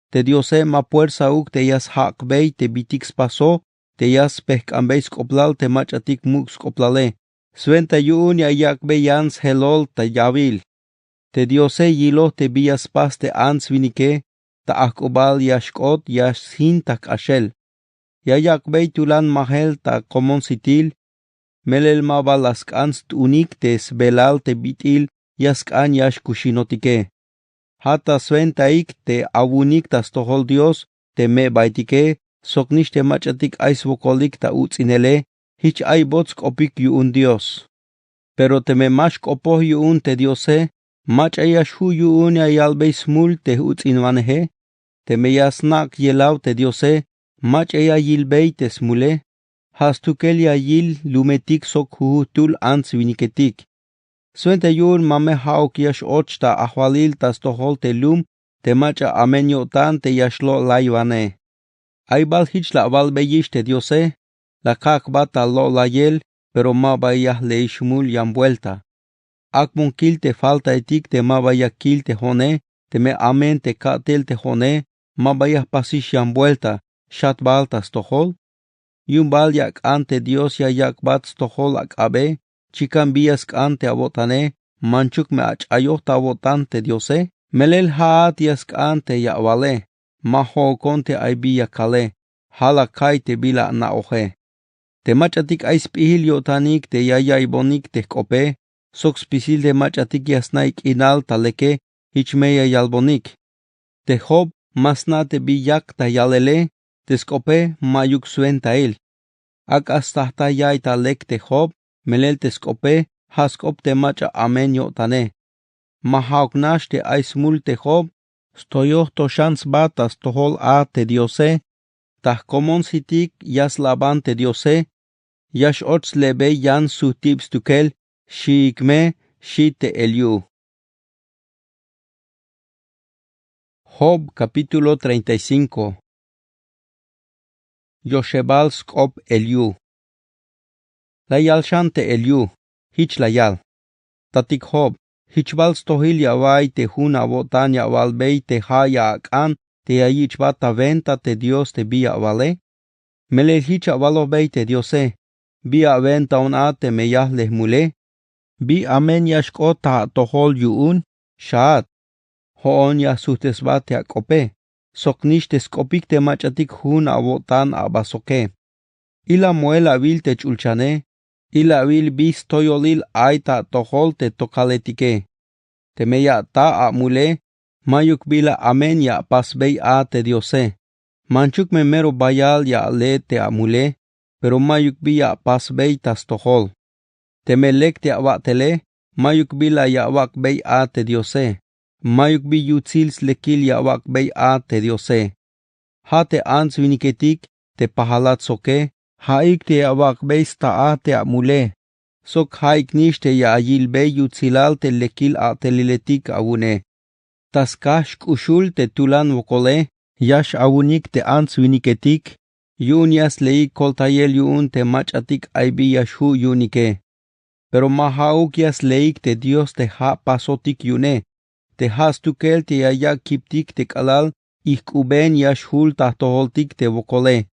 Te Diose ma puersauk te ya sjak'bey te bitik spaso, te ya spejk'anbey sk'oplal te mach'atik muk' sk'oplale, swenta yu'un ya yak'bey yan sjelol ta yawil. Te Diose yiloj te bi ya spas te ants winike, ta ajk'ubal ya xk'ot ya sjin ta jk'axel. Ya yak'bey tulan majel ta komon sitil, melel ma ba la sk'an st'unik te sbelal te bit'il ya sk'an ya xkuxinotike. Ja' ta swentaik te awu'unik ta stojol Dios te me'baetike, soknix te mach'atik ay swokolik ta uts'inele, jich ay bot sk'opik yu'un Dios. Pero teme ma xk'opoj yu'un te Diose, mach'a ya xju' yu'un ya yalbey smul te j-uts'inwaneje. Teme ya snak' yelaw te Diose, mach'a ya yilbey te smule. Ja' stukel ya yil lumetik sok jujujtul ants winiketik. Swenta yu'un ma me ja'uk ya x-och ta ajwalil ta stojol te lum te mach'a amen yo'tan te ya xlo'laywanej. Ay bal jich la awalbeyix te Diose, la kak'bat ta lo'layel, pero ma ba ya jle'ix jmul yan buelta. Ak'bon kil te faltaetik te ma ba ya kil te jo'one, teme amen te ka'tel te jo'one ma ba ya jpasix yan buelta, xat bal ta stojol. Yu'un bal ya ak'an te Dios ya yak'bat stojol ak'abe, chikan bi ya sk'an te awo'tane, manchuk me ach'ayoj ta awo'tan te Diose. Melel ja'at ya sk'an te ya awale, ma jo'okon te ay bi ya kale, ja' la ka'iy te bila ana'oje. Te mach'atik ay sp'ijil yo'tanik te ya ya'iybonik te jk'ope, sok spisil te mach'atik ya sna' k'inal ta leke, jich me ya yalbonik. Te job ma sna' te bi yak ta yalele, te sk'ope ma'yuk swentail. Ak'a sta jta ya'iy ta lek te job, melel te sk'ope ja' sk'op te mach'a amen yo'tane. Ma ja'uk nax te ay smul te job, stoyoj to xan sba ta stojol a te diose. Ta jkomon sitik ya slaban te diose, ya x-och sle'bey yan sujtib stukel, xiik me, xi te eliu. Job capítulo treinta y cinco. Yoxebal sk'op eliu. La yal xan te eliu, jich la yal: Tatik job, jich bal stojil ya awa'iy te jun awo'tan ya awalbey te ja' ya ak'an te ya yich'bat ta wenta te dios te bi ya awale. Melel jich awalojbey te diose: Bi awentaon a teme ya jle jmule? Bi amen ya xk'ot ta atojol yu'un? Xaat. Jo'on ya sujtesbat te ak'ope, soknix te sk'opik te mach'atik jun awo'tan aba soke. Ila moel awil te ch'ulchane, ila awil bi stoyolil ay ta atojol te tokaletike. Teme ya ata' amule, mayuk bila amen ya apasbey a te diose. Manchuk me mero bayal ya ale te amule, pero mayuk bi ya apasbey ta stojol. Teme lek te awa'tele, mayuk bila ya awak'bey a te diose. Mayuk bi yutsil slekil ya awak'bey a te diose. Ja' te ants winiketik te pajalat soke, ja'ik te ya awak'bey sta a te amule, sok ja'iknix te ya ayilbey yutsilal te lekil a'teliletik awu'une. Ta skaj xk'uxul te tulan wokole, ya x-awunik te ants winiketik, yu'un ya sleik koltayel yu'un te mach'atik ay bi ya xju' yu'unike. Pero ma ja'uk ya sleik te dios te ja' pasotik yu'une, te ja' stukel te ya yak' kiptik te k'alal ijk'uben ya xjul ta jtojoltik te wokole.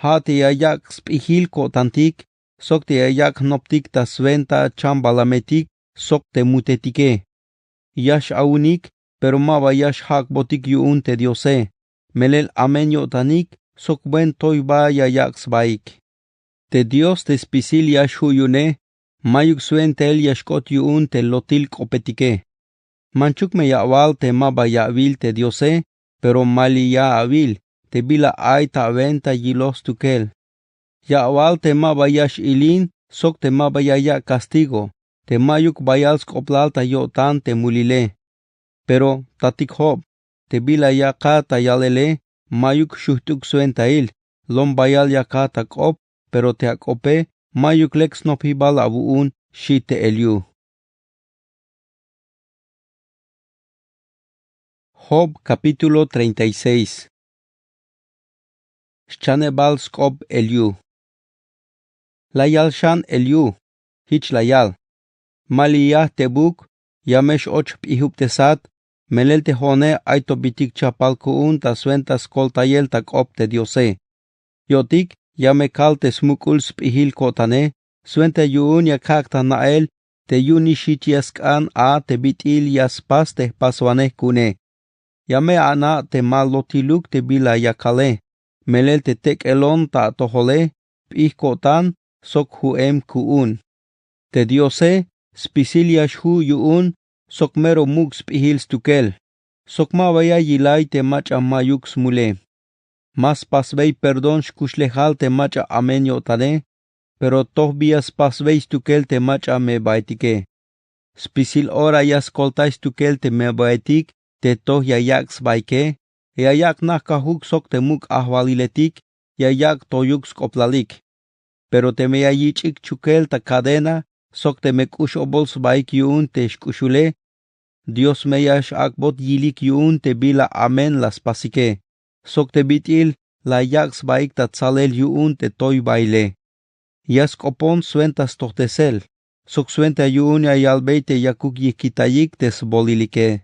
Ja' te ya yak' sp'ijil ko'tantik, sok te ya yak' jnoptik ta swenta chambalametik sok te mutetike. Ya x-awunik, pero ma ba ya xjak'botik yu'un te diose, melel amen yo'tanik sok buen toyba ya yak' sbaik. Te dios te spisil ya xju' yu'une, mayuk swentail ya xk'ot yu'un te lotil k'opetike. Manchuk me ya awal te ma ba ya awil te diose, pero maliya awil te bila ay ta awenta yiloj stukel. Ya awal te ma ba ya x-ilin sok te ma ba ya yak' kastigo, te mayuk bayal sk'oplal ta yo'tan te mulile. Pero tatik job, te bila ya aka ta yalele, mayuk xujt'uk swentail, lom bayal ya aka ta k'op, pero te ak'ope mayuk lek snopjibal awu'un, xi te eliu. Job capítulo treinta y seis. Xchanebal sk'op eliu. La yal xan eliu, jich la yal: Maliya jtebuk, ya me x-och jp'ijubtesat, melel te jo'one ay to bitik chapal ku'un ta swenta skoltayel ta k'op te diose. Yo'tik ya me kal te smuk'ul sp'ijil ko'tane, swenta yu'un ya kak' ta na'el te yu'unix jich ya sk'an a te bit'il ya spas te jpaswanej ku'une. Ya me ana' te ma lotiluk te bila ya kale, melel te tek'elon ta atojole, p'ij ko'tan sok ju'em ku'un. Te diose spisil ya xju' yu'un sok mero muk' sp'ijil stukel, sok ma ba ya yilay te mach'a mayuk smule. Ma spasbey perdón xkuxlejal te mach'a amen yo'tane, pero toj bi ya spasbey stukel te mach'a me'baetike. Spisil ora ya skoltay stukel te me'baetik te toj ya yak' sbaike, ya yak' najkajuk sok te muk' ajwaliletik ya yak' toyuk sk'oplalik. Pero teme ya yich'ik chukel ta cadena sok teme k'ux obol sbaik yu'un te xk'uxule, dios me ya x-ak'bot yilik yu'un te bila amen la spasike, sok te bit'il la yak' sbaik ta tsalel yu'un te toybaile. Ya sk'opon swenta stojtesel, sok swenta yu'un ya yalbey te yakuk yijkitayik te sbolilike.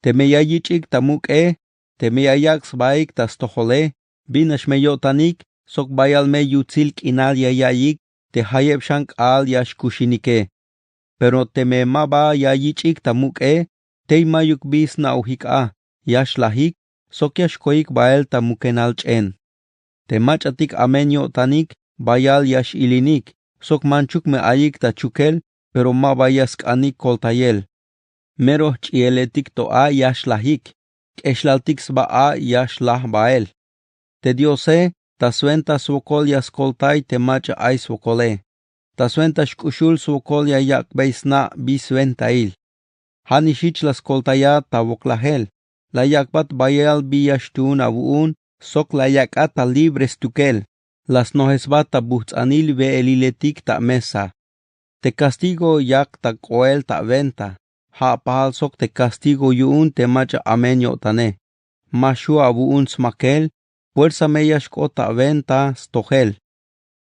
Teme ya yich'ik ta muk'e, teme ya yak' sbaik ta stojole, bin nax me yo'tanik sok bayal me yutsil k'inal ya ya'iyik te jayeb xan k'aal ya xkuxinike. Pero teme ma ba ya yich'ik ta muk'e, Tey mayuk bi sna'ojik a, ya xlajik sok ya xkoyik bael ta mukenal ch'en. Te mach'atik amen yo'tanik bayal ya x'ilinik sok manchuk me ayik ta chukel, pero ma ba ya sk'anik koltayel. Mero jch'iyeletik to a ya xlajik, k'exlaltik sba a ya xlaj bael. Te diose ta swenta swokol ya skoltay te mach'a ay swokole. Ta swenta xk'uxul swokol ya yak'bey sna' bi swentail. Ja' nix jich la skoltayat ta woklajel. La yak'bat bayal bi ya xtuun awu'un sok la yak'at ta libre stukel. La snojesbat ta bujts'anil we'eliletik ta mesa. Te kastigo yak ta k'oel ta wenta, ja' pajal sok te kastigo yu'un te mach'a amen yo'tane. Ma xju' awu'un smakel, puersa me ya xk'ot ta wenta stojel.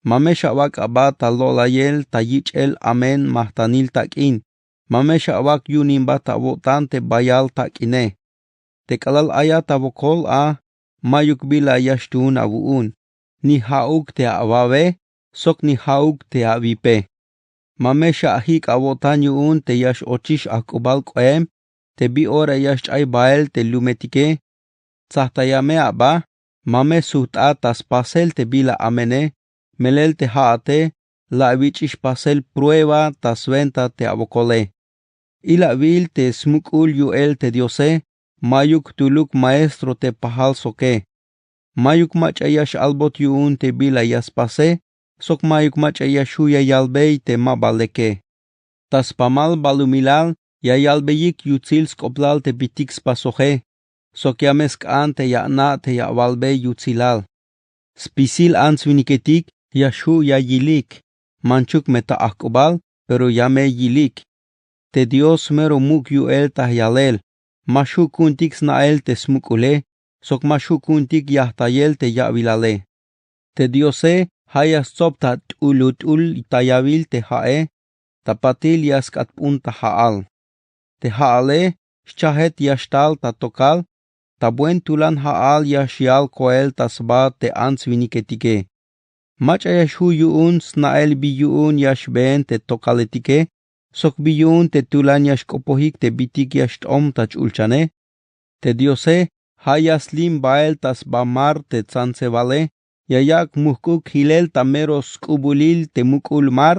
Ma me xawak' aba ta lo'layel ta yich'el amen majtanil tak'in. Ma me xawak' yu'un inbat awo'tan te bayal tak'ine. Te k'alal ayat awokol a, mayuk bila ya xtuun awu'un, ni ja'uk te awawe sok ni ja'uk te awipe. Ma me xajik' awo'tan yu'un te ya x-ochix ajk'ubal k'oem, te bi ora ya xch'ay bael te lumetike. Tsajtaya me aba, ma me sujt'at ta spasel te bila amene, melel te ja'ate la awich'ix pasel prueba ta swenta te awokole. Ilawil te smuk'ul yu'el te diose, mayuk jtuluk maestro te pajal soke. Mayuk mach'a ya x-albot yu'un te bila ya spase, sok mayuk mach'a ya xju' ya yalbey te ma ba leke. Ta spamal balumilal ya yalbeyik yutsil sk'oplal te bitik spasoje, sok ya me sk'an te ya ana' te ya awalbey yutsilal. Spisil ants winiketik ya xju' ya yilik, manchuk me ta ajk'ubal, pero ya me yilik. Te dios mero muk' yu'el ta yalel. Ma xju' ku'untik sna'el te smuk'ule, sok ma xju' ku'untik yajtayel te ya'wilale. Te diose ja' ya stsob ta t'ulut'ul ta yawil te ja'e. Ta patil ya sk'atp'un ta ja'al. Te ja'ale xchajet ya xtal ta tokal. Ta buen tulan ja'al ya xyal koel ta sba te ants winiketike. Mach'a ya xju' yu'un sna'el bi yu'un ya xbeen te tokaletike, sok bi yu'un te tulan ya xk'opojik te bitik ya xt'om ta ch'ulchane. Te diose ja' ya slim bael ta sba mar te tsantsebale, ya yak' mujk'uk jilel ta mero sk'ubulil te muk'ul mar.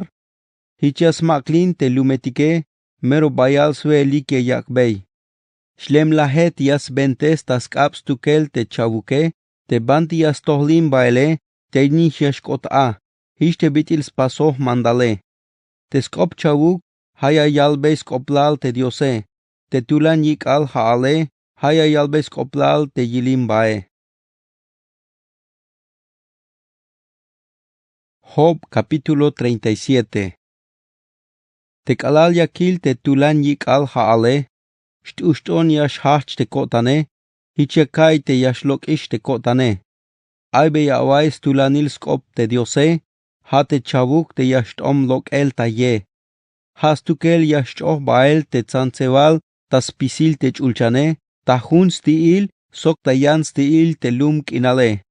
Jich ya smak'lin te lumetike, mero bayal swe'elik ya yak'bey. Xlemlajet ya sbentes ta sk'ab stukel te chawuke. Te banti ya stojlin baele, tey nix ya xk'ot a. Jich te bit'il spasoj mandale. Te sk'op chawuk ja' ya yalbey sk'oplal te diose. Te tulan yik'al ja'ale ja' ya yalbey sk'oplal te yilim bae. Job capítulo treinta y siete. Te k'alal ya kil te tulan yik'al ja'ale, xt'uxt'on ya xjajch te ko'tane. Jich ya ka'iy te ya xlok'ix te ko'tane. Ay be ya awa'iy stulanil sk'op te diose. Ja' te chawuk te ya xt'om lok'el ta ye. Ja' stukel ya xch'oj bael te tsantsebal ta spisil te ch'ulchane, ta jun sti'il sok ta yan sti'il te lum k'inale.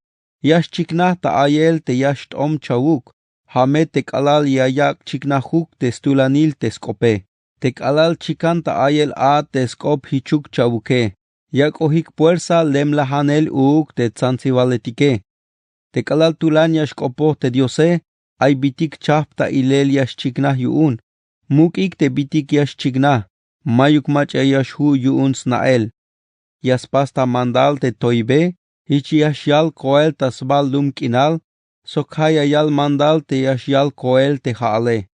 Ya xchiknaj ta a'yel te ya xt'om chawuk. Ja' me te k'alal ya yak' chiknajuk te stulanil te sk'ope. Te k'alal chikan ta a'yel a te sk'op jichuk chawuke. Yak'ojik puersa lemlajanel uuk te tsantsibaletike. Te k'alal tulan ya xk'opoj te diose, ay bitik chajp ta ilel ya xchiknaj yu'un. Muk'ik te bitik ya xchiknaj. Mayuk mach'a ya xju' yu'un sna'el. Ya spas ta mandal te toybe. Jich ya xyal koel ta sba lum k'inal. Sok ja' ya yal mandal te ya xyal koel te ja'ale.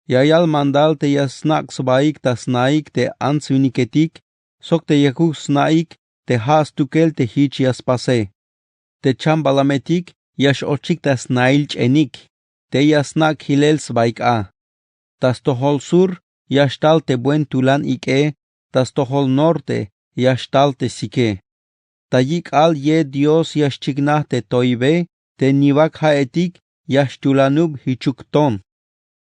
Ya yal mandal te ya snak' sbaik ta snaik te ants winiketik, sok te yakuk sna'ik te ja' stukel te jich ya spase. Te chambalametik ya x-ochik ta snail ch'enik. Te ya snak' jilel sbaik a. Ta stojol sur ya xtal te buen tulan ik'e. Ta stojol norte ya xtal te sike. Ta yik'al ye dios ya xchiknaj te toybe. Te niwak ja'etik ya xtulanub jichuk ton.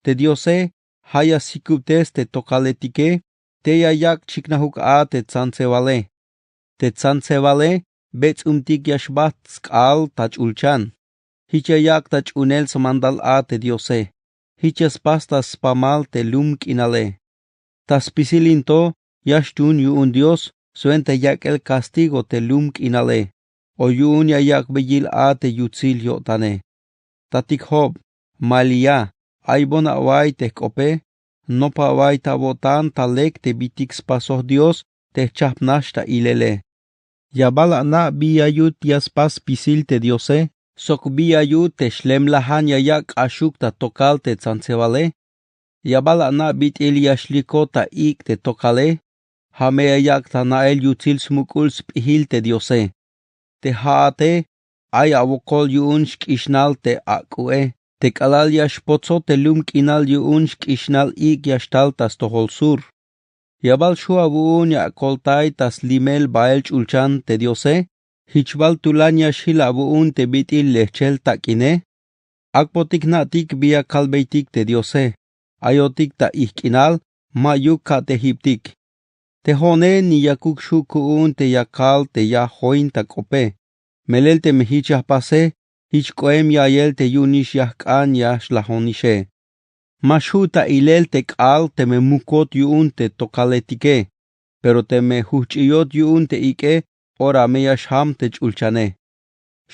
Te diose ja' ya sikubtes te tokaletike. Te ya yak' chiknajuk a te tsantsebale. Te tsantsebale bets'umtik ya xbajt sk'aal ta ch'ulchan. Jich ya yak' ta ch'unel smandal a te diose. Jich ya spas ta spamal te lum k'inale. Ta spisil in to ya xtuun yu'un Dios swenta yak'el kastigo te lum k'inale, o yu'un ya yak'bey yil a te yutsil yo'tane. Tatik Job, maliya, aybon away te jk'ope, nop away ta awo'tan ta lek te bitik spasoj Dios te jchajp nax ta ilele. Ya bal ana' bi ya yut ya spas spisil te Diose, sok bi ya yut te xlemlajan ya yak' k'axuk ta tokal te tsantsebale. Ya bal ana' bit'il ya xlikot ta ik' te tokale, ja' me ya yak' ta na'el yutsil smuk'ul sp'ijil te Diose. Te ja'ate ay awokol yu'un xk'ixnal te ak'u'e, te k'alal ya xpotsot te lum k'inal yu'un xk'ixnal ik' ya xtal ta stojol sur. Ya bal xju' awu'un ya akoltay ta slimel bael ch'ulchan te Diose, jich bal tulan ya xjil awu'un te bit'il lejchel tak'ine. Ak'botik jna'tik bi ya kalbeytik te Diose, ayotik ta ijk'inal, ma'yuk ka'tejibtik. Te jo'one ni yakuk xju' ku'un te ya kal te ya join ta k'ope, melel teme jich ya jpase, jich k'oem ya'iyel te yu'unix ya jk'an ya xlajonixe. Ma xju' ta ilel te k'aal teme mukot yu'un te tokaletike, pero teme jujch'iyot yu'un te ik'e, ora me ya xjam te ch'ulchane.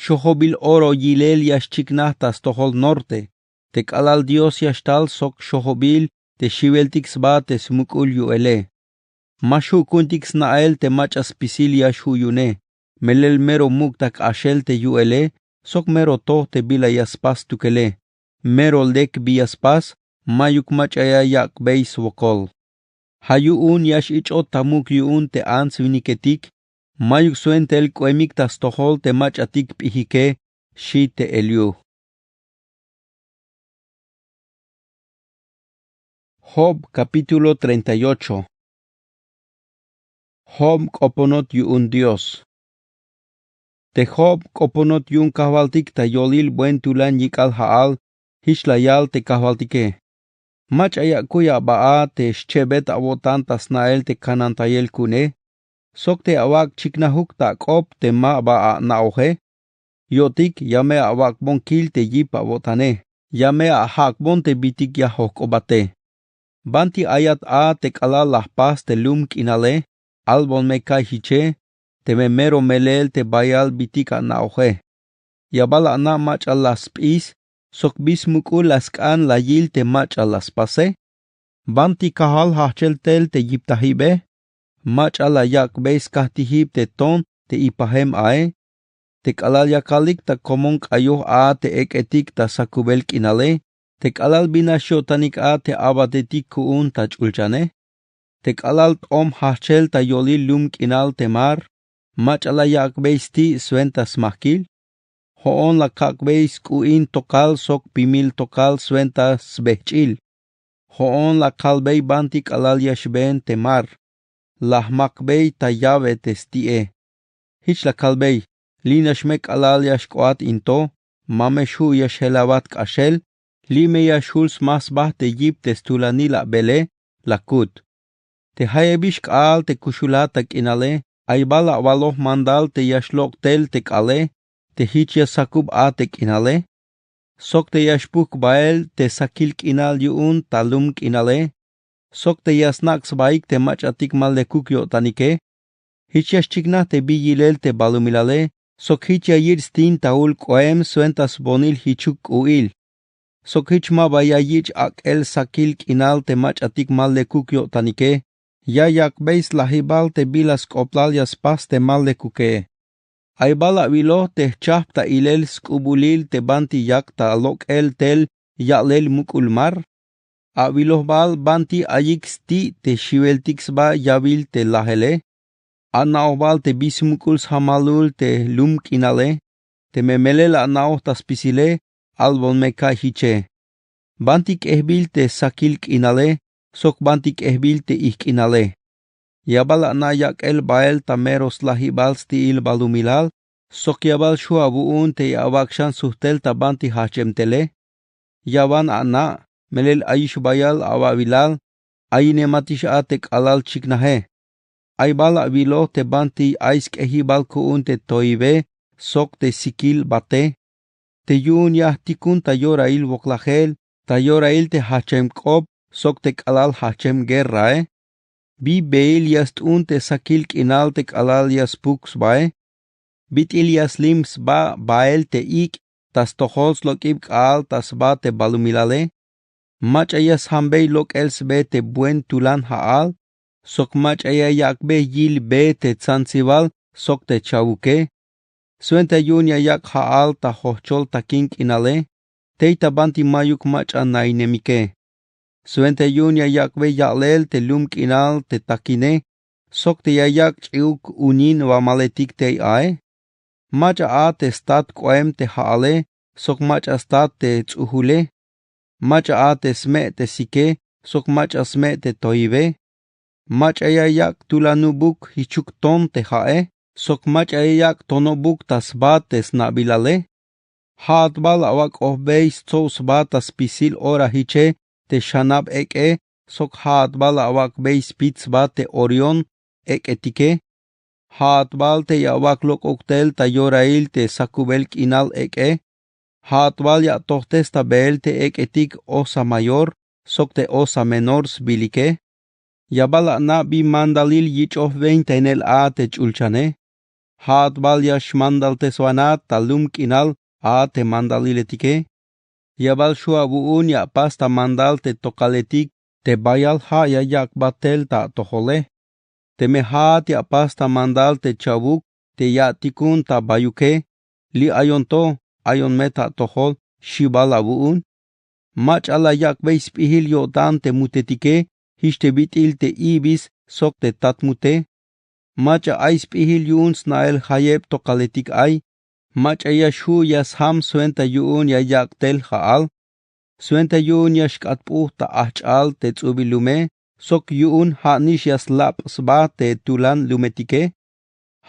Xojobil oro yilel ya xchiknaj ta stojol norte, te k'alal Dios ya xtal sok xojobil te xiweltik sba te smuk'ul yu'ele. Ma xju' ku'untik sna'el te mach'a spisil ya xju' yu'une, melel mero muk' ta k'axel te yu'ele, sok mero toj te bila ya spas stukele, mero lek bi ya spas, ma'yuk mach'a ya yak'bey swokol. Ja' yu'un ya x-ich'ot ta muk' yu'un te ants winiketik, ma'yuk swentel k'oemik ta stojol te mach'atik p'ijike, xi' te Eliu. Job capítulo treinta y ocho. Job k'oponot yu'un Dios. Te Job k'oponot yu'un Kajwaltik ta yolil buen tulan yik'al ja'al, jich la yal te Kajwaltike: Mach'a ya akuy aba a te xchebet awo'tan ta sna'el te kanantayel ku'une, sok te awak' chiknajuk ta ak'op te ma ba ana'oje. Yo'tik ya me awak'bon kil te yip awo'tane, ya me ajak'bon te bitik ya jojk'obate. Banti ayat a te k'alal la jpas te lum k'inale, albon me ka'y jiche, teme mero melel te bayal bitik ana'oje. Ya bal ana' mach'a la sp'is, sok bi smuk'ul la sk'an la yil te mach'a la spase. Banti kajal jajchel tel te yiptajibe, mach'a la yak'bey skajtijib te ton te ipajem ae. Te k'alal ya kalik ta komon k'ayoj a te ek'etik ta sakubel k'inale, te k'alal bi nax yo'tanik a te abatetik ku'un ta ch'ulchane. Te k'alal t'om jajchel ta yolil lum k'inal te mar, mach'a la yak'bey sti' swenta smajkil. Jo'on la kak'bey sk'u'in tokal sok pimil tokal swenta sbejch'il. Jo'on la kalbey banti k'alal ya xbeen te mar, la jmakbey ta llave te sti'e. Jich la kalbey: Li' nax me k'alal ya xk'oat in to, ma me xju' ya xjelabat k'axel, li' me ya xjul sma sba te yip te stulanil abele, la kut. Te jayebix k'aal te kuxulat ta k'inale, ay bal awaloj mandal te ya xlok' tel te k'aale, te jich ya sakub a te k'inale, sok te ya xpujk' bael te sakil k'inal yu'un ta lum k'inale, sok te ya snak' sbaik te mach'atik ma lekuk yo'tanike. Jich ya xchiknaj te bi yilel te balumilale, sok jich ya yich' stin ta ul k'oem swenta sbonil jichuk k'u'il. Sok jich ma ba ya yich' ak'el sakil k'inal te mach'atik ma lekuk yo'tanike, ya yak'bey slajibal te bila sk'oplal ya spas te ma lekuke. Ay bal awiloj te jchajp ta ilel sk'ubulil te banti yak ta lok'el tel ya'lel muk'ul mar. Awiloj bal banti ayik sti' te xiweltik sba yawil te lajele. Ana'oj bal te bi smuk'ul sjamalul te lum k'inale. Teme melel ana'oj ta spisile, albon me ka'y jiche. Banti k'ejbil te sakil k'inale, sok banti k'ejbil te ijk'inale. Ya bal ana' yak'el bael ta mero slajibal sti'il balumilal, sok ya bal xju' awu'un te ya awak' xan sujtel ta banti jajch'em tele. Ya wan ana', melel ayix bayal awa'bilal, ayinematix a te k'alal chiknaje. Ay bal awiloj te banti ay sk'ejibal ku'un te toibe sok te sikil bate, te yu'un ya jtikun ta yorail woklajel, ta yorail te jajch'em k'op sok te k'alal jajch'em guerrae. Bi beil ya st'un te sakil k'inal te k'alal ya spuk sbae? Bit'il ya slim sba bael te ik' ta stojol slok'ib k'aal ta sba te balumilale? Mach'a ya sjambey lok'el sbe te buen tulan ja'al, sok mach'a ya yak'bey yil be te tsantsibal sok te chawuke. Swenta yu'un ya yak' ja'al ta jojchol takin k'inale, tey ta banti mayuk mach'a nainemike. Swenta yu'un ya yak'bey ya'lel te lum k'inal te takine, sok te ya yak' ch'iuk unin wamaletik tey ae. Mach'a a te stat k'oem te ja'ale, sok mach'a stat te ts'ujule. Mach'a a te sme' te sike, sok mach'a sme' te toibe. Mach'a ya yak' tulanubuk jichuk ton te ja'e, sok mach'a ya yak' tonobuk ta sba te sna'bilale. Ja'at bal awak'ojbey stsob sba ta spisil ora jiche te xanab ek'e, sok ja'at bal awak'bey spit sba te orión ek'etike. Ja'at bal te ya awak lok'uk tel ta yorail te sakubel k'inal ek'e. Ja'at bal ya atojtes ta beel te ek'etik osa mayor sok te osa menor sbilike. Ya bal ana' bi mandalil yich'oj beintainel a te ch'ulchane. Ja'at bal ya xmandalteswanej ta lum k'inal a te mandaliletike. Ya bal xju' awu'un ya apas ta mandal te tokaletik te bayal ja' ya yak' batel ta atojole. Teme ja'at ya apas ta mandal te chawuk te ya atikun ta bayuke, li' ayon to, ayon me ta atojol, xi bal awu'un. Mach'a la yak'bey sp'ijil yo'tan te mutetike jich te bit'il te ibis sok te tat mute. Mach'a ay sp'ijil yu'un sna'el jayeb tokaletik ay. Mach'a ya xju' ya sjam swenta yu'un ya yak' tel ja'al. Swenta yu'un ya xk'atp'uj ta ajch'al te ts'ubil lume, sok yu'un ja'nix ya slap' sba te tulan lumetike.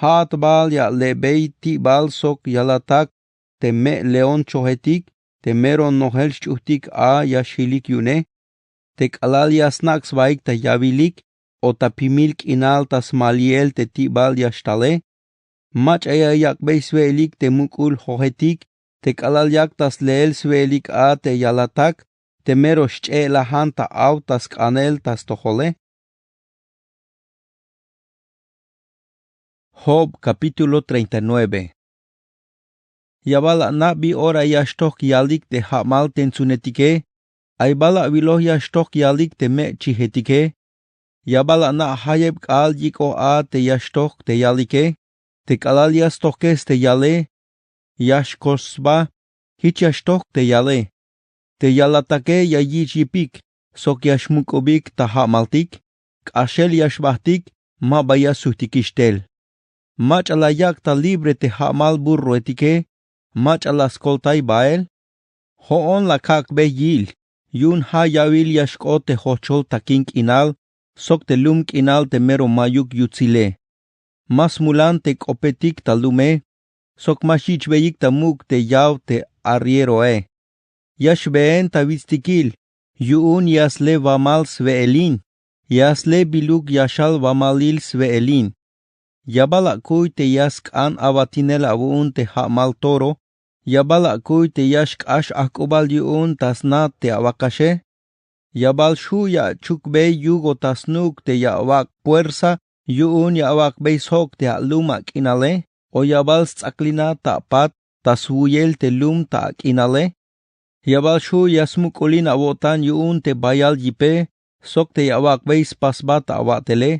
Ja'at bal ya ale'bey ti'bal sok yalatak te me' león chojetik te mero nojel xch'ujtik a ya xjilik yu'une. Te k'alal ya snak' sbaik ta yawilik o ta pimil k'inal ta smaliel te ti'bal ya xtale. Mach'a ya yak'bey swe'elik te muk'ul jojetik te k'alal yak ta sleel swe'elik a te yalatak te mero xch'e'lajan ta aw ta sk'anel ta stojole. Job capítulo treinta y nueve. Ya bal ana' bi ora ya xtojk yalik te ja'maltentsunetike. Ay bal awiloj ya xtojk yalik te me' chijetike. Ya bal ana' jayeb k'aal yik'oj a te ya xtojk te yalike. Te k'alal ya stojkes te yale, ya xkos sba. Jich ya xtojk te yale. Te yalatake ya yich' yipik sok ya xmuk'ubik ta ja'maltik. K'axel ya xbajtik, ma ba ya sujtikix tel. Mach'a la yak' ta libre te ja'mal burroetike. Mach'a la skoltay bael. Jo'on la kak'bey yil yu'un ja' yawil ya xk'ot te jojchol takin k'inal sok te lum k'inal te mero ma'yuk yutsile. Ma smulan te k'opetik ta lume sok ma xyich'beyik ta muk' te yaw te arrieroe. Ya xbeen ta witstikil yu'un ya sle wamal swe'elin. Ya sle biluk yaxal wamalil swe'elin. Ya bal akuy te ya sk'an awatinel awu'un te ja'mal toro. Ya bal akuy te ya xk'ax ajk'ubal yu'un ta sna te awakaxe. Ya bal xju' ya achukbey yugo ta snuk' te ya awak' puersa yu'un ya awak'bey sjok' te alum ak'inale. O ya bal sts'aklina ta apat ta swuyel te lum ta ak'inale. Ya bal xju' ya smuk'ulin awo'tan yu'un te bayal yipe sok te ya awak'bey spasbat awa'tele.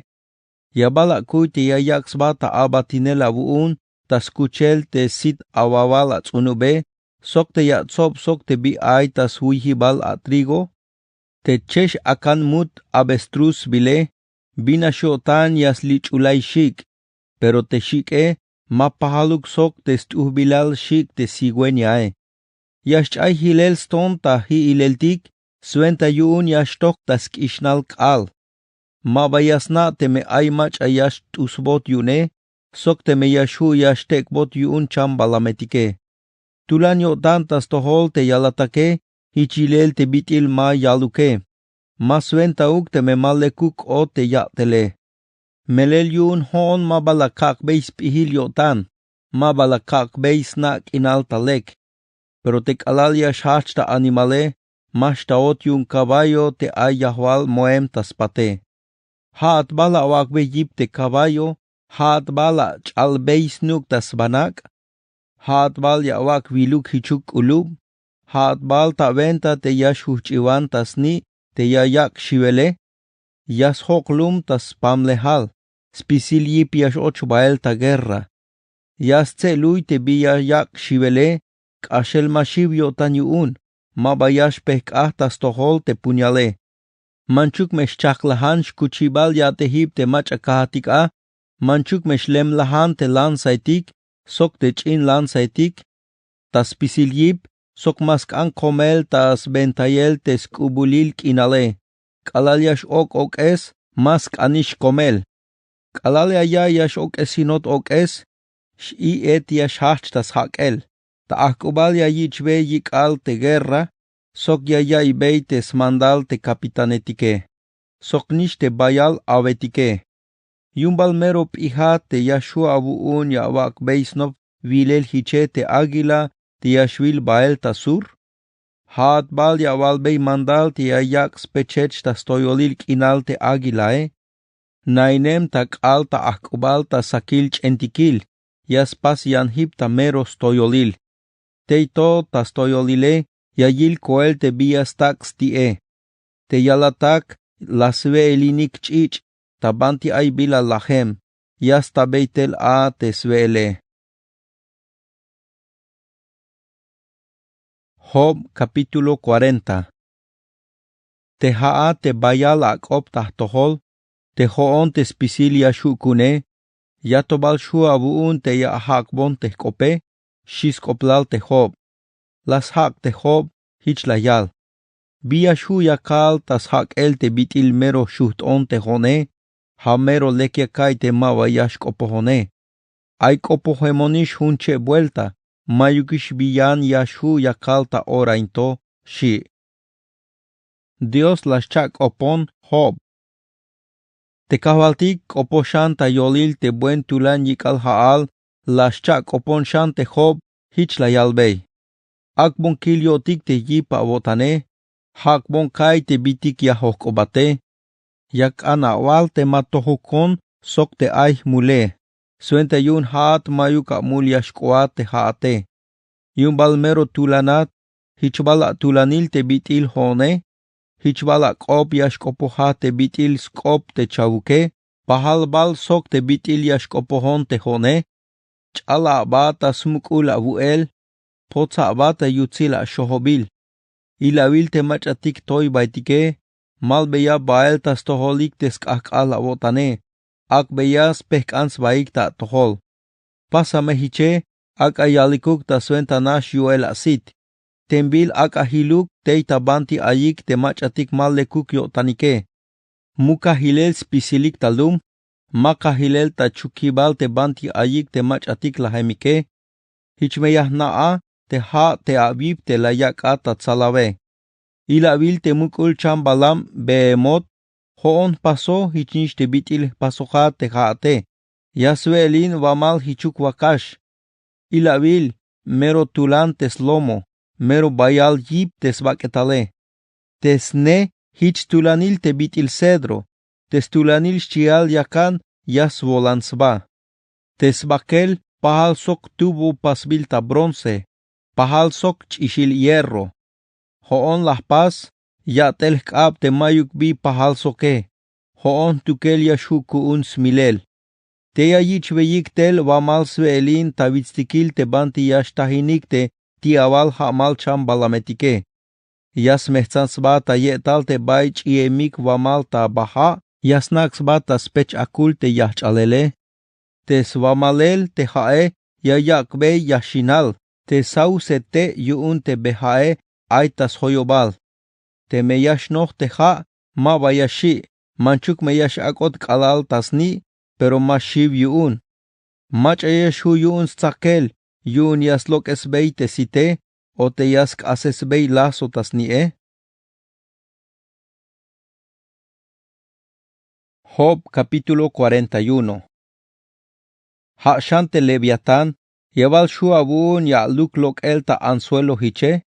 Ya bal akuy te ya yak' sba ta abatinel awu'un ta skuchel te sit awawal ats'unube sok te ya atsob sok te bi ay ta swuyjibal atrigo. Te chex akan mut avestruz sbile, bin nax yo'tan ya slich'ulay xik'. Pero te xik'e ma pajaluk sok te st'ujbilal xik' te cigüeñae. Ya xch'ay jilel ston ta ji'ileltik swenta yu'un ya xtojk ta sk'ixnal k'aal. Ma ba ya sna' teme ay mach'a ya xt'usbot yu'une sok teme ya xju' ya xtek'bot yu'un chambalametike. Tulan yo'tan ta stojol te yalatake jich yilel te bit'il ma yaluke. Ma swentauk teme ma lekuk k'ot te ya'tele. Melel yu'un jo'on ma ba la kak'bey sp'ijil yo'tan. Ma ba la kak'bey sna' k'inal ta lek. Pero te k'alal ya xjajch ta animale ma xtaot yu'un kaballo te ay yajwal moem ta spate. Ja'at bal awak'bey yip te kaballo? Ja'at bal ach'albey snuk' ta sbanak'? Ja'at bal ya awak' wiluk jichuk k'ulub? Ja'at bal ta wenta te ya xujch'iwan ta sni' te ya yak' xiwele? Ya sjok'lum ta spamlejal, spisil yip ya x-och bael ta guerra. Ya stse'luy te bi ya yak' xiwele, k'axel ma xiw yo'tan yu'un, ma ba ya xpejk'aj ta stojol te puñale. Manchuk me xchajklajan xkuchibal ya'tejib te mach'a kajatik a, manchuk me xlemlajan te lanzahetik sok te ch'in lanzahetik, ta spisil yip, sok ma sk'an komel ta sbentayel te sk'ubulil k'inale. K'alal ya x-ok' ok'es, ma sk'anix komel. K'alal ya ya'iy ya x-ok'esinot ok'es, x'i'et ya xjajch ta sjak'el. Ta ajk'ubal ya yich'bey yik'al te guerra, sok ya ya'iybey te smandal te kapitanetike, soknix te bayal awetike. Yu'un bal mero p'ijat te ya xju' awu'un ya awak'bey snop wilel jiche te águila te ya xwil bael ta sur? Ja'at bal ya awalbey mandal te ya yak' spechech ta stoyolil k'inal te águilae. Nainem ta k'aal ta ajk'ubal ta sakil ch'entikil, ya spas yanjib ta mero stoyolil. Tey to ta stoyolile ya yil koel te bi ya stak' sti'e. Te yalatak la swe'elinik ch'ich' ta banti ay bila lajem, ya stabey tel a te swe'ele. Job capítulo cuarenta. Te ja'at te bayal ak'op ta jtojol, te jo'on te spisil ya xju' ku'une, ya to bal xju' awu'un te ya ajak'bon te jk'ope, xchi sk'oplal te Job. La sjak' te Job, jich la yal: Bi ya xju' ya kal ta sjak'el te bit'il mero xujt'on te jo'one? Ja' mero lek ya ka'iy te ma ba ya xk'opojone. Ay k'opojemonix jun cheb buelta, mayukix bi yan ya xju' ya kal ta ora in to, xchi'. Dios la xcha'k'opon Job. Te kajwaltik k'opoj xan ta yolil te buen tulan yik'al ja'al la xcha'k'opon xan te Job, jich la yalbey: Ak'bon kil yo'tik te yip awo'tane, jak'bon ka'iy te bitik ya jojk'obate. Ya k'an awal te ma tojukon sok te ay jmule, swenta yu'un ja'at mayuk amul ya xk'oat te ja'ate. Yu'un bal mero tulanat, jich bal atulanil te bit'il jo'one, jich bal ak'op ya xk'opojat te bit'il sk'op te chawuke, pajal bal sok te bit'il ya xk'opojon te jo'one. Ch'ala aba ta smuk'ul awu'el, potsa aba ta yutsil axojobil. Ilawil te mach'atik toybaetike, malbeya bael ta stojolik te sk'ajk'al awo'tane, ak'beya spejk'an sbaik ta atojol. Pasa me jiche, ak'a yalikuk ta swenta nax yu'el asit. Tenbil ak'a jiluk tey ta banti ayik te mach'atik ma lekuk yo'tanike. Muk ja' jilel spisilik ta lum, mak ja' jilel ta chukibal te banti ayik te mach'atik lajemike. Jich me ya jna' a te ja' te awip te la yak' a ta tsalawe. Ilawil te muk'ul chambalam Behemot, jo'on jpaso jichnix te bit'il jpasojat te ja'ate. Ya swe'elin wamal jichuk wakax. Ilawil, mero tulan te slomo, mero bayal yip te sbak'etale. Te sne jich stulanil te bit'il cedro, te stulanil xchial yakan ya swolan sba. Te sbakel pajal sok tubo pasbil ta bronce, pajal sok ch'ixil hierro. Jo'on la jpas ya'tel jk'ab te mayuk bi pajal soke, jo'on jtukel ya xju' ku'un smilel. Te ya yich'beyik tel wamal swe'elin ta witstikil te banti ya xtajinik te ti'awal ja'mal chambalametike. Ya smejtsan sba ta ye'tal te bay ch'iemik wamal ta ba ja', ya snak' sba ta spech akul te yajch'alele. Te swamalel te ja'e ya yak'bey yaxinal, te sauce te' yu'un te be ja'e ay ta sjoyobal. Teme ya xnoj te ja', ma ba ya xi', manchuk me ya x-ak'ot k'alal ta sni', pero ma xiw yu'un. Mach'a ya xju' yu'un stsakel, yu'un ya slok'esbey te site, o te ya sk'asesbey lazo ta sni'e. Job capítulo cuarenta y uno. Ja' xan te leviatán, ya bal xju' awu'un ya aluk lok'el ta anzuelo jiche,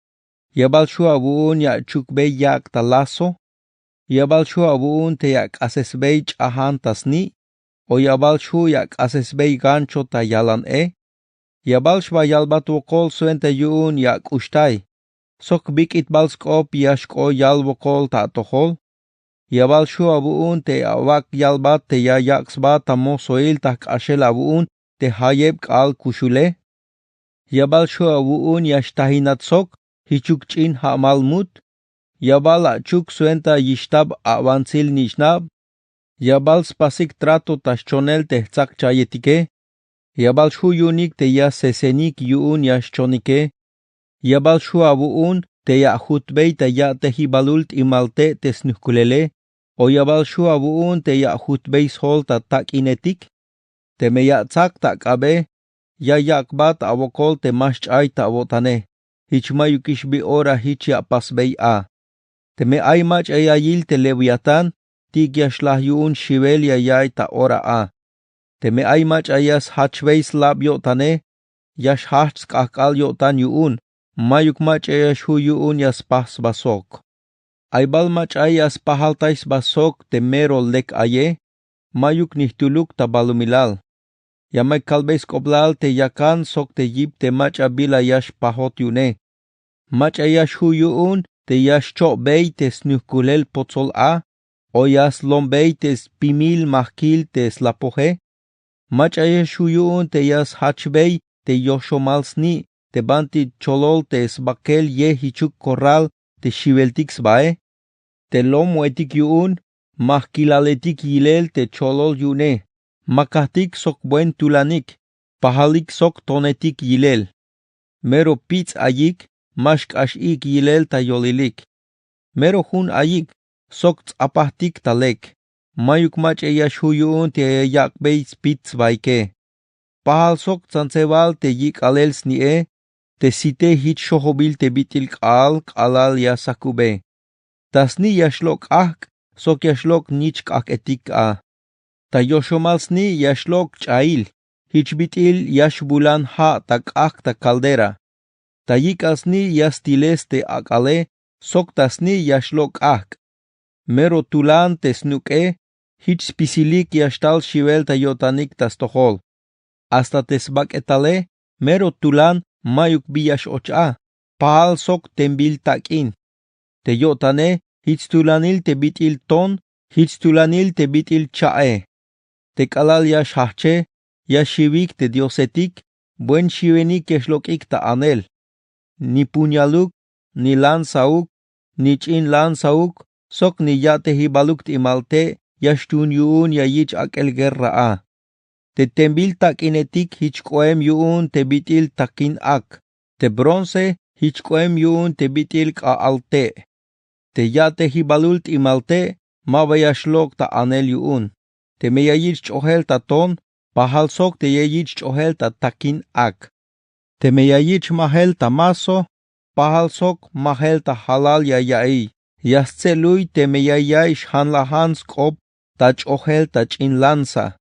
ya bal xju' awu'un ya achukbey yak' ta lazo. Ya bal xju' awu'un te ya ak'asesbey ch'ajan ta sni', o ya bal xju' ya ak'asesbey gancho ta yalan e. Ya bal xba yalbat wokol swenta yu'un ya ak'uxtay sok bik'it bal sk'op ya xk'o yal wokol ta atojol. Ya bal xju' awu'un te awak' yalbat te ya yak' sba ta mosoil ta jk'axel awu'un te jayeb k'aal kuxule. Ya bal xju' awu'un ya xtajinat sok jichuk ch'in ja'mal mut. Ya bal achuk swenta yixtab awantsil nich'nab. Ya bal spasik trato ta xchonel te jtsakchayetike. Ya bal xju' yu'unik te ya sesenik yu'un ya xchonike. Ya bal xju' awu'un te ya ajutbey ta ya'tejibalul t'imal te' te snujkulele, o ya bal xju' awu'un te ya ajutbey sjol ta tak'inetik. Teme ya atsak ta ak'abe, ya yak'bat awokol te ma xch'ay ta awo'tane. Jich mayukix bi ora jich ya apasbey a. Teme ay mach'a ya yil te leviatán, tik ya xlaj yu'un xiwel ya ya'iy ta ora a. Teme ay mach'a ya sjachbey slab yo'tane, ya xjajch' sk'ajk'al yo'tan yu'un. Mayuk mach'a ya xju' yu'un ya spaj sba sok. Ay bal mach'a ya spajaltay sba sok te mero lek aye. Mayuk nijtuluk ta balumilal. Ya may kalbey sk'oblal te yakan sok te yip te mach'a bila ya xpajot yu'une. Mach'a ya xju' yu'un te ya xcho'bey te snujkulel potsol a, o ya slombey te spimil majkil te slapoje. Mach'a ya xju' yu'un te ya sjachbey te yoxomal sni' te banti cholol te sbakel ye jichuk korral te xiweltik sbae. Te lomwetik yu'un, majkilaletik yilel te cholol yu'une. Makajtik sok buen tulanik, pajalik sok tonetik yilel. Mero pits' ayik, ma xk'ax ik' yilel ta yolilik. Mero jun ayik, sok ts'apajtik ta lek. Mayuk mach'a ya xju' yu'un te ya yak'bey spit sbaike. Pajal sok tsantsebal te yik'alel sni'e, te site jich xojobil te bit'il k'aal k'alal ya sakube. Ta sni' ya xlok' k'ajk' sok ya xlok' nich k'ajk'etik a. Ta yoxomal sni' ya xlok' ch'ayil, jich bit'il ya xbulan ja' ta k'ajk' ta kaldera. Ta yik'al sni' ya stiles te ak'ale, sok ta sni' ya xlok' k'ajk'. Mero tulan te snuk'e, jich spisilik ya xtal xiwel ta yo'tanik ta stojol. Hasta te sbak'etale, mero tulan mayuk bi ya x-och a, pajal sok tembil tak'in. Te yo'tane, jich stulanil te bit'il ton, jich stulanil te bit'il cha'e. Te k'alal ya xjajche, ya xiwik te diosetik, buen xiwenik ya xlok'ik ta anel. Ni puñaluk, ni lanzauk, ni ch'in lanzauk, sok ni ya'tejibaluk t'imal te' ya xtuun yu'un ya yich' ak'el guerra a. Te tembil tak'inetik jich k'oem yu'un te bit'il takin ak. Te bronce jich k'oem yu'un te bit'il k'a'al te'. Te ya'tejibalul t'imal te' ma ba ya xlok' ta anel yu'un. Teme ya yich' ch'ojel ta ton, pajal sok te ya yich' ch'ojel ta takin ak. Teme ya yich' majel ta mazo, pajal sok majel ta jalal ya ya'iy. Ya stse'luy teme ya ya'iy xjanlajan sk'op ta ch'ojel ta ch'in lanza.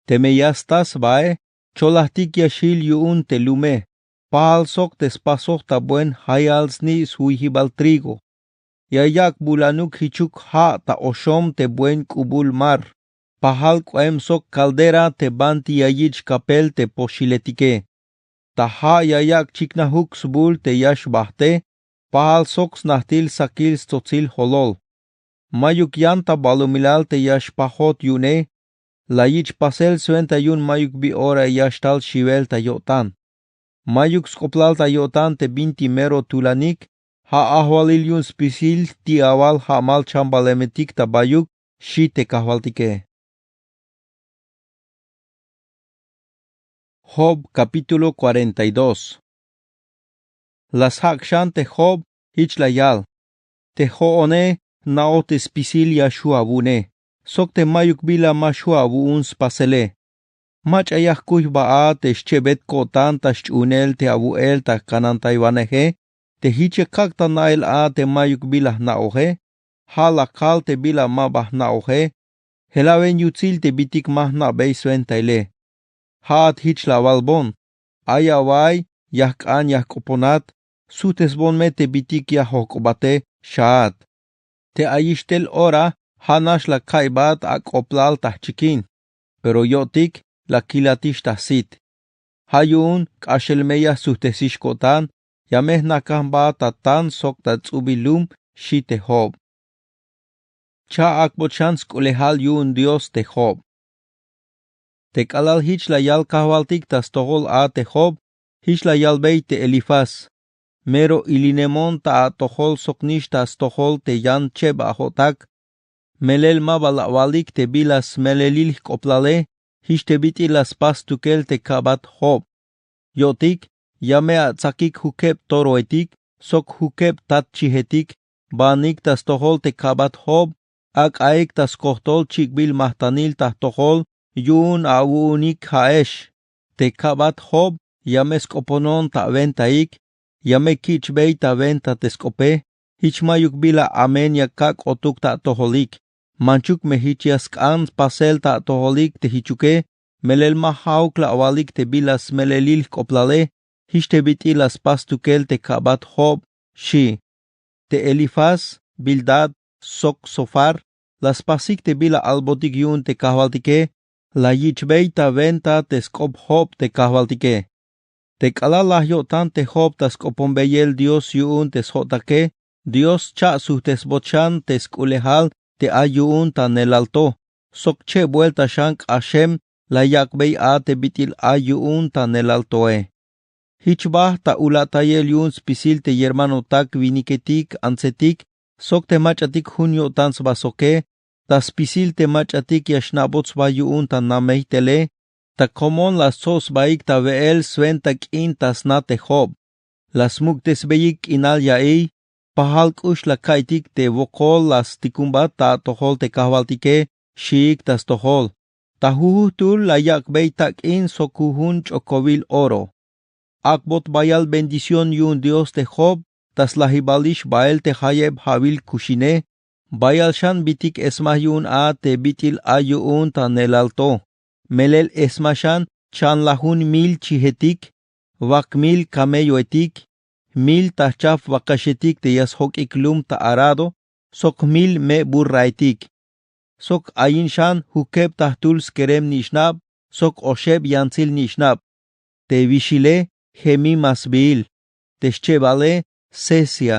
Teme ya sta sbae, cholajtik ya xjil yu'un te lume, pajal sok te spasoj ta buen jayal sni' sjuiyjibal trigo. Ya yak' bulanuk jichuk ja' ta oxom te buen k'ubul mar, pajal k'oem sok kaldera te banti ya yich' kapel te poxiletike. Ta ja' ya yak' chiknajuk sbul te ya xbajte, pajal sok snajtil sakil stsotsil jolol. Mayuk yan ta balumilal te ya xpajot yu'une. La yich' pasel swenta yu'un mayuk bi ora ya xtal xiwel ta yo'tan. Mayuk sk'oplal ta yo'tan te binti mero tulanik, ja' ajwalil yu'un spisil ti awal ja'mal chambalemetik ta bayuk, xi' te kajwaltike. Job capítulo cuarenta y dos. La sjak' xan te job jich la yal: Te jo'one jna'oj te spisil ya xju' awu'une, sok te mayuk bila ma xju' awu'un spasele. Mach'a ya jkuy jba a te xchebet ko'tan ta xch'uunel te awu'el ta kanantaywaneje, te jich ya kak' ta na'el a te mayuk bila jna'oje. Ja' la kal te bila ma ba jna'oje: Jelawen yutsil te bitik ma jna'bey swentaile. Ja'at jich la awalbon: Ay awa'iy, ya jk'an ya jk'oponat, sujtesbon me te bitik ya jojk'obate, xaat. Te ayix tel ora ja' nax la ka'iybat ak'oblal ta jchikin, pero yo'tik la kilatix ta jsit. Ja' yu'un k'axel me ya jsujtesix ko'tan, ya me jnakajbat ta tan sok ta ts'ubil lum. Xi' te job. Cha'ak'bot xan sk'ulejal yu'un dios te job. Te k'alal jich la yal kajwaltik ta stojol a te job, jich la yalbey te elifaz: Mero ilinemon ta atojol sok nix ta stojol te yan cheb ajo'tak. Melel ma ba la awalik te bila smelelil jk'oblale. Jich te bit'il la spas stukel te ka'bat job. Yo'tik, ya me atsakik jukeb toroetik sok jukeb tatchijetik. Banik ta stojol te ka'bat job, ak'aik ta skojtol chik'bil majtanil ta jtojol yu'un awu'unik ja'ex. Te ka'bat job, ya me sk'oponon ta awentaik, ya me kich'bey ta wenta te sk'ope. Jich mayuk bila amen ya kak'otuk ta atojolik. Manchuk me jich ya sk'an pasel ta atojolik te jichuke. Melel ma ja'uk la awalik te bila smelelil jk'oblale. Jich te bit'il la spas stukel te ka'bat job. Xi'. Te elifaz, bildad sok zofar, la spasik te bila albotik yu'un te kajwaltike. La yich'bey ta wenta te sk'op job te kajwaltike. Te k'alal la yo'tan te job ta sk'oponbeyel dios yu'un te sjo'take, dios cha'sujtesbot xan te sk'ulejal te ay yu'un ta nelal to. Sok cheb buelta xan k'axem la yak'bey a te bit'il ay yu'un ta nelal toe. Jich ba ta ula'tayel yu'un spisil te yermanotak winiketik antsetik sok te mach'atik jun yo'tan sba soke, ta spisil te mach'atik ya xna'bot sba yu'un ta namey tele. Ta komon la stsob sbaik ta we'el swenta k'in ta sna te job. La smuk'tesbeyik k'inal ya'iy. Pajal k'ux la ka'iytik te wokol la stikunbat ta atojol te kajwaltike. Xiik ta stojol. Ta jujujtul la yak'bey tak'in sok jujun ch'okowil oro. Ak'bot bayal bendición yu'un dios te job ta slajibalix bael te jayeb ja'wil kuxine. Bayal xan bitik esmaj yu'un a te bit'il ay yu'un ta nelal to. Melel esmaj xan chanlajun mil chijetik, wak mil kamelloetik, mil ta jchaf wakaxetik te ya sjok'ik lum ta arado sok mil me burraetik. Sok ayin xan jukeb ta jtul skerem nich'nab sok oxeb yantsil nich'nab. Te wixile, jemima sbihil. Te xchebale, sesia.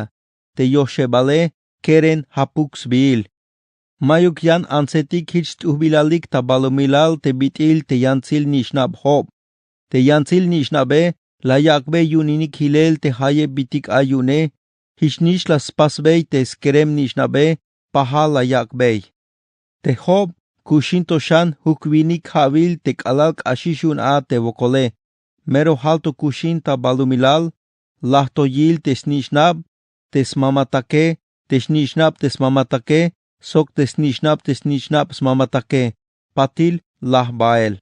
Te yoxebale, keren japuk sbihil. Mayuk yan antsetik jich st'ujbilalik ta balumilal te bit'il te yantsil nich'nab job. Te yantsil nich'nabe la yak'bey yu'uninik jilel te jayeb bitik ay yu'une. Jich nix la spasbey te skerem nich'nabe. Pajal la yak'bey. Te job, kuxin to xan jukwinik ja'wil te k'alal k'axix yu'un a te wokole. Mero jal to kuxin ta balumilal. Laj to yil te snich'nab te smamatake, te snich'nab te smamatake, sok te snich'nab te snich'nab smamatake. Patil laj bael.